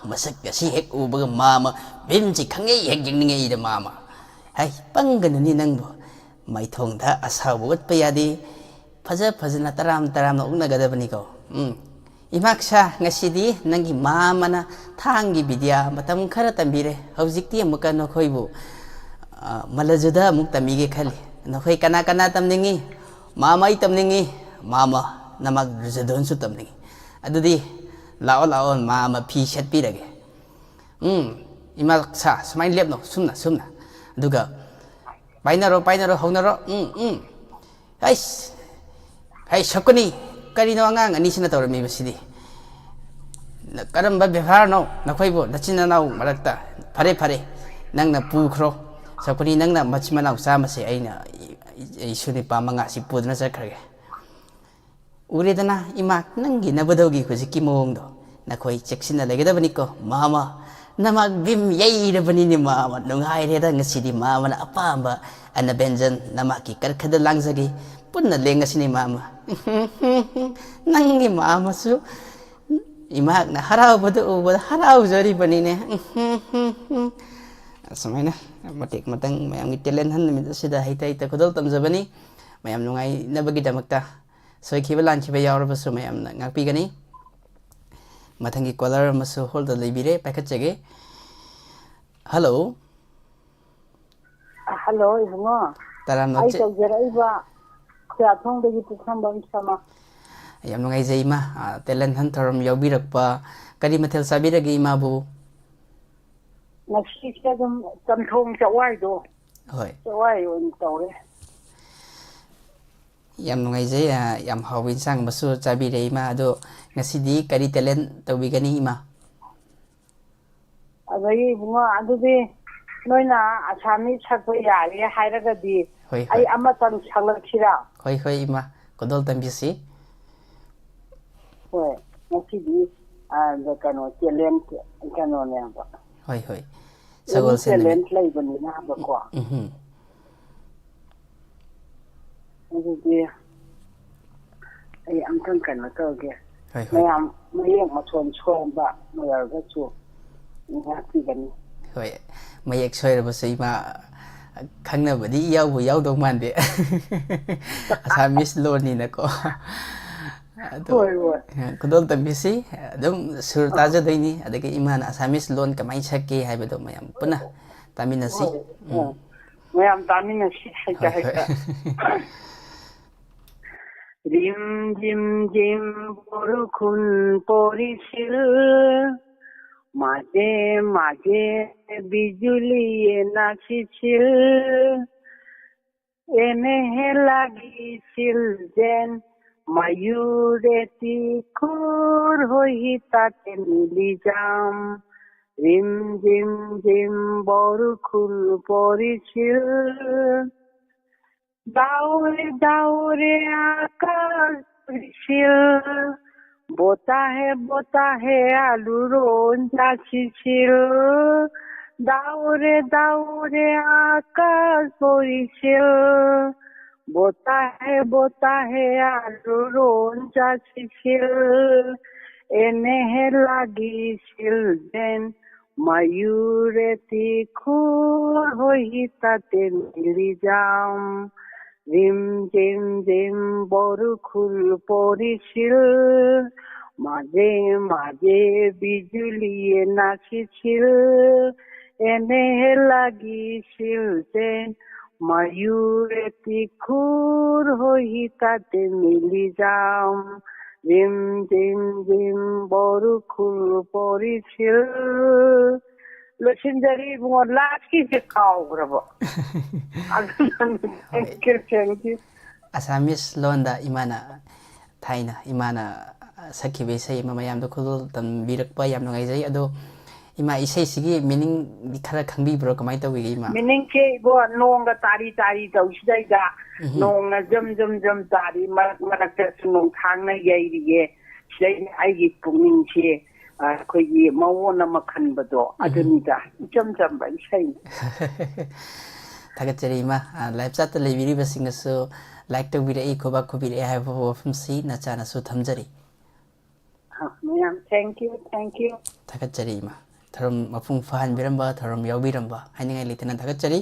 ꯃꯁꯛ ꯑꯁꯤ ꯍꯦꯛ ꯎꯕꯒ ꯃꯥꯃ, ꯚꯤꯝꯁꯤ ꯈꯪꯌꯩ ꯍꯦꯛ ꯌꯦꯡꯅꯤꯡꯉꯩꯗ ꯃꯥꯃ꯫ ꯍꯩ, ꯄꯪꯒꯅꯨꯅꯤ ꯅꯪꯕꯨ꯫ ꯃꯥꯏꯊꯣꯡꯗ ꯑꯁꯥꯎꯕ ꯎꯠꯄ ꯌꯥꯗꯦ꯫ ꯐꯖ ꯐꯖꯅ ꯇꯔꯥꯝ ꯇꯔꯥꯝꯅ ꯑꯣꯛꯅꯒꯗꯕꯅꯤꯀꯣ꯫ ꯎꯝ꯫ ꯏꯃꯥꯛꯁꯥ, ꯉꯁꯤꯗꯤ ꯅꯪꯒꯤ ꯃꯥꯃꯅ ꯊꯥꯡꯒꯤ ꯕꯤꯗ꯭ꯌꯥ ꯃꯇꯝ ꯈꯔ ꯇꯝꯕꯤꯔꯦ꯫ ꯍꯧꯖꯤꯛꯇꯤ ꯑꯃꯨꯛꯀ ꯅꯈꯣꯏꯕꯨ, ꯑ, ꯃꯜꯂꯖꯨꯗ ꯑꯃꯨꯛ ꯇꯝꯕꯤꯒꯦ ꯈꯜꯂꯤ꯫ ꯅꯈꯣꯏ ꯀꯅꯥ ꯀꯅꯥ ꯇꯝꯅꯤꯡꯉꯤ? ꯃꯥꯃ ꯑꯩ ꯇꯝꯅꯤꯡꯉꯤ꯫ ꯃꯥꯃ, ꯅꯃꯛ ꯗꯨꯔꯖꯣꯙꯟꯁꯨ ꯇꯝꯅꯤꯡꯉꯤ꯫ ꯑꯗꯨꯗꯤ ꯂꯥꯛꯑꯣ, ꯂꯥꯛꯑꯣ, ꯃꯥꯃ ꯐꯤ ꯁꯦꯠꯄꯤꯔꯒꯦ꯫ ꯎꯝ, ꯏꯃꯥꯛꯁꯥ, ꯁꯨꯃꯥꯏꯅ ꯂꯦꯞꯅꯣ, ꯁꯨꯝꯅ, ꯁꯨꯝꯅ꯫ ꯑꯗꯨꯒ ꯄꯥꯏꯅꯔꯣ, ꯄꯥꯏꯅꯔꯣ, ꯍꯧꯅꯔꯣ꯫ ꯎꯝ, ꯎꯝ꯫ ꯍꯩꯁ! ꯍꯩ, ꯁꯀꯨꯅꯤ! ꯀꯔꯤꯅꯣ ꯑꯉꯥꯡ ꯑꯅꯤꯁꯤꯅ ꯇꯧꯔꯝꯃꯤꯕꯁꯤꯗꯤ? ꯅ-, ꯀꯔꯝꯕ ꯕꯦꯕꯥꯔꯅꯣ ꯅꯈꯣꯏꯕꯨ ꯅꯆꯤꯟ ꯅꯅꯥꯎ ꯃꯔꯛꯇ? ꯐꯔꯦ, ꯐꯔꯦ, ꯅꯪꯅ ꯄꯨꯈ꯭ꯔꯣ꯫ ꯁꯀꯨꯅꯤ, ꯅꯪꯅ ꯃꯆꯤꯟ ꯃꯅꯥꯎ ꯆꯥꯝꯃꯁꯦ ꯑꯩꯅ, ꯑꯩ, ꯑꯩ ꯏꯁꯨ ꯅꯨꯄꯥ ꯃꯉꯥꯁꯤ ꯄꯨꯗꯨꯅ ꯆꯠꯈ꯭ꯔꯒꯦ꯫ ꯎꯔꯦꯗꯅ, ꯏꯃꯥ, ꯅꯪꯒꯤ ꯅꯕꯗꯧꯒꯤ ꯍꯧꯖꯤꯛꯀꯤ ꯃꯑꯣꯡꯗꯣ꯫ ꯅꯈꯣꯏ ꯆꯦꯛꯁꯤꯟꯅ ꯂꯩꯒꯗꯕꯅꯤꯀꯣ, ꯃꯥꯃ꯫ ꯅꯃꯥꯛ ꯚꯤꯝ ꯌꯩꯔꯕꯅꯤꯅꯦ, ꯃꯥꯃ꯫ ꯅꯨꯡꯉꯥꯏꯔꯦꯗ, ꯉꯁꯤꯗꯤ ꯃꯥꯃꯅ ꯑꯄꯥꯝꯕ ꯑꯅꯕꯦꯟꯖꯟ ꯅꯃꯥꯛꯀꯤ ꯀꯔꯈꯗ ꯂꯥꯡꯖꯒꯦ꯫ ꯄꯨꯟꯅ ꯂꯦꯡꯉꯁꯤꯅꯦ, ꯃꯥꯃ꯫ ꯅꯪꯒꯤ ꯃꯥꯃꯁꯨ ꯏꯃꯥꯛꯅ ꯍꯔꯥꯎꯕꯗꯨ ꯎꯕꯗ ꯍꯔꯥꯎꯖꯔꯤꯕꯅꯤꯅꯦ꯫ ꯑꯁꯨꯃꯥꯏꯅ ꯃꯇꯦꯛ ꯃꯇꯪ ꯃꯌꯥꯝꯒꯤ talent hunt ꯅꯨꯃꯤꯠ ꯑꯁꯤꯗ ꯍꯩꯇ ꯍꯩꯇ ꯈꯨꯗꯣꯜ ꯇꯝꯖꯕꯅꯤ꯫ ꯃꯌꯥꯝ ꯅꯨꯡꯉꯥꯏꯅꯕꯒꯤꯗꯃꯛꯇ꯫ ꯁꯣꯏꯈꯤꯕ ꯂꯥꯟꯈꯤꯕ ꯌꯥꯎꯔꯕꯁꯨ ꯃꯌꯥꯝꯅ ꯉꯥꯛꯄꯤꯒꯅꯤ꯫ ꯃꯊꯪꯒꯤ caller ꯑꯃꯁꯨ hold ꯇ ꯂꯩꯕꯤꯔꯦ, ꯄꯥꯏꯈꯠꯆꯒꯦ꯫ Hello꯫ Hello, ꯏꯕꯨꯡꯉꯣ꯫ ꯇꯔꯥꯝꯅ ꯑꯩ ꯆꯦ- ꯇꯧꯖꯔꯛꯏꯕ ꯈꯨꯌꯥꯊꯣꯡꯗꯒꯤ ꯄꯨꯈ꯭ꯔꯝꯕꯝ ꯁꯃ꯫ ꯌꯥꯝ ꯅꯨꯡꯉꯥꯏꯖꯩ, ꯏꯃꯥ꯫ ꯑ, talent hunt ꯊꯧꯔꯝ ꯌꯥꯎꯕꯤꯔꯛꯄ꯫ ꯀꯔꯤ ꯃꯊꯦꯜ ꯆꯥꯕꯤꯔꯒꯦ, ꯏꯃꯥꯕꯨ? ꯉꯁꯤꯁꯦ ꯑꯗꯨꯝ ꯆꯝꯊꯣꯡ ꯆꯋꯥꯏꯗꯣ꯫ ꯍꯣꯏ꯫ ꯆꯋꯥꯏ ꯑꯣꯏꯅ ꯇꯧꯔꯦ꯫ ꯌꯥꯝ ꯅꯨꯡꯉꯥꯏꯖꯩ, ꯑ, ꯌꯥꯝ ꯍꯥꯎꯕ ꯏꯟꯁꯥꯡ ꯑꯃꯁꯨ ꯆꯥꯕꯤꯔꯦ, ꯏꯃꯥ꯫ ꯑꯗꯣ ꯉꯁꯤꯗꯤ ꯀꯔꯤ talent ꯇꯧꯕꯤꯒꯅꯤ, ꯏꯃꯥ? ꯑꯗꯒꯤ ꯏꯕꯨꯡꯉꯣ, ꯑꯗꯨꯗꯤ ꯅꯣꯏꯅ ꯑꯁꯥꯃꯤꯁ ꯁꯛꯄ ꯌꯥꯔꯦ ꯍꯥꯏꯔꯒꯗꯤ ꯍꯣꯏ, ꯑꯩ ꯍꯣꯏ꯫ ꯑꯃꯇꯪ ꯁꯛꯂꯛꯁꯤꯔꯥ? ꯍꯣꯏ, ꯍꯣꯏ, ꯏꯃꯥ꯫ ꯈꯨꯗꯣꯜ ꯇꯝꯕꯤꯁꯤ꯫ ꯍꯣꯏ, ꯉꯁꯤꯗꯤ, ꯑ, ꯀꯩꯅꯣ, talent ꯀꯩꯅꯣꯅꯦꯕ꯫ ꯍꯣꯏ, ꯍꯣꯏ꯫ ꯁꯒꯣꯜꯁꯦꯟ ꯅꯨꯃꯤꯠ꯫ Any talent ꯂꯩꯕꯅꯤꯅ ꯍꯥꯏꯕꯀꯣ꯫ ꯎꯝ, ꯎꯝ꯫ ꯑꯗꯨꯗꯤ ꯑꯩ ꯑꯝꯇꯪ ꯀꯩꯅꯣ ꯇꯧꯒꯦ꯫ ꯍꯣꯏ, ꯍꯣꯏ꯫ ꯃꯌꯥꯝ ꯃꯌꯦꯛ ꯃꯊꯣꯟ ꯁꯣꯟꯕ ꯑꯣꯏꯔꯒꯁꯨ ꯉꯥꯛꯄꯤꯒꯅꯤ꯫ ꯍꯣꯏ, ꯃꯌꯦꯛ ꯁꯣꯏꯔꯕꯁꯨ ꯏꯃꯥ ꯈꯪꯅꯕꯗꯤ ꯏꯌꯥꯎꯕꯨ ꯌꯥꯎꯗꯧ ꯃꯥꯟꯗꯦ꯫ Assamese ꯂꯣꯟꯅꯤꯅꯀꯣ꯫ ꯑꯗꯣ, ꯍꯣꯏ, ꯍꯣꯏ꯫ ꯈꯨꯗꯣꯜ ꯇꯝꯕꯤꯁꯤ꯫ ꯑꯗꯨꯝ ꯁꯨꯔ ꯑꯥ꯫ ꯇꯥꯖꯗꯣꯏꯅꯤ, ꯑꯗꯒꯤ ꯏꯃꯥꯅ Assamese ꯂꯣꯟ ꯀꯃꯥꯏꯅ ꯁꯛꯀꯦ ꯍꯥꯏꯕꯗꯣ ꯃꯌꯥꯝ ꯄꯨꯟꯅ ꯇꯥꯃꯤꯟꯅꯁꯤ꯫ ꯍꯣꯏ, ꯎꯝ꯫ ꯍꯣꯏ꯫ ꯃꯌꯥꯝ ꯇꯥꯃꯤꯟꯅꯁꯤ ꯍꯦꯛꯇ, ꯍꯣꯏ, ꯍꯣꯏ꯫ ꯍꯦꯛꯇ꯫ ꯔꯤꯝ ꯖꯤꯝ ꯖꯤꯝ ꯕꯣꯔꯨꯈꯨꯟ ꯄꯣꯔꯤꯁꯤꯜ, ꯃꯥꯖꯦ ꯃꯥꯖꯦ ꯕꯤꯖꯨꯂꯤꯌꯦ ꯅꯥꯁꯤꯁꯤꯜ, ꯏꯅꯦꯍꯦ ꯂꯥꯒꯤ ꯁꯤꯜꯖꯦꯟ, ꯃꯌꯨꯔꯦ ꯇꯤꯈꯨꯔ ꯍꯣꯏꯍꯤ ꯇꯥꯇꯦ ꯃꯤꯂꯤꯖꯥꯝ, ꯔꯤꯝ ꯖꯤꯝ ꯖꯤꯝ ꯕꯣꯔꯨꯈꯨꯜ ꯄꯣꯔꯤꯁꯤꯜ, ꯗꯥꯎꯔꯦ ꯗꯥꯎꯔꯦ ꯑꯥꯀꯥꯁ ꯄꯣꯔꯤꯁꯤꯜ, ꯕꯣꯇꯥ ꯍꯦ ꯕꯣꯇꯥ ꯍꯦ ꯑꯥꯂꯨ ꯔꯣꯟ ꯆꯥꯁꯤꯁꯤꯜ, ꯗꯥꯎꯔꯦ ꯗꯥꯎꯔꯦ ꯑꯥꯀꯥꯁ ꯄꯣꯔꯤꯁꯤꯜ, ꯕꯣꯇꯥ ꯍꯦ ꯕꯣꯇꯥ ꯍꯦ ꯑꯥꯂꯨ ꯔꯣꯟ ꯆꯥꯁꯤꯁꯤꯜ, ꯑꯦꯅꯦ ꯍꯦ ꯂꯥꯒꯤ ꯁꯤꯜꯖꯦꯟ, ꯃꯌꯨꯔꯦ ꯇꯤꯈꯨꯔ ꯍꯣꯏꯍꯤ ꯇꯥꯇꯦ ꯃꯤꯂꯤꯖꯥꯝ, ꯔꯤꯝ ꯖꯤꯝ ꯖꯤꯝ ꯕꯣꯔꯨꯈꯨꯜ ꯄꯣꯔꯤꯁꯤꯜ, ꯃꯥꯖꯦ ꯃꯥꯖꯦ ꯕꯤꯖꯨꯂꯤꯌꯦ ꯅꯥꯁꯤꯁꯤꯜ, ꯑꯦꯅꯦ ꯍꯦ ꯂꯥꯒꯤ ꯁꯤꯜꯖꯦꯟ, ꯃꯌꯨꯔꯦ ꯇꯤꯈꯨꯔ ꯍꯣꯏꯍꯤ ꯇꯥꯇꯦ ꯃꯤꯂꯤꯖꯥꯝ, ꯔꯤꯝ ꯖꯤꯝ ꯖꯤꯝ ꯕꯣꯔꯨꯈꯨꯜ ꯄꯣꯔꯤꯁꯤꯜ꯫ ꯂꯣꯏꯁꯤꯟꯖꯔꯦ ꯏꯕꯨꯡꯉꯣ, ꯂꯥꯁꯀꯤꯁꯦ ꯀꯥꯎꯈ꯭ꯔꯕꯣ? ꯑꯗꯨꯅ ꯍꯣꯏ꯫ Thank you, thank you꯫ Assamese ꯂꯣꯟꯗ ꯏꯃꯥꯅ, ꯊꯥꯏꯅ ꯏꯃꯥꯅ ꯁꯛꯈꯤꯕ ꯏꯁꯩ ꯑꯃ ꯃꯌꯥꯝꯗ ꯈꯨꯗꯣꯜ ꯇꯝꯕꯤꯔꯛꯄ ꯌꯥꯝ ꯅꯨꯡꯉꯥꯏꯖꯩ꯫ ꯑꯗꯣ ꯏꯃꯥ, ꯏꯁꯩꯁꯤꯒꯤ meaning ꯗꯤ ꯈꯔ ꯈꯪꯕꯤꯕ꯭ꯔꯣ? ꯀꯃꯥꯏꯅ ꯇꯧꯕꯤꯒꯦ ꯏꯃꯥ? Meaning ꯁꯦ ꯏꯕꯣ, ꯅꯣꯡꯒ ꯇꯥꯔꯤ ꯇꯥꯔꯤ ꯇꯧꯁꯤꯗꯩꯗ, ꯎꯝꯍꯨꯝ꯫ ꯅꯣꯡꯅ ꯖꯝ ꯖꯝ ꯖꯝ ꯇꯥꯔꯤ, ꯃꯔꯛ ꯃꯔꯛꯇꯁꯨ ꯅꯣꯡꯊꯥꯡꯅ ꯌꯩꯔꯤꯌꯦ꯫ ꯁꯤꯗꯩꯗ ꯑꯩꯒꯤ ꯄꯨꯛꯅꯤꯡꯁꯦ, ꯑꯩꯈꯣꯏꯒꯤ ꯃꯑꯣꯡ ꯑꯃ ꯈꯟꯕꯗꯣ, ꯑꯗꯨꯅꯤꯗ, ꯏꯆꯝ ꯆꯝꯕ ꯏꯁꯩꯅꯤ꯫ ꯊꯥꯒꯠꯆꯔꯤ ꯏꯃꯥ꯫ ꯂꯥꯏꯞ ꯆꯥꯠꯇ ꯂꯩꯕꯤꯔꯤꯕꯁꯤꯡꯅꯁꯨ ꯂꯥꯏꯛ ꯇꯧꯕꯤꯔꯛꯏ, ꯈꯨꯕꯥꯛ ꯈꯨꯕꯤꯔꯛꯏ ꯍꯥꯏꯕ ꯋꯥꯐꯝꯁꯤ ꯅꯆꯥꯅꯁꯨ ꯊꯝꯖꯔꯤ꯫ ꯑ, ꯃꯌꯥꯝ thank you, thank you꯫ ꯊꯥꯒꯠꯆꯔꯤ ꯏꯃꯥ꯫ ꯊꯧꯔꯝ ꯃꯄꯨꯡ ꯐꯥꯍꯟꯕꯤꯔꯝꯕ, ꯊꯧꯔꯝ ꯌꯥꯎꯕꯤꯔꯝꯕ ꯍꯥꯏꯅꯤꯡꯉꯥꯏ ꯂꯩꯇꯅ ꯊꯥꯒꯠꯆꯔꯤ꯫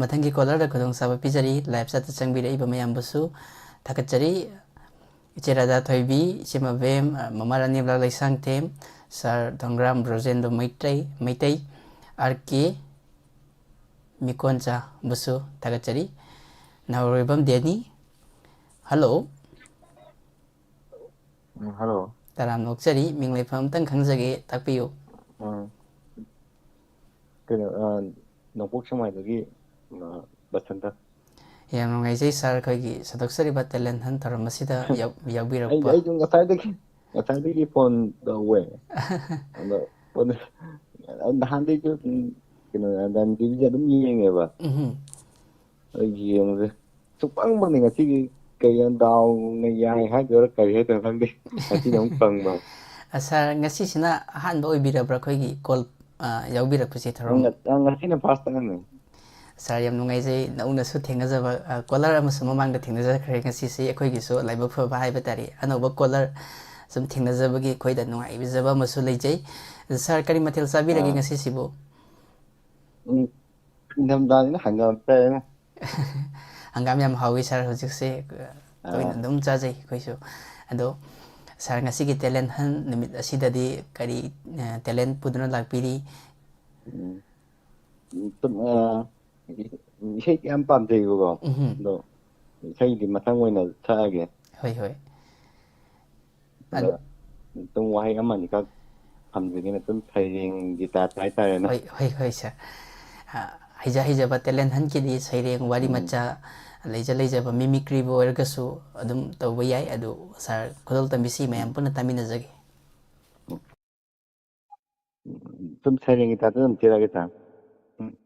ꯃꯊꯪꯒꯤ ꯀꯣꯂꯔꯗ ꯈꯨꯗꯣꯡꯆꯥꯕ ꯄꯤꯖꯔꯤ꯫ ꯂꯥꯏꯞ ꯆꯥꯠꯇ ꯆꯪꯕꯤꯔꯛꯏꯕ ꯃꯌꯥꯝꯕꯨꯁꯨ ꯊꯥꯒꯠꯆꯔꯤ꯫ ꯏꯆꯦ ꯔꯥꯙꯥ ꯊꯣꯏꯕꯤ, ꯏꯆꯦ ꯃꯕꯦꯝ, ꯃꯃꯥ ꯔꯥꯅꯤ ꯂꯥ ꯂꯩꯁꯥꯡꯊꯦꯝ, ꯁꯥꯔ ꯊꯣꯡꯒ꯭ꯔꯥꯝ ꯕ꯭ꯔꯣꯖꯦꯟꯗ꯭ꯔꯣ ꯃꯩꯇ꯭ꯔꯩ, ꯃꯩꯇꯩ, ꯑꯥꯔ ꯀꯦ ꯃꯤꯀꯣꯟꯆꯥꯕꯨꯁꯨ ꯊꯥꯒꯠꯆꯔꯤ꯫ ꯅꯥꯎꯔꯣꯏꯕꯝ ꯗꯦꯅꯤ, ꯍꯜꯂꯣ꯫ ꯎꯝ, ꯍꯜꯂꯣ꯫ ꯇꯔꯥꯝꯅ ꯑꯣꯛꯆꯔꯤ꯫ ꯃꯤꯡ ꯂꯩꯐꯝ ꯑꯝꯇꯪ ꯈꯪꯖꯒꯦ, ꯇꯥꯛꯄꯤꯌꯨ꯫ ꯎꯝ꯫ ꯀꯩꯅꯣ, ꯑ, ꯅꯣꯡꯄꯣꯛ ꯁꯦꯛꯃꯥꯏꯗꯒꯤ, ꯑ, ꯕꯁꯟꯇ꯫ ꯌꯥꯝ ꯅꯨꯡꯉꯥꯏꯖꯩ ꯁꯥꯔ, ꯑꯩꯈꯣꯏꯒꯤ ꯁꯟꯗꯣꯛꯆꯔꯤꯕ ꯇꯦꯂꯦꯟ ꯍꯟ ꯊꯧꯔꯝ ꯑꯁꯤꯗ ꯌꯥꯎ-, ꯑꯩ, ꯌꯥꯎꯕꯤꯔꯛꯄ꯫ ꯑꯩꯁꯨ ꯉꯁꯥꯏꯗꯒꯤ, ꯉꯁꯥꯏꯗꯒꯤ ꯐꯣꯟ ꯇꯧꯋꯦ꯫ ꯑꯗꯣ ꯐꯣꯟ, ꯅꯍꯥꯟꯗꯩꯁꯨ ꯑꯗꯨꯝ, ꯀꯩꯅꯣ, ꯔꯟ ꯇꯤꯚꯤꯁꯦ ꯑꯗꯨꯝ ꯌꯦꯡꯉꯦꯕ꯫ ꯎꯝꯍꯨꯝ꯫ ꯑꯗꯣ ꯌꯦꯡꯕꯁꯦ ꯁꯨꯛꯐꯪ ꯐꯪꯗꯦ ꯉꯁꯤꯒꯤ꯫ ꯀꯩꯅꯣ, ꯗꯥꯎꯅ ꯌꯥꯏ ꯍꯥꯏꯗꯣꯏꯔꯥ ꯀꯔꯤ ꯍꯥꯏꯗꯣꯏꯅꯣ ꯈꯪꯗꯦ, ꯉꯁꯤꯅ ꯑꯃꯨꯛ ꯐꯪꯕ꯫ ꯑ, ꯁꯥꯔ, ꯉꯁꯤꯁꯤꯅ ꯑꯍꯥꯟꯕ ꯑꯣꯏꯕꯤꯔꯕ꯭ꯔꯥ ꯑꯩꯈꯣꯏꯒꯤ ꯀꯣꯜ, ꯑ, ꯌꯥꯎꯕꯤꯔꯛꯄꯁꯦ ꯊꯧꯔꯝ? ꯉ-, ꯑ, ꯉꯁꯤꯅ ꯐꯥꯔꯁ ꯇꯥꯏꯝꯅꯦ꯫ ꯁꯥꯔ, ꯌꯥꯝ ꯅꯨꯡꯉꯥꯏꯖꯩ꯫ ꯅꯧꯅꯁꯨ ꯊꯦꯡꯅꯖꯕ, ꯑ, ꯀꯣꯂꯔ ꯑꯃꯁꯨ ꯃꯃꯥꯡꯗ ꯊꯦꯡꯅꯖꯈ꯭ꯔꯦ꯫ ꯉꯁꯤꯁꯤ ꯑꯩꯈꯣꯏꯒꯤꯁꯨ ꯂꯥꯏꯕꯛ ꯐꯕ ꯍꯥꯏꯕ ꯇꯥꯔꯦ, ꯑꯅꯧꯕ ꯀꯣꯂꯔ ꯁꯨꯝ ꯊꯦꯡꯅꯖꯕꯒꯤ ꯑꯩꯈꯣꯏꯗ ꯅꯨꯡꯉꯥꯏꯖꯕ ꯑꯃꯁꯨ ꯂꯩꯖꯩ꯫ ꯑꯗꯨ ꯁꯥꯔ, ꯀꯔꯤ ꯃꯊꯦꯜ ꯆꯥꯕꯤꯔꯒꯦ ꯑꯥ꯫ ꯉꯁꯤꯁꯤꯕꯨ? ꯎꯝ, ꯏꯪꯊꯝꯊꯥꯅꯤꯅ ꯍꯪꯒꯥꯝ ꯆꯥꯏꯅ꯫ ꯍꯪꯒꯥꯝ ꯌꯥꯝ ꯍꯥꯎꯋꯤ ꯁꯥꯔ, ꯍꯧꯖꯤꯛꯁꯦ, ꯑ, ꯇꯣꯏꯅ ꯑꯥ꯫ ꯑꯗꯨꯝ ꯆꯥꯖꯩ ꯑꯩꯈꯣꯏꯁꯨ꯫ ꯑꯗꯣ ꯁꯥꯔ, ꯉꯁꯤꯒꯤ ꯇꯦꯂꯦꯟ ꯍꯟ ꯅꯨꯃꯤꯠ ꯑꯁꯤꯗꯗꯤ ꯀꯔꯤ, ꯑ, ꯇꯦꯂꯦꯟ ꯄꯨꯗꯨꯅ ꯂꯥꯛꯄꯤꯔꯤ? ꯎꯝ꯫ ꯎꯝ, ꯁꯨꯝ, ꯑ, ꯏꯁꯩꯗꯤ ꯌꯥꯝ ꯄꯥꯝꯖꯩꯕꯀꯣ꯫ ꯎꯝꯍꯨꯝ꯫ ꯑꯗꯣ ꯏꯁꯩꯗꯤ ꯃꯊꯪ ꯑꯣꯏꯅ ꯁꯛꯑꯒꯦ꯫ ꯍꯣꯏ, ꯍꯣꯏ꯫ ꯑꯗ ꯑꯗꯨꯝ ꯋꯥꯍꯩ ꯑꯃ ꯑꯅꯤꯈꯛ ꯊꯝꯖꯒꯦꯅ, ꯁꯨꯝ ꯁꯩꯔꯦꯡꯒꯤ ꯇꯥꯏꯞꯇ ꯍꯥꯏꯇꯥꯔꯦꯅꯦ꯫ ꯍꯣꯏ, ꯍꯣꯏ, ꯍꯣꯏ, ꯁꯥꯔ꯫ ꯑ, ꯍꯩꯖ ꯍꯩꯖꯕ ꯇꯦꯂꯦꯟ ꯍꯟꯀꯤꯗꯤ ꯁꯩꯔꯦꯡ, ꯋꯥꯔꯤ ꯎꯝ꯫ ꯃꯆꯥ, ꯂꯩꯖ ꯂꯩꯖꯕ ꯃꯤꯃꯤꯀ꯭ꯔꯤꯕꯨ ꯑꯣꯏꯔꯒꯁꯨ ꯑꯗꯨꯝ ꯇꯧꯕ ꯌꯥꯏ꯫ ꯑꯗꯨ ꯁꯥꯔ, ꯈꯨꯗꯣꯜ ꯇꯝꯕꯤꯁꯤ ꯃꯌꯥꯝ ꯎꯝ꯫ ꯄꯨꯟꯅ ꯇꯥꯃꯤꯟꯅꯖꯒꯦ꯫ ꯁꯨꯝ ꯁꯩꯔꯦꯡꯒꯤ ꯇꯥꯏꯞꯇ ꯑꯗꯨꯝ ꯊꯤꯔꯛꯑꯒꯦ, ꯁꯥꯔ꯫ ꯎꯝ꯫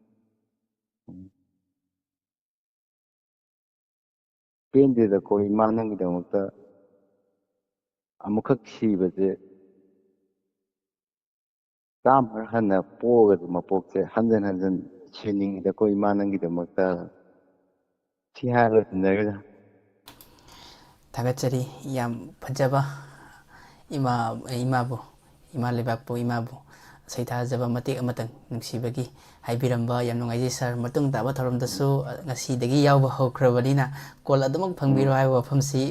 ꯎꯝ꯫ ꯄꯦꯟꯗꯦꯗꯀꯣ ꯏꯃꯥ, ꯅꯪꯒꯤꯗꯃꯛꯇ ꯑꯃꯨꯛꯈꯛ ꯁꯤꯕꯁꯦ ꯆꯥꯝꯃ ꯍꯟꯅ ꯄꯣꯛꯑꯒꯁꯨ ꯃꯄꯣꯛꯁꯦ ꯍꯟꯖꯟ ꯍꯟꯖꯟ ꯁꯤꯅꯤꯡꯉꯤꯗꯀꯣ ꯏꯃꯥ ꯅꯪꯒꯤꯗꯃꯛꯇ꯫ ꯁꯤ ꯍꯥꯏꯔ ꯂꯣꯏꯁꯤꯟꯖꯔꯒꯦꯗ꯫ ꯊꯥꯒꯠꯆꯔꯤ꯫ ꯌꯥꯝ ꯐꯖꯕ ꯏꯃꯥ, ꯏꯃꯥꯕꯨ, ꯏꯃꯥ ꯂꯩꯕꯥꯛꯄꯨ, ꯏꯃꯥꯕꯨ ꯁꯩꯊꯥꯖꯕ ꯃꯇꯦꯛ ꯑꯃꯇꯪ ꯅꯨꯡꯁꯤꯕꯒꯤ ꯍꯥꯏꯕꯤꯔꯝꯕ꯫ ꯌꯥꯝ ꯅꯨꯡꯉꯥꯏꯖꯩ ꯁꯥꯔ꯫ ꯃꯇꯨꯡ ꯇꯥꯕ ꯊꯧꯔꯝꯗꯁꯨ ꯉꯁꯤꯗꯒꯤ ꯌꯥꯎꯕ ꯍꯧꯈ꯭ꯔꯕꯅꯤꯅ ꯀꯣꯜ ꯑꯗꯨꯃꯛ ꯐꯪꯕꯤꯔꯣ ꯎꯝ꯫ ꯍꯥꯏꯕ ꯋꯥꯐꯝꯁꯤ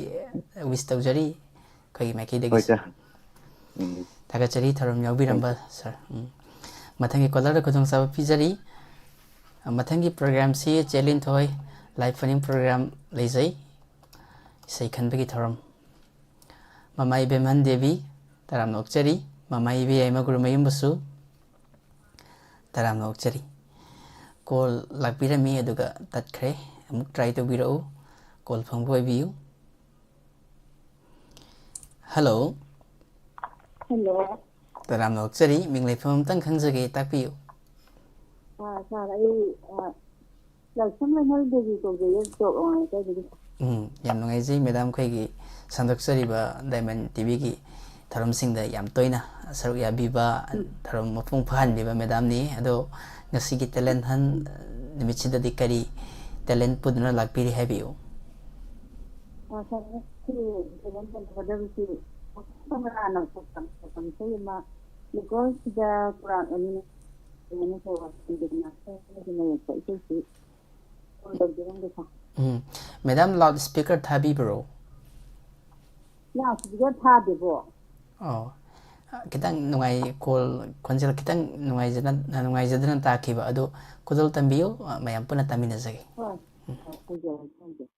ꯋꯤꯁ ꯇꯧꯖꯔꯤ ꯑꯩꯈꯣꯏꯒꯤ ꯍꯣꯏ ꯃꯥꯏꯀꯩꯗꯒꯤꯁꯨ꯫ ꯁꯥꯔ꯫ ꯎꯝ꯫ ꯊꯥꯒꯠꯆꯔꯤ ꯊꯧꯔꯝ Thank ꯌꯥꯎꯕꯤꯔꯝꯕ you. ꯁꯥꯔ꯫ ꯎꯝ꯫ ꯃꯊꯪꯒꯤ ꯀꯣꯂꯔꯗ ꯈꯨꯗꯣꯡꯆꯥꯕ ꯄꯤꯖꯔꯤ꯫ ꯃꯊꯪꯒꯤ ꯄ꯭ꯔꯣꯒ꯭ꯔꯥꯝꯁꯤ ꯆꯦ ꯂꯤꯟꯊꯣꯏ ꯂꯥꯏꯐ ꯐꯅꯤꯡ ꯄ꯭ꯔꯣꯒ꯭ꯔꯥꯝ ꯂꯩꯖꯩ꯫ ꯏꯁꯩ ꯈꯟꯕꯒꯤ ꯊꯧꯔꯝ꯫ ꯃꯃꯥ ꯏꯕꯦꯝꯍꯟ ꯗꯦꯕꯤ, ꯇꯔꯥꯝꯅ ꯑꯣꯛꯆꯔꯤ꯫ ꯃꯃꯥ ꯏꯕꯦ ꯌꯥꯏꯃ ꯒꯨꯔꯨꯃꯌꯨꯝꯕꯁꯨ, ꯇꯔꯥꯝꯅ ꯑꯣꯛꯆꯔꯤ꯫ ꯀꯣꯜ ꯂꯥꯛꯄꯤꯔꯝꯃꯤ ꯑꯗꯨꯒ ꯇꯠꯈ꯭ꯔꯦ꯫ ꯑꯃꯨꯛ ꯇ꯭ꯔꯥꯏ ꯇꯧꯕꯤꯔꯛꯎ꯫ ꯀꯣꯜ ꯐꯪꯕ ꯑꯣꯏꯕꯤꯌꯨ꯫ ꯍꯜꯂꯣ꯫ ꯍꯜꯂꯣ꯫ ꯇꯔꯥꯝꯅ ꯑꯣꯛꯆꯔꯤ꯫ ꯃꯤꯡ ꯂꯩꯐꯝ ꯑꯝꯇꯪ ꯈꯪꯖꯒꯦ, ꯇꯥꯛꯄꯤꯌꯨ꯫ ꯑꯥ, ꯁꯥꯔ, ꯑꯩ, ꯑꯥ, ꯂꯥꯏꯁ꯭ꯔꯝ ꯂꯩꯃ ꯗꯦꯕꯤ ꯀꯧꯖꯩꯌꯦ, ꯇꯣꯞ ꯋꯥꯡꯂꯩꯀꯥꯏꯗꯒꯤ꯫ ꯎꯝ, ꯌꯥꯝ ꯅꯨꯡꯉꯥꯏꯖꯩ ꯃꯦꯗꯥꯝ ꯑꯩꯈꯣꯏꯒꯤ ꯁꯟꯗꯣꯛꯆꯔꯤꯕ ꯗꯥꯏꯃꯟ ꯇꯤꯚꯤꯒꯤ ꯊꯧꯔꯝꯁꯤꯡꯗ ꯌꯥꯝ ꯇꯣꯏꯅ ꯁꯔꯨꯛ ꯌꯥꯕꯤꯕ, ꯎꯝ꯫ ꯊꯧꯔꯝ ꯃꯄꯨꯡ ꯐꯥꯍꯟꯕꯤꯕ ꯃꯦꯗꯥꯝꯅꯤ꯫ ꯑꯗꯣ ꯉꯁꯤꯒꯤ ꯇꯦꯂꯦꯟ ꯍꯟ ꯅꯨꯃꯤꯠꯁꯤꯗꯗꯤ ꯀꯔꯤ ꯇꯦꯂꯦꯟ ꯄꯨꯗꯨꯅ ꯂꯥꯛꯄꯤꯔꯤ ꯍꯥꯏꯕꯤꯌꯨ꯫ ꯑꯥ, ꯁꯥꯔ, ꯉꯁꯤ ꯇꯦꯂꯦꯟ ꯍꯟ ꯇꯧꯒꯗꯕꯁꯤ ꯀꯪꯂꯥꯅ ꯄꯥꯎꯇꯥꯛ ꯇꯧꯕ ꯏꯁꯩ ꯑꯃ, ꯂꯤꯀꯣꯟꯁꯤꯗ ꯈꯨꯔꯥꯛ ꯑꯅꯤꯅ ꯀꯩꯅꯣ ꯇꯧꯕ, ꯁꯤꯡꯗꯅ ꯁꯛꯄꯒꯤ ꯃꯌꯦꯛꯇ ꯏꯁꯩꯁꯤ ꯐꯣꯟ ꯇꯧꯖꯔꯝꯒꯦ, sir. Um, madam loudspeaker ꯊꯥꯕꯤꯕ꯭ꯔꯣ? ꯂꯥꯎꯠ ꯁ꯭ꯄꯤꯀꯔ ꯊꯥꯗꯦꯕꯣ꯫ ꯑꯣ, ꯈꯤꯇꯪ ꯅꯨꯡꯉꯥꯏ, ꯀꯣꯜ ꯈꯣꯟꯖꯦꯜ ꯈꯤꯇꯪ ꯅꯨꯡꯉꯥꯏꯖꯅ-, ꯅꯨꯡꯉꯥꯏꯖꯗꯅ ꯇꯥꯈꯤꯕ ꯑꯗꯨ ꯈꯨꯗꯣꯜ ꯇꯝꯕꯤꯌꯨ, ꯃꯌꯥꯝ ꯄꯨꯟꯅ ꯇꯥꯃꯤꯟꯅꯖꯒꯦ꯫ ꯍꯣꯏ, ꯍꯣꯏ, ꯍꯣꯏ, ꯍꯣꯏ꯫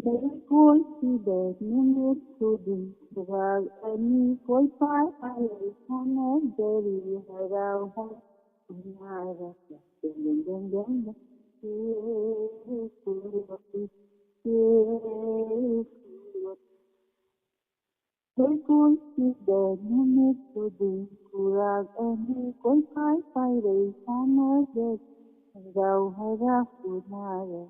ꯂꯩꯀꯣꯜꯁꯤꯗ ꯅꯨꯃꯤꯠ ꯈꯨꯗꯤꯡ ꯈꯨꯔꯥꯛ ꯑꯅꯤ ꯀꯣꯏꯄꯥꯏ ꯄꯥꯏꯔꯩ ꯁꯥꯟꯅꯖꯔꯤ ꯍꯔꯥꯎ ꯍꯔꯥꯎ ꯅꯨꯡꯉꯥꯏꯔ ꯗꯦꯡ ꯗꯦꯡ ꯗꯦꯡ ꯗꯦꯡ ꯗꯦꯡ꯫ ꯂꯩꯀꯣꯜꯁꯤꯗ ꯅꯨꯃꯤꯠ ꯈꯨꯗꯤꯡ ꯈꯨꯔꯥꯛ ꯑꯅꯤ ꯀꯣꯏꯄꯥꯏ ꯄꯥꯏꯔꯩ ꯁꯥꯟꯅꯖꯩ ꯍꯔꯥꯎ ꯍꯔꯥꯎ ꯄꯨꯅꯔ꯫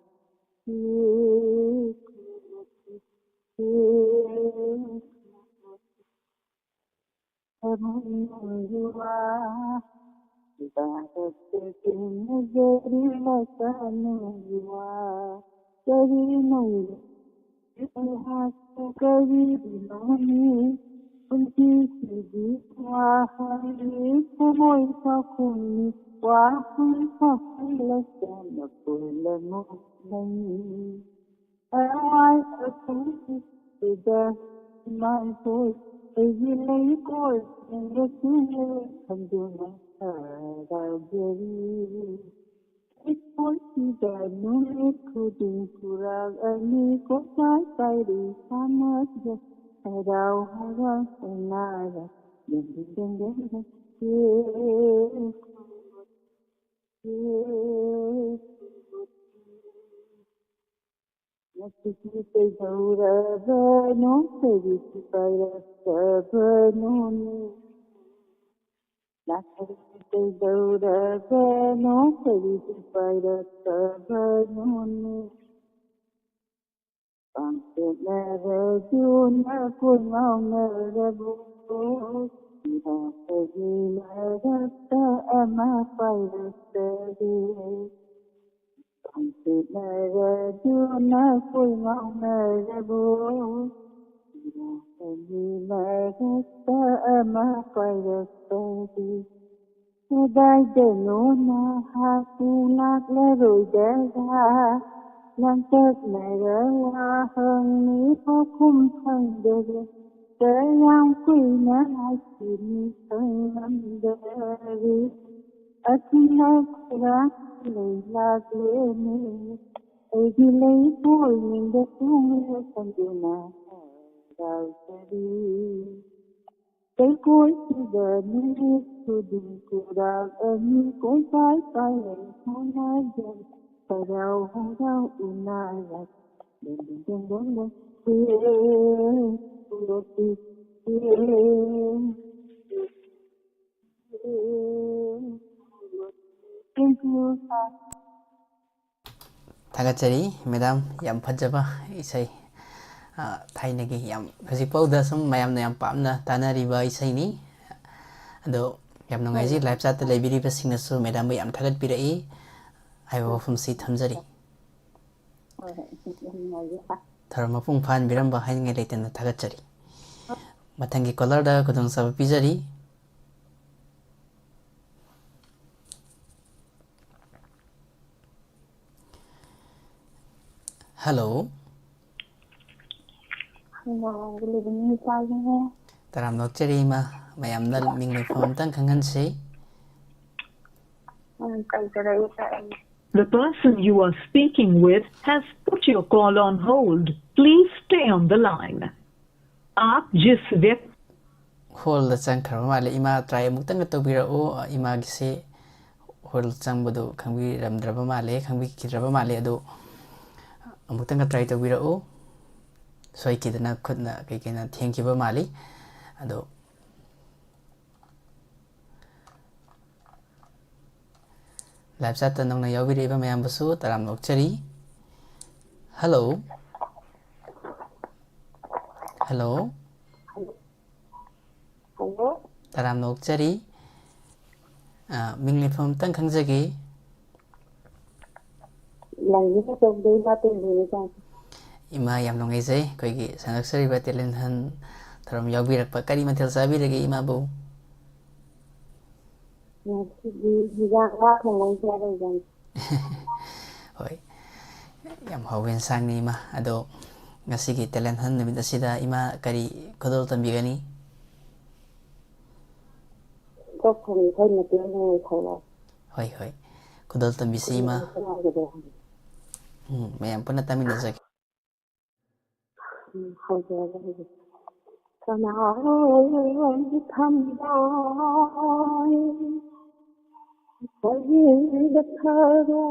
ꯅꯪꯒꯤ ꯋꯥ ꯇꯥꯔꯛꯇ ꯊꯦꯡꯅꯖꯔꯤ ꯃꯆꯥ ꯅꯪꯒꯤ ꯋꯥ꯫ ꯀꯔꯤ ꯅꯪꯒꯤ ꯏꯇꯤꯍꯥꯁꯄꯨ ꯀꯔꯤꯒꯤꯅꯣꯅꯤ? ꯄꯨꯟꯁꯤꯁꯤꯗꯤ ꯋꯥꯍꯪꯅꯤ, ꯊꯃꯣꯏ ꯆꯥꯛꯈꯨꯝꯅꯤ, ꯋꯥꯍꯪ ꯆꯥꯛꯈꯨꯝꯂꯛꯇꯅ ꯄꯨꯝꯅꯃꯛ ꯅꯪꯅꯤ꯫ ꯑꯋꯥꯏ ꯑꯈꯨꯝꯁꯤꯗ ꯏꯃꯥ ꯏꯄꯣꯏ ꯑꯩꯒꯤ ꯂꯩꯀꯣꯜ ꯁꯤꯡꯒꯁꯤꯡ ꯈꯟꯗꯨꯅ ꯍꯔꯥꯎꯖꯔꯤ꯫ ꯂꯩꯀꯣꯜꯁꯤꯗ ꯅꯨꯃꯤꯠ ꯈꯨꯗꯤꯡ ꯈꯨꯔꯥꯛ ꯑꯅꯤ ꯀꯣꯏꯆꯥꯏ ꯄꯥꯏꯔꯤ ꯁꯥꯟꯅꯖ ꯍꯔꯥꯎ ꯍꯔꯥꯎ ꯁꯥꯟꯅꯔ ꯗꯦꯡ ꯗꯦꯡ ꯗꯦꯡ ꯗꯦꯡ ꯗꯦꯡ꯫ ꯉꯁꯤꯗꯤ ꯀꯩꯗꯧꯔꯕꯅꯣ, ꯀꯔꯤꯒꯤ ꯄꯥꯏꯔꯛꯇꯕꯅꯣꯅꯦ? ꯉꯁꯤꯗꯤ ꯀꯩꯗꯧꯔꯕꯅꯣ, ꯀꯔꯤꯒꯤ ꯄꯥꯏꯔꯛꯇꯕꯅꯣꯅꯦ? ꯄꯥꯡꯊꯣꯛꯅꯔꯗꯨꯅ ꯀꯣꯏ ꯉꯥꯎꯅꯔꯕꯣ? ꯏꯔꯥꯡ ꯀꯌꯥꯒꯤ ꯃꯔꯛꯇ ꯑꯃ ꯄꯥꯏꯔꯛꯇꯔꯦ꯫ ꯄꯥꯡꯊꯣꯛꯅꯔꯗꯨꯅ ꯀꯣꯏ ꯉꯥꯎꯅꯔꯕꯣ? ꯏꯔꯥꯡ ꯀꯌꯥꯒꯤ ꯃꯔꯛꯇ ꯑꯃ ꯄꯥꯏꯔꯛꯇꯔꯦ꯫ ꯀꯗꯥꯏꯗꯅꯣ ꯅꯍꯥꯛꯄꯨ ꯂꯥꯛꯂꯔꯣꯏꯗ꯭ꯔꯥ? ꯂꯥꯡꯇꯛꯅꯔ ꯋꯥꯍꯪꯅꯤ ꯄꯥꯎꯈꯨꯝ ꯐꯪꯗꯔꯦ꯫ ꯀꯌꯥꯝ ꯀꯨꯏꯅ ꯉꯥꯏꯈꯤꯅꯤ ꯈꯪꯂꯝꯗꯔꯦ꯫ ꯑꯊꯤꯡꯕ ꯈꯨꯔꯥꯡ ꯂꯩ ꯂꯥꯛꯂꯦꯅꯦ꯫ ꯑꯩꯒꯤ ꯂꯩꯀꯣꯜ ꯅꯤꯡꯗ ꯇꯣꯡꯂꯦ ꯈꯟꯗꯨꯅ ꯍꯔꯥꯎꯖꯔꯤ꯫ ꯂꯩꯀꯣꯜꯁꯤꯗ ꯅꯨꯃꯤꯠ ꯈꯨꯗꯤꯡ ꯈꯨꯔꯥꯛ ꯑꯅꯤ ꯀꯣꯏꯆꯥꯏ ꯄꯥꯏꯔꯩ ꯁꯥꯟꯅꯖꯩ꯫ ꯍꯔꯥꯎ ꯍꯔꯥꯎ ꯎꯅꯔꯛ ꯗꯦꯡ ꯗꯦꯡ ꯗꯦꯡ ꯗꯦꯡ ꯗꯦꯡ꯫ ꯌꯦ, ꯎꯔꯣꯇꯤ, ꯌꯦ, ꯌꯦ, ꯎꯔꯣꯇꯤ꯫ Thank you, sir. ꯊꯥꯒꯠꯆꯔꯤ ꯃꯦꯗꯥꯝ, ꯌꯥꯝ ꯐꯖꯕ ꯏꯁꯩ꯫ ꯑ, ꯊꯥꯏꯅꯒꯤ ꯌꯥꯝ, ꯍꯧꯖꯤꯛꯐꯥꯎꯗ ꯁꯨꯝ ꯃꯌꯥꯝꯅ ꯌꯥꯝ ꯄꯥꯝꯅ ꯇꯥꯅꯔꯤꯕ ꯏꯁꯩꯅꯤ꯫ ꯑꯗꯣ ꯌꯥꯝ ꯅꯨꯡꯉꯥꯏꯖꯩ, ꯂꯥꯏꯞ ꯆꯥꯠꯇ ꯂꯩꯕꯤꯔꯤꯕꯁꯤꯡꯅꯁꯨ ꯃꯦꯗꯥꯝꯕꯨ ꯌꯥꯝ ꯊꯥꯒꯠꯄꯤꯔꯛꯏ ꯍꯥꯏꯕ ꯋꯥꯐꯝꯁꯤ ꯊꯝꯖꯔꯤ꯫ ꯊꯧꯔꯝ ꯃꯄꯨꯡ ꯐꯥꯍꯟꯕꯤꯔꯝꯕ ꯍꯥꯏꯅꯤꯡꯉꯥꯏ ꯂꯩꯇꯅ ꯊꯥꯒꯠꯆꯔꯤ꯫ ꯃꯊꯪꯒꯤ ꯀꯣꯂꯔꯗ ꯈꯨꯗꯣꯡꯆꯥꯕ ꯄꯤꯖꯔꯤ꯫ ꯍꯜꯂꯣ꯫ ꯍꯜꯂꯣ, good evening, ꯏꯄꯥ ꯏꯕꯨꯡꯉꯣ꯫ ꯇꯔꯥꯝꯅ ꯑꯣꯛꯆꯔꯤ ꯏꯃꯥ, ꯃꯌꯥꯝꯅ ꯃꯤꯡ ꯂꯩꯐꯝ ꯑꯝꯇꯪ ꯈꯪꯍꯟꯁꯤ꯫ ꯎꯝ, ꯀꯩ ꯇꯧꯔꯛꯏ ꯏꯄꯥ? The person you are speaking with has put your call on hold. Please stay on the line. आप जिस व्यक्ति ꯍꯣꯜꯗ ꯆꯪꯈ꯭ꯔꯕ ꯃꯥꯜꯂꯦ꯫ ꯏꯃꯥ, ꯇ꯭ꯔꯥꯏ ꯑꯃꯨꯛꯇꯪꯒ ꯇꯧꯕꯤꯔꯛꯎ꯫ ꯏꯃꯥꯒꯤꯁꯦ ꯍꯣꯜ ꯆꯪꯕꯗꯨ ꯈꯪꯕꯤꯔꯝꯗ꯭ꯔꯕ ꯃꯥꯜꯂꯦ, ꯈꯪꯕꯤꯈꯤꯗ꯭ꯔꯕ ꯃꯥꯜꯂꯦ꯫ ꯑꯗꯨ ꯑꯃꯨꯛꯇꯪꯒ ꯇ꯭ꯔꯥꯏ ꯇꯧꯕꯤꯔꯛꯎ꯫ ꯁꯣꯏꯈꯤꯗꯅ ꯈꯨꯠꯅ ꯀꯩ ꯀꯩꯅ ꯊꯦꯡꯈꯤꯕ ꯃꯥꯜꯂꯤ꯫ ꯑꯗꯣ ꯂꯥꯏꯞ ꯆꯥꯠꯇ ꯅꯧꯅ ꯌꯥꯎꯕꯤꯔꯛꯏꯕ ꯃꯌꯥꯝꯕꯨꯁꯨ ꯇꯔꯥꯝꯅ ꯑꯣꯛꯆꯔꯤ꯫ ꯍꯜꯂꯣ꯫ ꯍꯜꯂꯣ꯫ ꯍꯜꯂꯣ꯫ ꯇꯔꯥꯝꯅ ꯑꯣꯛꯆꯔꯤ꯫ ꯑ, ꯃꯤꯡ ꯂꯩꯐꯝ ꯑꯝꯇꯪ ꯈꯪꯖꯒꯦ꯫ ꯂꯥꯡꯖꯤꯡ ꯑꯆꯧꯕꯗꯩ ꯏꯃꯥ ꯇꯣꯝꯕꯤꯅꯤ ꯏꯄꯥ꯫ ꯏꯃꯥ, ꯌꯥꯝ ꯅꯨꯡꯉꯥꯏꯖꯩ ꯑꯩꯈꯣꯏꯒꯤ ꯁꯟꯗꯣꯛꯆꯔꯤꯕ ꯇꯦꯂꯦꯟ ꯍꯟ ꯊꯧꯔꯝ ꯌꯥꯎꯕꯤꯔꯛꯄ꯫ ꯀꯔꯤ ꯃꯊꯦꯜ ꯆꯥꯕꯤꯔꯒꯦ ꯏꯃꯥꯕꯨ? ꯉꯁꯤꯗꯤ ꯍꯤꯟꯖꯥꯡ ꯉꯥ ꯊꯣꯡꯕ ꯑꯣꯏꯅ ꯆꯥꯔꯦ ꯏꯄꯥ꯫ ꯍꯣꯏ, ꯌꯥꯝ ꯍꯥꯎꯕ ꯑꯦꯟꯁꯥꯡꯅꯤ ꯏꯃꯥ꯫ ꯑꯗꯣ ꯉꯁꯤꯒꯤ ꯇꯦꯂꯦꯟ ꯍꯟ ꯅꯨꯃꯤꯠ ꯑꯁꯤꯗ ꯏꯃꯥ ꯀꯔꯤ ꯈꯨꯗꯣꯜ ꯇꯝꯕꯤꯒꯅꯤ? ꯀꯣꯛ ꯊꯣꯡꯕ ꯏꯁꯩ ꯃꯇꯦꯛ ꯑꯃ ꯁꯛꯂꯛꯑꯣ꯫ ꯍꯣꯏ, ꯍꯣꯏ꯫ ꯈꯨꯗꯣꯜ ꯇꯝꯕꯤꯁꯤ ꯏꯃꯥ꯫ ꯅꯨꯡꯉꯥꯏꯒꯗꯧꯕꯅꯤ꯫ ꯎꯝ, ꯃꯌꯥꯝ ꯄꯨꯟꯅ ꯇꯥꯃꯤꯟꯅꯖꯒꯦ꯫ ꯎꯝ, ꯍꯧꯖꯔꯒꯦ, ꯍꯧꯖꯔꯒꯦ꯫ ꯁꯅꯥꯔꯩ ꯊꯝꯕꯥꯜ ꯐꯖꯕ ꯊꯔꯣ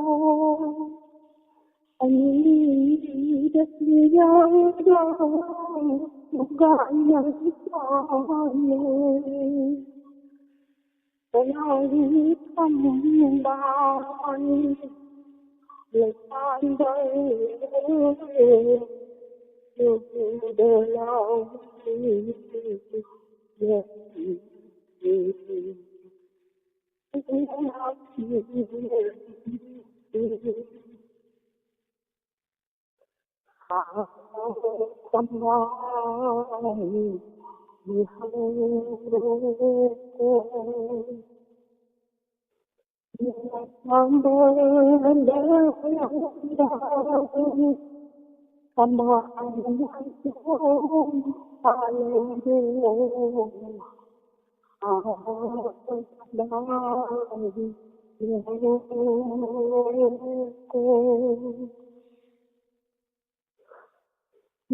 ꯑꯅꯤꯗ ꯄꯤꯌꯥꯒ ꯒꯥꯏꯅ ꯁꯥꯂꯦ꯫ ꯀꯅꯥꯒꯤ ꯊꯝꯕꯥꯜ ꯂꯩꯄꯥꯟꯗ ꯂꯨꯗ ꯂꯥꯎꯔꯤ꯫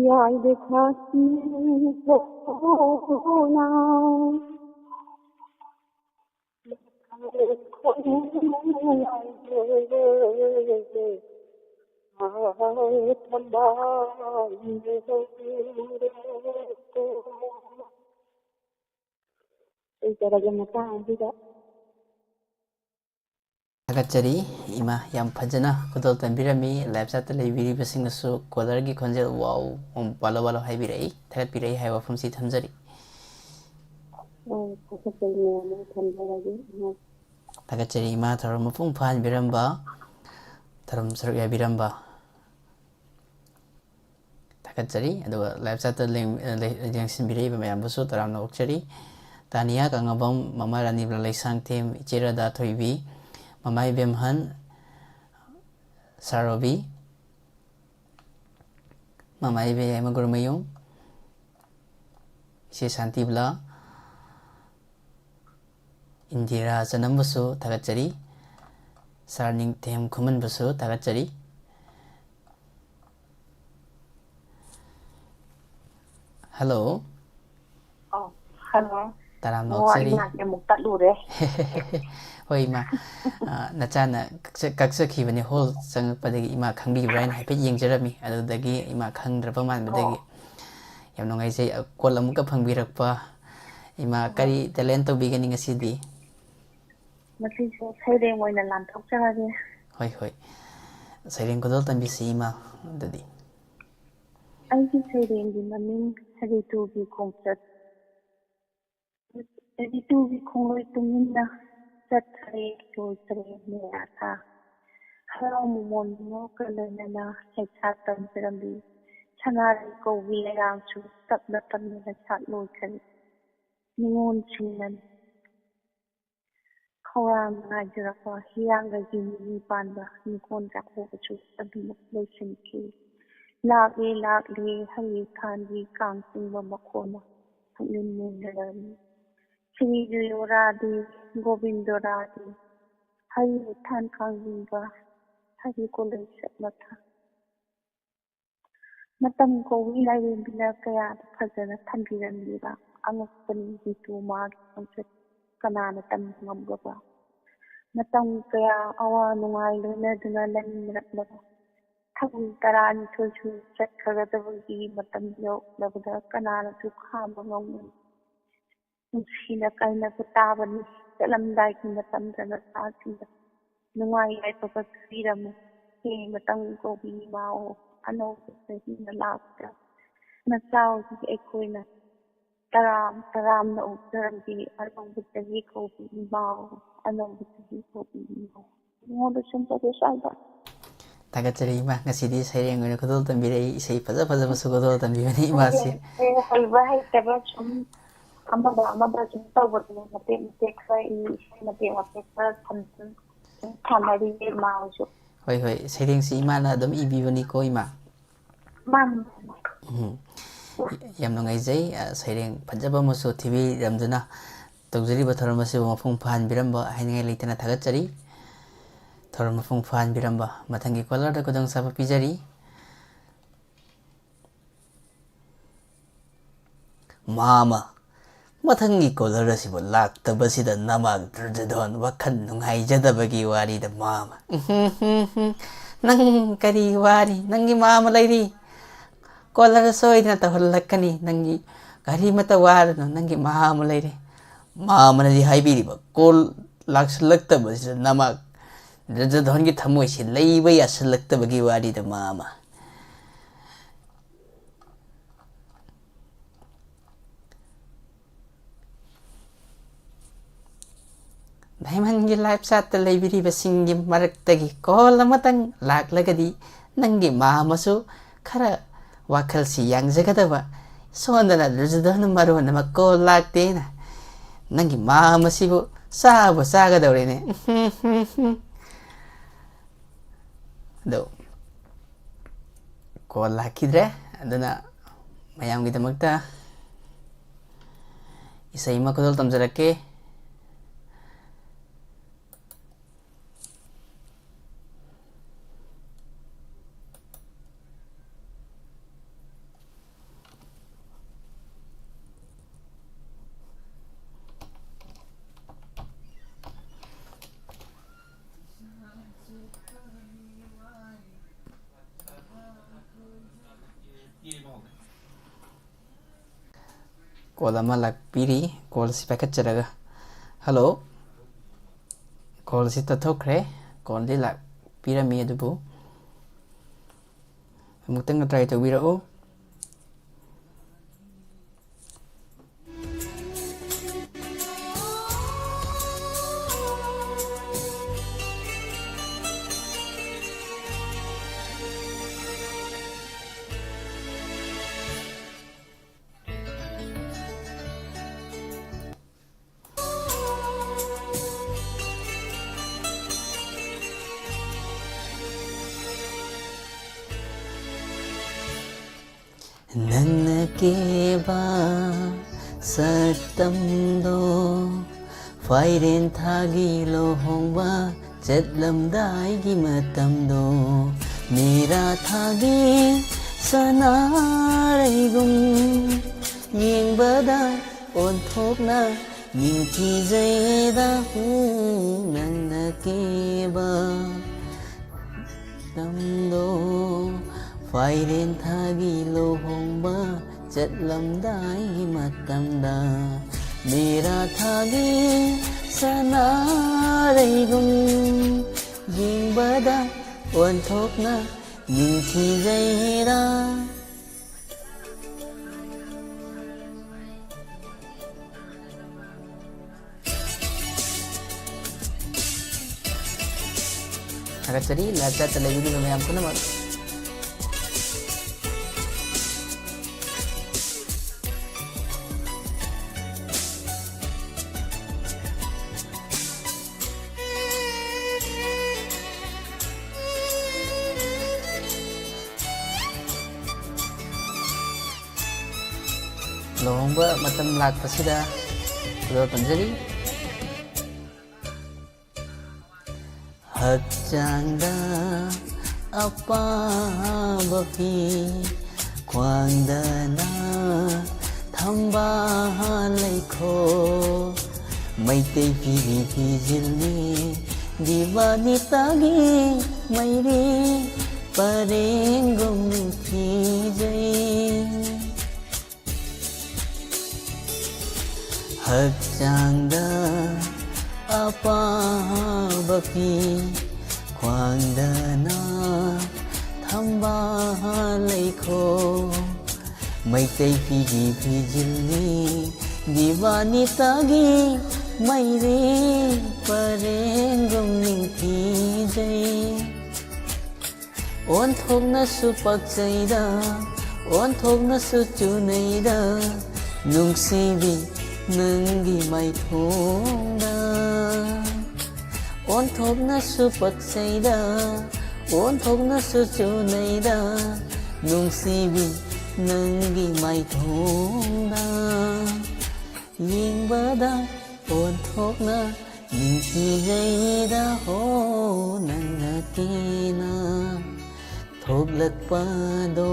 ꯌꯥꯏꯗ ꯈꯥꯁꯤ ꯀꯣꯅ ꯂꯩꯖꯔꯒꯦ ꯃꯇꯥꯡ ꯑꯁꯤꯗ꯫ ꯊꯥꯒꯠꯆꯔꯤ ꯏꯃꯥ, ꯌꯥꯝ ꯐꯖꯅ ꯈꯨꯗꯣꯜ ꯇꯝꯕꯤꯔꯝꯃꯤ꯫ ꯂꯥꯏꯞ ꯆꯥꯠꯇ ꯂꯩꯕꯤꯔꯤꯕꯁꯤꯡꯅꯁꯨ ꯀꯣꯂꯔꯒꯤ ꯈꯣꯟꯖꯦꯜ ꯋꯥꯎ ꯋꯥꯂꯣ ꯋꯥꯂꯣ ꯍꯥꯏꯕꯤꯔꯛꯏ, ꯊꯥꯒꯠꯄꯤꯔꯛꯏ ꯍꯥꯏꯕ ꯋꯥꯐꯝꯁꯤ ꯊꯝꯖꯔꯤ꯫ ꯑꯣ, ꯊꯥꯒꯠꯆꯔꯤ ꯃꯌꯥꯝ ꯑꯃ ꯊꯝꯖꯔꯒꯦ꯫ ꯊꯥꯒꯠꯆꯔꯤ ꯏꯃꯥ, ꯊꯧꯔꯝ ꯃꯄꯨꯡ ꯐꯥꯍꯟꯕꯤꯔꯝꯕ, ꯊꯧꯔꯝ ꯁꯔꯨꯛ ꯌꯥꯕꯤꯔꯝꯕ꯫ ꯊꯥꯒꯠꯆꯔꯤ꯫ ꯑꯗꯨꯒ ꯂꯥꯏꯞ ꯆꯥꯠꯇ ꯂꯦꯡ-, ꯂꯦꯡꯁꯤꯟꯕꯤꯔꯛꯏꯕ ꯃꯌꯥꯝꯕꯨꯁꯨ ꯇꯔꯥꯝꯅ ꯑꯣꯛꯆꯔꯤ꯫ ꯇꯥꯅꯤꯌꯥ ꯀꯪꯂꯥꯕꯝ, ꯃꯃꯥ ꯔꯥꯅꯤꯕꯂꯥ ꯂꯩꯁꯥꯡꯊꯦꯝ, ꯏꯆꯦ ꯔꯥꯙꯥ ꯊꯣꯏꯕꯤ, ꯃꯃꯥ ꯏꯕꯦꯝꯍꯟ, ꯁꯥꯔ ꯔꯣꯕꯤ, ꯃꯃꯥ ꯏꯕꯦ ꯌꯥꯏꯃ ꯒꯨꯔꯨꯃꯌꯨꯝ, ꯏꯆꯦ ꯁꯥꯟꯇꯤꯕꯂꯥ, ꯏꯟꯗꯤꯔꯥ ꯆꯅꯝꯕꯨꯁꯨ ꯊꯥꯒꯠꯆꯔꯤ꯫ ꯁꯥꯔ ꯅꯤꯡꯊꯦꯝ ꯈꯨꯃꯟꯕꯨꯁꯨ ꯊꯥꯒꯠꯆꯔꯤ꯫ ꯍꯜꯂꯣ꯫ ꯑꯣ, ꯍꯜꯂꯣ꯫ ꯇꯔꯥꯝꯅ ꯑꯣ, ꯑꯩ ꯑꯣꯛꯆꯔꯤ꯫ ꯅꯥꯁꯦ ꯑꯃꯨꯛ ꯇꯠꯂꯨꯔꯦ꯫ ꯍꯣꯏ, ꯏꯃꯥ꯫ ꯑ, ꯅꯆꯥꯅ ꯀꯛꯆ-, ꯀꯛꯆꯈꯤꯕꯅꯦ, ꯍꯣꯜ ꯆꯪꯉꯛꯄꯗꯒꯤ ꯏꯃꯥ ꯈꯪꯕꯤꯕ꯭ꯔꯥ ꯍꯥꯏꯅ ꯍꯥꯏꯐꯦꯠ ꯌꯦꯡꯖꯔꯝꯃꯤ꯫ ꯑꯗꯨꯗꯒꯤ ꯏꯃꯥ ꯈꯪꯗ꯭ꯔꯕ ꯃꯥꯟꯕꯗꯒꯤ꯫ ꯑꯣ꯫ ꯌꯥꯝ ꯅꯨꯡꯉꯥꯏꯖꯩ, ꯑ, ꯀꯣꯜ ꯑꯃꯨꯛꯀ ꯐꯪꯕꯤꯔꯛꯄ꯫ ꯏꯃꯥ, ꯑꯣ꯫ ꯀꯔꯤ ꯇꯦꯂꯦꯟ ꯇꯧꯕꯤꯒꯅꯤ ꯉꯁꯤꯗꯤ? ꯉꯁꯤꯁꯦ ꯁꯩꯔꯦꯡ ꯑꯣꯏꯅ ꯂꯥꯟꯊꯣꯛꯆꯔꯒꯦ꯫ ꯍꯣꯏ, ꯍꯣꯏ꯫ ꯁꯩꯔꯦꯡ ꯈꯨꯗꯣꯜ ꯇꯝꯕꯤꯁꯤ, ꯏꯃꯥ, ꯑꯗꯨꯗꯤ꯫ ꯑꯩꯒꯤ ꯁꯩꯔꯦꯡꯒꯤ ꯃꯃꯤꯡ ꯁꯔꯤꯇꯨꯒꯤ ꯈꯣꯡꯆꯠ꯫ ꯇ꯭ꯋꯦꯟꯇꯤ ꯇꯨꯒꯤ ꯈꯣꯡꯂꯣꯏ ꯇꯨꯃꯤꯟꯅ ꯆꯠꯈ꯭ꯔꯦ, ꯂꯣꯏꯈ꯭ꯔꯦ ꯃꯦꯔꯥ ꯊꯥ꯫ ꯍꯔꯥꯎ ꯃꯃꯣꯟ ꯃꯤꯅꯣꯛꯀ ꯂꯣꯏꯅꯅ ꯁꯩꯊꯥ ꯇꯝꯖꯔꯝꯕꯤ ꯁꯅꯥꯔꯩ ꯀꯧꯕꯤ ꯂꯩꯔꯥꯡꯁꯨ ꯇꯞꯅ ꯇꯞꯅ ꯂꯩꯁꯥꯠ ꯂꯣꯏꯈ꯭ꯔꯦ꯫ ꯅꯤꯉꯣꯜꯁꯤꯡꯅ ꯈꯧꯔꯥꯡꯅ ꯉꯥꯏꯖꯔꯛꯄ ꯍꯤꯌꯥꯡꯒꯩꯒꯤ ꯅꯤꯅꯤ ꯄꯥꯟꯕ ꯅꯤꯉꯣꯜ ꯆꯥꯛꯀꯧꯕꯁꯨ ꯑꯗꯨꯃꯛ ꯂꯣꯏꯁꯤꯟꯈꯤ꯫ ꯂꯥꯛꯂꯦ, ꯂꯥꯛꯂꯦ, ꯍꯔꯤꯊꯥꯟꯒꯤ ꯀꯥꯡ ꯆꯤꯡꯕ ꯃꯈꯣꯟꯅ ꯄꯨꯛꯅꯤꯡ ꯃꯦꯟꯗꯔꯝꯃꯤ꯫ ꯁ꯭ꯔꯤ ꯖꯣꯌꯣ ꯔꯥꯙꯦ, ꯒꯣꯕꯤꯟꯗꯣ ꯔꯥꯙꯦ, ꯍꯔꯤꯊꯥꯟ ꯀꯥꯡ ꯆꯤꯡꯕ, ꯍꯔꯤ ꯀꯣꯂꯩ ꯁꯠꯃꯊꯥ꯫ ꯃꯇꯝ ꯀꯧꯏ ꯂꯥꯏꯔꯦꯝꯕꯤꯅ ꯀꯌꯥꯗ ꯐꯖꯅ ꯊꯝꯕꯤꯔꯝꯂꯤꯕ ꯑꯉꯛꯄꯅꯤ ꯔꯤꯇꯨ ꯃꯥꯒꯤ ꯈꯣꯡꯆꯠ ꯀꯅꯥꯅ ꯇꯝꯕ ꯉꯝꯒꯕ? ꯃꯇꯝ ꯀꯌꯥ ꯑꯋꯥ ꯅꯨꯡꯉꯥꯏ ꯂꯣꯏꯅꯗꯨꯅ ꯂꯩꯃꯤꯟꯅꯔꯛꯂꯕ ꯊꯥꯕꯜ ꯇꯔꯥꯅꯤꯊꯣꯏꯁꯨ ꯆꯠꯈ꯭ꯔꯒꯗꯕꯒꯤ ꯃꯇꯝ ꯌꯧꯔꯛꯂꯕꯗ ꯀꯅꯥꯅꯁꯨ ꯈꯥꯝꯕ ꯉꯝꯒꯅꯤ? ꯅꯨꯡꯁꯤꯅ ꯀꯥꯏꯅꯕ ꯇꯥꯕꯅꯤ꯫ ꯆꯠꯂꯝꯗꯥꯏꯒꯤ ꯃꯇꯝꯗ ꯅꯆꯥꯁꯤꯡꯗ ꯅꯨꯡꯉꯥꯏ ꯌꯥꯏꯐꯕ ꯄꯤꯔꯝꯃꯨ꯫ ꯍꯦ ꯃꯇꯝ ꯀꯧꯕꯤ ꯏꯃꯥꯑꯣ, ꯑꯅꯧꯕ ꯆꯍꯤꯅ ꯂꯥꯛꯄꯗ ꯅꯆꯥ ꯑꯣꯏꯕꯤ ꯑꯩꯈꯣꯏꯅ ꯇꯔꯥꯝ ꯇꯔꯥꯝꯅ ꯑꯣꯛꯆꯔꯝꯒꯦ꯫ ꯑꯅꯧꯕ ꯆꯍꯤ ꯀꯧꯕꯤ ꯏꯃꯥꯑꯣ, ꯑꯅꯧꯕ ꯆꯍꯤ ꯀꯧꯕꯤ ꯏꯃꯥꯑꯣ꯫ ꯅꯉꯣꯟꯗ ꯁꯨꯝ ꯇꯧꯒꯦ ꯁ꯭ꯋꯥꯏꯗ꯫ ꯊꯥꯒꯠꯆꯔꯤ ꯏꯃꯥ, ꯉꯁꯤꯗꯤ ꯁꯩꯔꯦꯡ ꯑꯣꯏꯅ ꯈꯨꯗꯣꯜ ꯇꯝꯕꯤꯔꯛꯏ, ꯏꯁꯩ ꯐꯖ ꯐꯖꯕꯁꯨ ꯈꯨꯗꯣꯜ ꯇꯝꯕꯤꯕꯅꯤ ꯏꯃꯥꯁꯤ꯫ ꯁꯩꯔꯦꯡꯁꯦ ꯍꯩꯕ ꯍꯩꯇꯕ ꯁꯨꯝ ꯑꯃꯗ ꯑꯃꯗ ꯁꯨꯝ ꯇꯧꯕꯗꯨꯅꯦ, ꯃꯇꯦꯛ ꯃꯇꯦꯛ ꯈꯔ ꯏ, ꯏꯁꯩ ꯃꯇꯦꯛ ꯃꯇꯦꯛ ꯈꯔ ꯁꯝꯖꯤꯟ ꯁꯨꯝ ꯁꯥꯟꯅꯔꯤꯌꯦ ꯏꯃꯥ ꯍꯣꯏꯁꯨ꯫ ꯍꯣꯏ, ꯍꯣꯏ, ꯁꯩꯔꯦꯡꯁꯤ ꯏꯃꯥꯅ ꯑꯗꯨꯝ ꯏꯕꯤꯕꯅꯤꯀꯣ ꯏꯃꯥ꯫ ꯃꯥꯅꯤ, ꯃꯥꯅꯤ꯫ ꯎꯝ꯫ ꯌꯥꯝ ꯅꯨꯡꯉꯥꯏꯖꯩ, ꯑ, ꯁꯩꯔꯦꯡ ꯐꯖꯕ ꯑꯃꯁꯨ ꯊꯤꯕꯤꯔꯝꯗꯨꯅ ꯇꯧꯖꯔꯤꯕ ꯊꯧꯔꯝ ꯑꯁꯤꯕꯨ ꯃꯄꯨꯡ ꯐꯥꯍꯟꯕꯤꯔꯝꯕ ꯍꯥꯏꯅꯤꯡꯉꯥꯏ ꯂꯩꯇꯅ ꯊꯥꯒꯠꯆꯔꯤ꯫ ꯊꯧꯔꯝ ꯃꯄꯨꯡ ꯐꯥꯍꯟꯕꯤꯔꯝꯕ ꯃꯊꯪꯒꯤ ꯀꯣꯂꯔꯗ ꯈꯨꯗꯣꯡꯆꯥꯕ ꯄꯤꯖꯔꯤ꯫ ꯃꯥꯃ, ꯃꯊꯪꯒꯤ ꯀꯣꯂꯔ ꯑꯁꯤꯕꯨ ꯂꯥꯛꯇꯕꯁꯤꯗ ꯅꯃꯥ ꯗꯨꯔꯖꯣꯙꯣꯟ ꯋꯥꯈꯜ ꯅꯨꯡꯉꯥꯏꯖꯗꯕꯒꯤ ꯋꯥꯔꯤꯗ ꯃꯥꯃ꯫ ꯅꯪ ꯀꯔꯤ ꯋꯥꯔꯤ? ꯅꯪꯒꯤ ꯃꯥꯃ ꯂꯩꯔꯤ꯫ ꯀꯣꯂꯔ ꯁꯣꯏꯗꯅ ꯇꯧꯍꯜꯂꯛꯀꯅꯤ꯫ ꯅꯪꯒꯤ ꯀꯔꯤꯃꯠꯇ ꯋꯥꯔꯨꯅꯨ, ꯅꯪꯒꯤ ꯃꯥꯃ ꯂꯩꯔꯤ꯫ ꯃꯥꯃꯅꯗꯤ ꯍꯥꯏꯕꯤꯔꯤꯕ ꯀꯣꯜ ꯂꯥꯛꯁꯤꯜꯂꯛꯇꯕꯁꯤꯗ ꯅꯃꯥ ꯗꯨꯔꯖꯣꯙꯣꯟꯒꯤ ꯊꯃꯣꯏꯁꯤ ꯂꯩꯕ ꯌꯥꯁꯤꯜꯂꯛꯇꯕꯒꯤ ꯋꯥꯔꯤꯗ ꯃꯥꯃ꯫ ꯗꯥꯏꯃꯟꯒꯤ ꯂꯥꯏꯐ ꯆꯥꯠꯇ ꯂꯩꯕꯤꯔꯤꯕꯁꯤꯡꯒꯤ ꯃꯔꯛꯇꯒꯤ ꯀꯣꯜ ꯑꯃꯇꯪ ꯂꯥꯛꯂꯒꯗꯤ ꯅꯪꯒꯤ ꯃꯥ ꯑꯃꯁꯨ ꯈꯔ ꯋꯥꯈꯜꯁꯤ ꯌꯥꯡꯖꯒꯗꯕ꯫ ꯁꯣꯝꯗꯅ ꯔꯨꯖꯨꯗꯣꯅ ꯃꯔꯣꯟ ꯑꯃ ꯀꯣꯜ ꯂꯥꯛꯇꯦꯅ꯫ ꯅꯪꯒꯤ ꯃꯥ ꯑꯃꯁꯤꯕꯨ ꯆꯥꯕꯨ ꯆꯥꯒꯗꯧꯔꯦꯅꯦ꯫ ꯑꯗꯣ ꯀꯣꯜ ꯂꯥꯛꯈꯤꯗ꯭ꯔꯦ꯫ ꯑꯗꯨꯅ ꯃꯌꯥꯝꯒꯤꯗꯃꯛꯇ ꯏꯁꯩ ꯑꯃ ꯈꯨꯗꯣꯜ ꯇꯝꯖꯔꯛꯀꯦ꯫ ꯀꯣꯜ ꯑꯃ ꯂꯥꯛꯄꯤꯔꯤ꯫ ꯀꯣꯜꯁꯤ ꯄꯥꯏꯈꯠꯆꯔꯒ, ꯍꯜꯂꯣ꯫ ꯀꯣꯜꯁꯤ ꯇꯠꯊꯣꯛꯈ꯭ꯔꯦ꯫ ꯀꯣꯜꯗꯤ ꯂꯥꯛꯄꯤꯔꯝꯃꯤ, ꯑꯗꯨꯕꯨ ꯑꯃꯨꯛꯇꯪꯒ ꯇ꯭ꯔꯥꯏ ꯇꯧꯕꯤꯔꯛꯎ꯫ ꯅꯪꯅ ꯀꯦꯕ ꯁꯛꯇꯝꯗꯣ, ꯐꯥꯏꯔꯦꯟ ꯊꯥꯒꯤ ꯂꯨꯍꯣꯡꯕ ꯆꯠꯂꯝꯗꯥꯏꯒꯤ ꯃꯇꯝꯗꯣ, ꯃꯦꯔꯥ ꯊꯥꯒꯤ ꯁꯅꯥꯔꯩꯒꯨꯝ ꯌꯦꯡꯕꯗ ꯑꯣꯟꯊꯣꯛꯅ ꯅꯤꯡꯊꯤꯖꯩꯗ꯫ ꯅꯪꯅ ꯀꯦꯕ ꯇꯝꯗꯣ, ꯐꯥꯏꯔꯦꯟ ꯊꯥꯒꯤ ꯂꯨꯍꯣꯡꯕ ꯆꯠꯂꯝꯗꯥꯏꯒꯤ ꯃꯇꯝꯗ, ꯃꯦꯔꯥ ꯊꯥꯒꯤ ꯁꯅꯥꯔꯩꯒꯨꯝ ꯌꯦꯡꯕꯗ ꯑꯣꯟꯊꯣꯛꯅ ꯅꯤꯡꯊꯤꯖꯩꯔꯥ꯫ ꯊꯥꯒꯠꯆꯔꯤ ꯂꯥꯏꯞ ꯆꯥꯠꯇ ꯂꯩꯕꯤꯔꯤꯕ ꯃꯌꯥꯝ ꯄꯨꯝꯅꯃꯛ꯫ ꯂꯨꯍꯣꯡꯕ ꯃꯇꯝ ꯂꯥꯛꯄꯁꯤꯗ ꯈꯨꯗꯣꯜ ꯇꯝꯖꯔꯤ꯫ ꯍꯛꯆꯥꯡꯗ ꯑꯄꯥꯕ ꯐꯤ, ꯈ꯭ꯋꯥꯡꯗꯅ ꯊꯝꯕꯥꯜ ꯂꯩꯈꯣꯛ, ꯃꯩꯇꯩ ꯐꯤꯒꯤ ꯐꯤꯖꯤꯜꯂꯤ, ꯗꯤꯋꯥꯅꯤꯇꯥꯒꯤ ꯃꯩꯔꯤ ꯄꯔꯦꯡꯒꯨꯝ ꯅꯤꯡꯊꯤꯖꯩ꯫ ꯍꯛꯆꯥꯡꯗ ꯑꯄꯥꯕ ꯐꯤ, ꯈ꯭ꯋꯥꯡꯗꯅ ꯊꯝꯕꯥꯜ ꯂꯩꯈꯣꯛ, ꯃꯩꯇꯩ ꯐꯤꯒꯤ ꯐꯤꯖꯤꯜꯂꯤ, ꯗꯤꯋꯥꯅꯤꯇꯥꯒꯤ ꯃꯩꯔꯤ ꯄꯔꯦꯡꯒꯨꯝ ꯅꯤꯡꯊꯤꯖꯩ꯫ ꯑꯣꯟꯊꯣꯛꯅꯁꯨ ꯄꯛꯆꯩꯗ, ꯑꯣꯟꯊꯣꯛꯅꯁꯨ ꯆꯨꯅꯩꯗ, ꯅꯨꯡꯁꯤꯕꯤ ꯅꯪꯒꯤ ꯃꯥꯏꯊꯣꯡꯗ꯫ ꯑꯣꯟꯊꯣꯛꯅꯁꯨ ꯄꯛꯆꯩꯗ, ꯑꯣꯟꯊꯣꯛꯅꯁꯨ ꯆꯨꯅꯩꯗ, ꯅꯨꯡꯁꯤꯕꯤ ꯅꯪꯒꯤ ꯃꯥꯏꯊꯣꯡꯗ꯫ ꯌꯦꯡꯕꯗ ꯑꯣꯟꯊꯣꯛꯅ ꯅꯤꯡꯊꯤꯖꯩꯗ ꯍꯣ ꯅꯪꯅ ꯀꯦꯅ ꯊꯣꯛꯂꯛꯄꯗꯣ꯫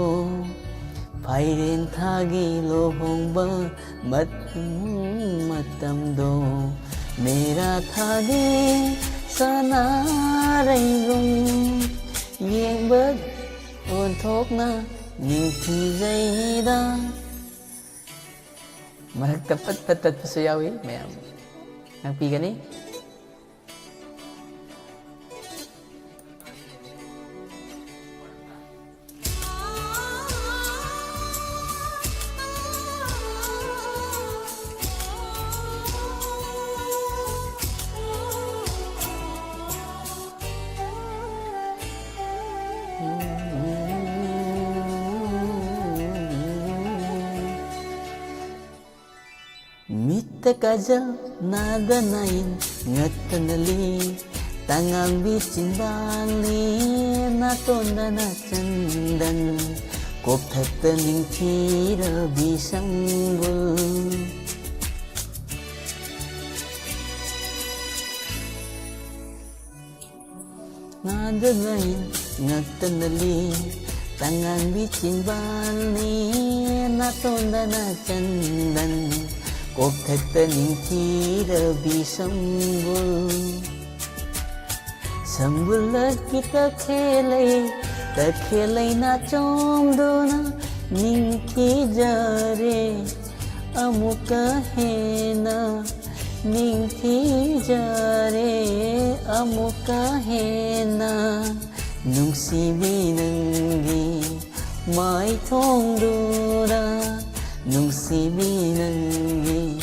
ꯐꯥꯏꯔꯦꯟ ꯊꯥꯒꯤ ꯂꯨꯍꯣꯡꯕ ꯃꯠ-, ꯃꯇꯝꯗꯣ꯫ ꯃꯦꯔꯥ ꯊꯥꯒꯤ ꯁꯅꯥꯔꯩꯒꯨꯝ ꯌꯦꯡꯕ ꯑꯣꯟꯊꯣꯛꯅ ꯅꯤꯡꯊꯤꯖꯩꯗ꯫ ꯃꯔꯛꯇ ꯄꯠ ꯄꯠ ꯇꯠꯄꯁꯨ ꯌꯥꯎꯏ, ꯃꯌꯥꯝ ꯉꯥꯛꯄꯤꯒꯅꯤ꯫ ꯃꯤꯠꯇ ꯀꯥꯖꯜ, ꯅꯥꯗ ꯅꯥꯏꯟ, ꯉꯛꯇꯅ ꯂꯤ, ꯇꯉꯥꯡꯕꯤ ꯆꯤꯟꯕꯥꯜꯅꯤ, ꯅꯥꯇꯣꯟꯗꯅ ꯆꯟꯗꯟ, ꯀꯣꯛꯊꯛꯇ ꯅꯤꯡꯊꯤꯔꯕꯤ ꯁꯝꯕꯨꯜ꯫ ꯅꯥꯗ ꯅꯥꯏꯟ, ꯉꯛꯇꯅ ꯂꯤ, ꯇꯉꯥꯡꯕꯤ ꯆꯤꯟꯕꯥꯜꯅꯤ, ꯅꯥꯇꯣꯟꯗꯅ ꯆꯟꯗꯟ, ꯀꯣꯛꯊꯛꯇ ꯅꯤꯡꯊꯤꯔꯕꯤ ꯁꯝꯕꯨꯜ꯫ ꯁꯝꯕꯨꯜꯂꯛꯀꯤ ꯇꯈꯦꯜꯂꯩ, ꯇꯈꯦꯜꯂꯩ ꯅꯥꯆꯣꯝꯗꯨꯅ ꯅꯤꯡꯊꯤꯖꯔꯦ ꯑꯃꯨꯛꯀ ꯍꯦꯟꯅ, ꯅꯤꯡꯊꯤꯖꯔꯦ ꯑꯃꯨꯛꯀ ꯍꯦꯟꯅ꯫ ꯅꯨꯡꯁꯤꯕꯤ ꯅꯪꯒꯤ ꯃꯥꯏꯊꯣꯡꯗꯨꯗ, ꯅꯨꯡꯁꯤꯕꯤ ꯅꯪꯒꯤ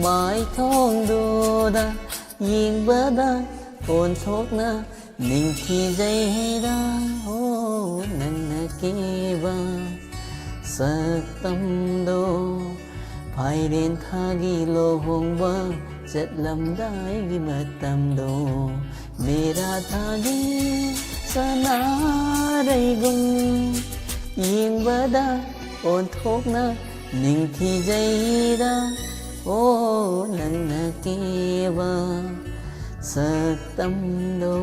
ꯃꯥꯏꯊꯣꯡꯗꯨꯗ ꯌꯦꯡꯕꯗ ꯑꯣꯟꯊꯣꯛꯅ ꯅꯤꯡꯊꯤꯖꯩꯗ꯫ ꯑꯣ, ꯅꯪꯅ ꯀꯦꯕ ꯁꯛꯇꯝꯗꯣ, ꯐꯥꯏꯔꯦꯟ ꯊꯥꯒꯤ ꯂꯨꯍꯣꯡꯕ ꯆꯠꯂꯝꯗꯥꯏꯒꯤ ꯃꯇꯝꯗꯣ, ꯃꯦꯔꯥ ꯊꯥꯒꯤ ꯁꯅꯥꯔꯩꯒꯨꯝ ꯌꯦꯡꯕꯗ ꯑꯣꯟꯊꯣꯛꯅ ꯅꯤꯡꯊꯤꯖꯩꯗ꯫ ꯑꯣ, ꯅꯪꯅ ꯀꯦꯕ ꯁꯛꯇꯝꯗꯣ,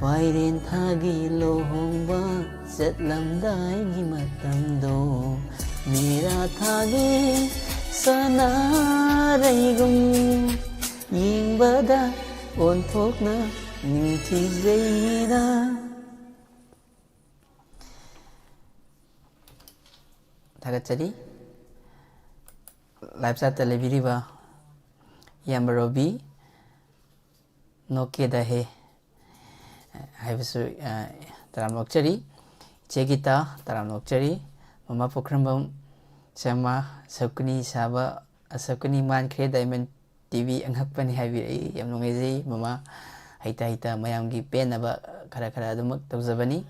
ꯐꯥꯏꯔꯦꯟ ꯊꯥꯒꯤ ꯂꯨꯍꯣꯡꯕ ꯆꯠꯂꯝꯗꯥꯏꯒꯤ ꯃꯇꯝꯗꯣ, ꯃꯦꯔꯥ ꯊꯥꯒꯤ ꯁꯅꯥꯔꯩꯒꯨꯝ ꯌꯦꯡꯕꯗ ꯑꯣꯟꯊꯣꯛꯅ ꯅꯤꯡꯊꯤꯖꯩꯗ꯫ ꯊꯥꯒꯠꯆꯔꯤ꯫ Live chat ꯇ ꯂꯩꯕꯤꯔꯤꯕ ꯏꯌꯥꯝꯕ ꯔꯣꯕꯤ, "ꯅꯣꯀꯦꯗ ꯍꯦ" ꯍꯥꯏꯕꯁꯨ, ꯑ, ꯇꯔꯥꯝꯅ ꯑꯣꯛꯆꯔꯤ꯫ ꯏꯆꯦ ꯒꯤꯇꯥ, ꯇꯔꯥꯝꯅ ꯑꯣꯛꯆꯔꯤ꯫ ꯃꯃꯥ ꯄꯨꯈ꯭ꯔꯝꯕꯝ ꯁꯔꯃ, "ꯁꯛꯀꯅꯤ ꯁꯥꯕ, ꯁꯛꯀꯅꯤ ꯃꯥꯟꯈ꯭ꯔꯦ, ꯗꯥꯏꯃꯟ ꯇꯤ ꯚꯤ ꯑꯉꯛꯄꯅꯤ" ꯍꯥꯏꯕꯤꯔꯛꯏ꯫ ꯌꯥꯝ ꯅꯨꯡꯉꯥꯏꯖꯩ ꯃꯃꯥ꯫ ꯍꯩꯇ ꯍꯩꯇ ꯃꯌꯥꯝꯒꯤ ꯄꯦꯟꯅꯕ ꯈꯔ ꯈꯔ ꯑꯗꯨꯃꯛ ꯇꯧꯖꯕꯅꯤ꯫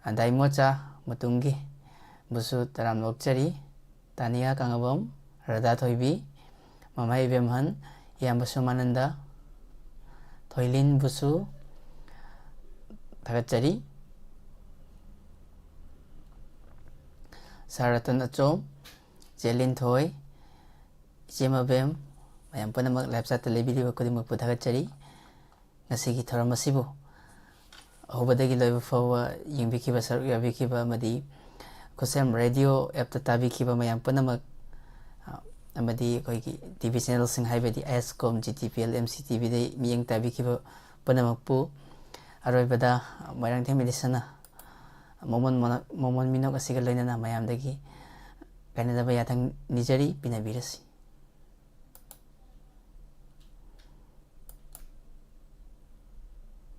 ꯑ, ꯗꯥꯏꯃꯣꯆꯥ ꯃꯇꯨꯡꯒꯤ ꯕꯨꯁꯨ ꯇꯔꯥꯝꯅ ꯑꯣꯛꯆꯔꯤ꯫ ꯇꯥꯅꯤꯌꯥ ꯀꯪꯂꯥꯕꯝ, ꯔꯥꯙꯥ ꯊꯣꯏꯕꯤ, ꯃꯃꯥ ꯏꯕꯦꯝꯍꯟ, ꯏꯌꯥꯝꯕ ꯁꯣꯃꯥꯅꯟꯗ, ꯊꯣꯏꯂꯤꯟꯕꯨꯁꯨ ꯊꯥꯒꯠꯆꯔꯤ꯫ ꯁꯥꯔ ꯔꯇꯟ ꯑꯆꯣꯝ, ꯏꯆꯦ ꯂꯤꯟꯊꯣꯏ, ꯏꯆꯦ ꯃꯕꯦꯝ, ꯃꯌꯥꯝ ꯄꯨꯝꯅꯃꯛ live chat ꯇ ꯂꯩꯕꯤꯔꯤꯕ ꯈꯨꯗꯤꯡꯃꯛꯄꯨ ꯊꯥꯒꯠꯆꯔꯤ꯫ ꯉꯁꯤꯒꯤ ꯊꯧꯔꯝ ꯑꯁꯤꯕꯨ ꯑꯍꯧꯕꯗꯒꯤ ꯂꯣꯏꯕ ꯐꯥꯎꯕ ꯌꯦꯡꯕꯤꯈꯤꯕ, ꯁꯔꯨꯛ ꯌꯥꯕꯤꯈꯤꯕ ꯑꯃꯗꯤ ꯈꯨꯠꯁꯦꯝ ꯔꯦꯗꯤꯑꯣ ꯑꯦꯞꯇ ꯇꯥꯕꯤꯈꯤꯕ ꯃꯌꯥꯝ ꯄꯨꯝꯅꯃꯛ, ꯑ, ꯑꯃꯗꯤ ꯑꯩꯈꯣꯏꯒꯤ ꯇꯤ ꯚꯤ ꯆꯦꯅꯦꯜꯁꯤꯡ, ꯍꯥꯏꯕꯗꯤ I S com, G T P L, M C T ꯚꯤꯗ ꯃꯤꯠꯌꯦꯡ ꯇꯥꯕꯤꯈꯤꯕ ꯄꯨꯝꯅꯃꯛꯄꯨ, ꯑꯔꯣꯏꯕꯗ ꯃꯣꯏꯔꯥꯡꯊꯦꯝ ꯏꯗꯤꯁꯟꯅ ꯃꯣꯃꯣꯟ ꯃꯣꯅ-, ꯃꯣꯃꯣꯟ ꯃꯤꯅꯣꯛ ꯑꯁꯤꯒ ꯂꯣꯏꯅꯅ ꯃꯌꯥꯝꯗꯒꯤ ꯀꯥꯏꯅꯗꯕ ꯌꯥꯊꯪ ꯅꯤꯖꯔꯤ, ꯄꯤꯅꯕꯤꯔꯁꯤ꯫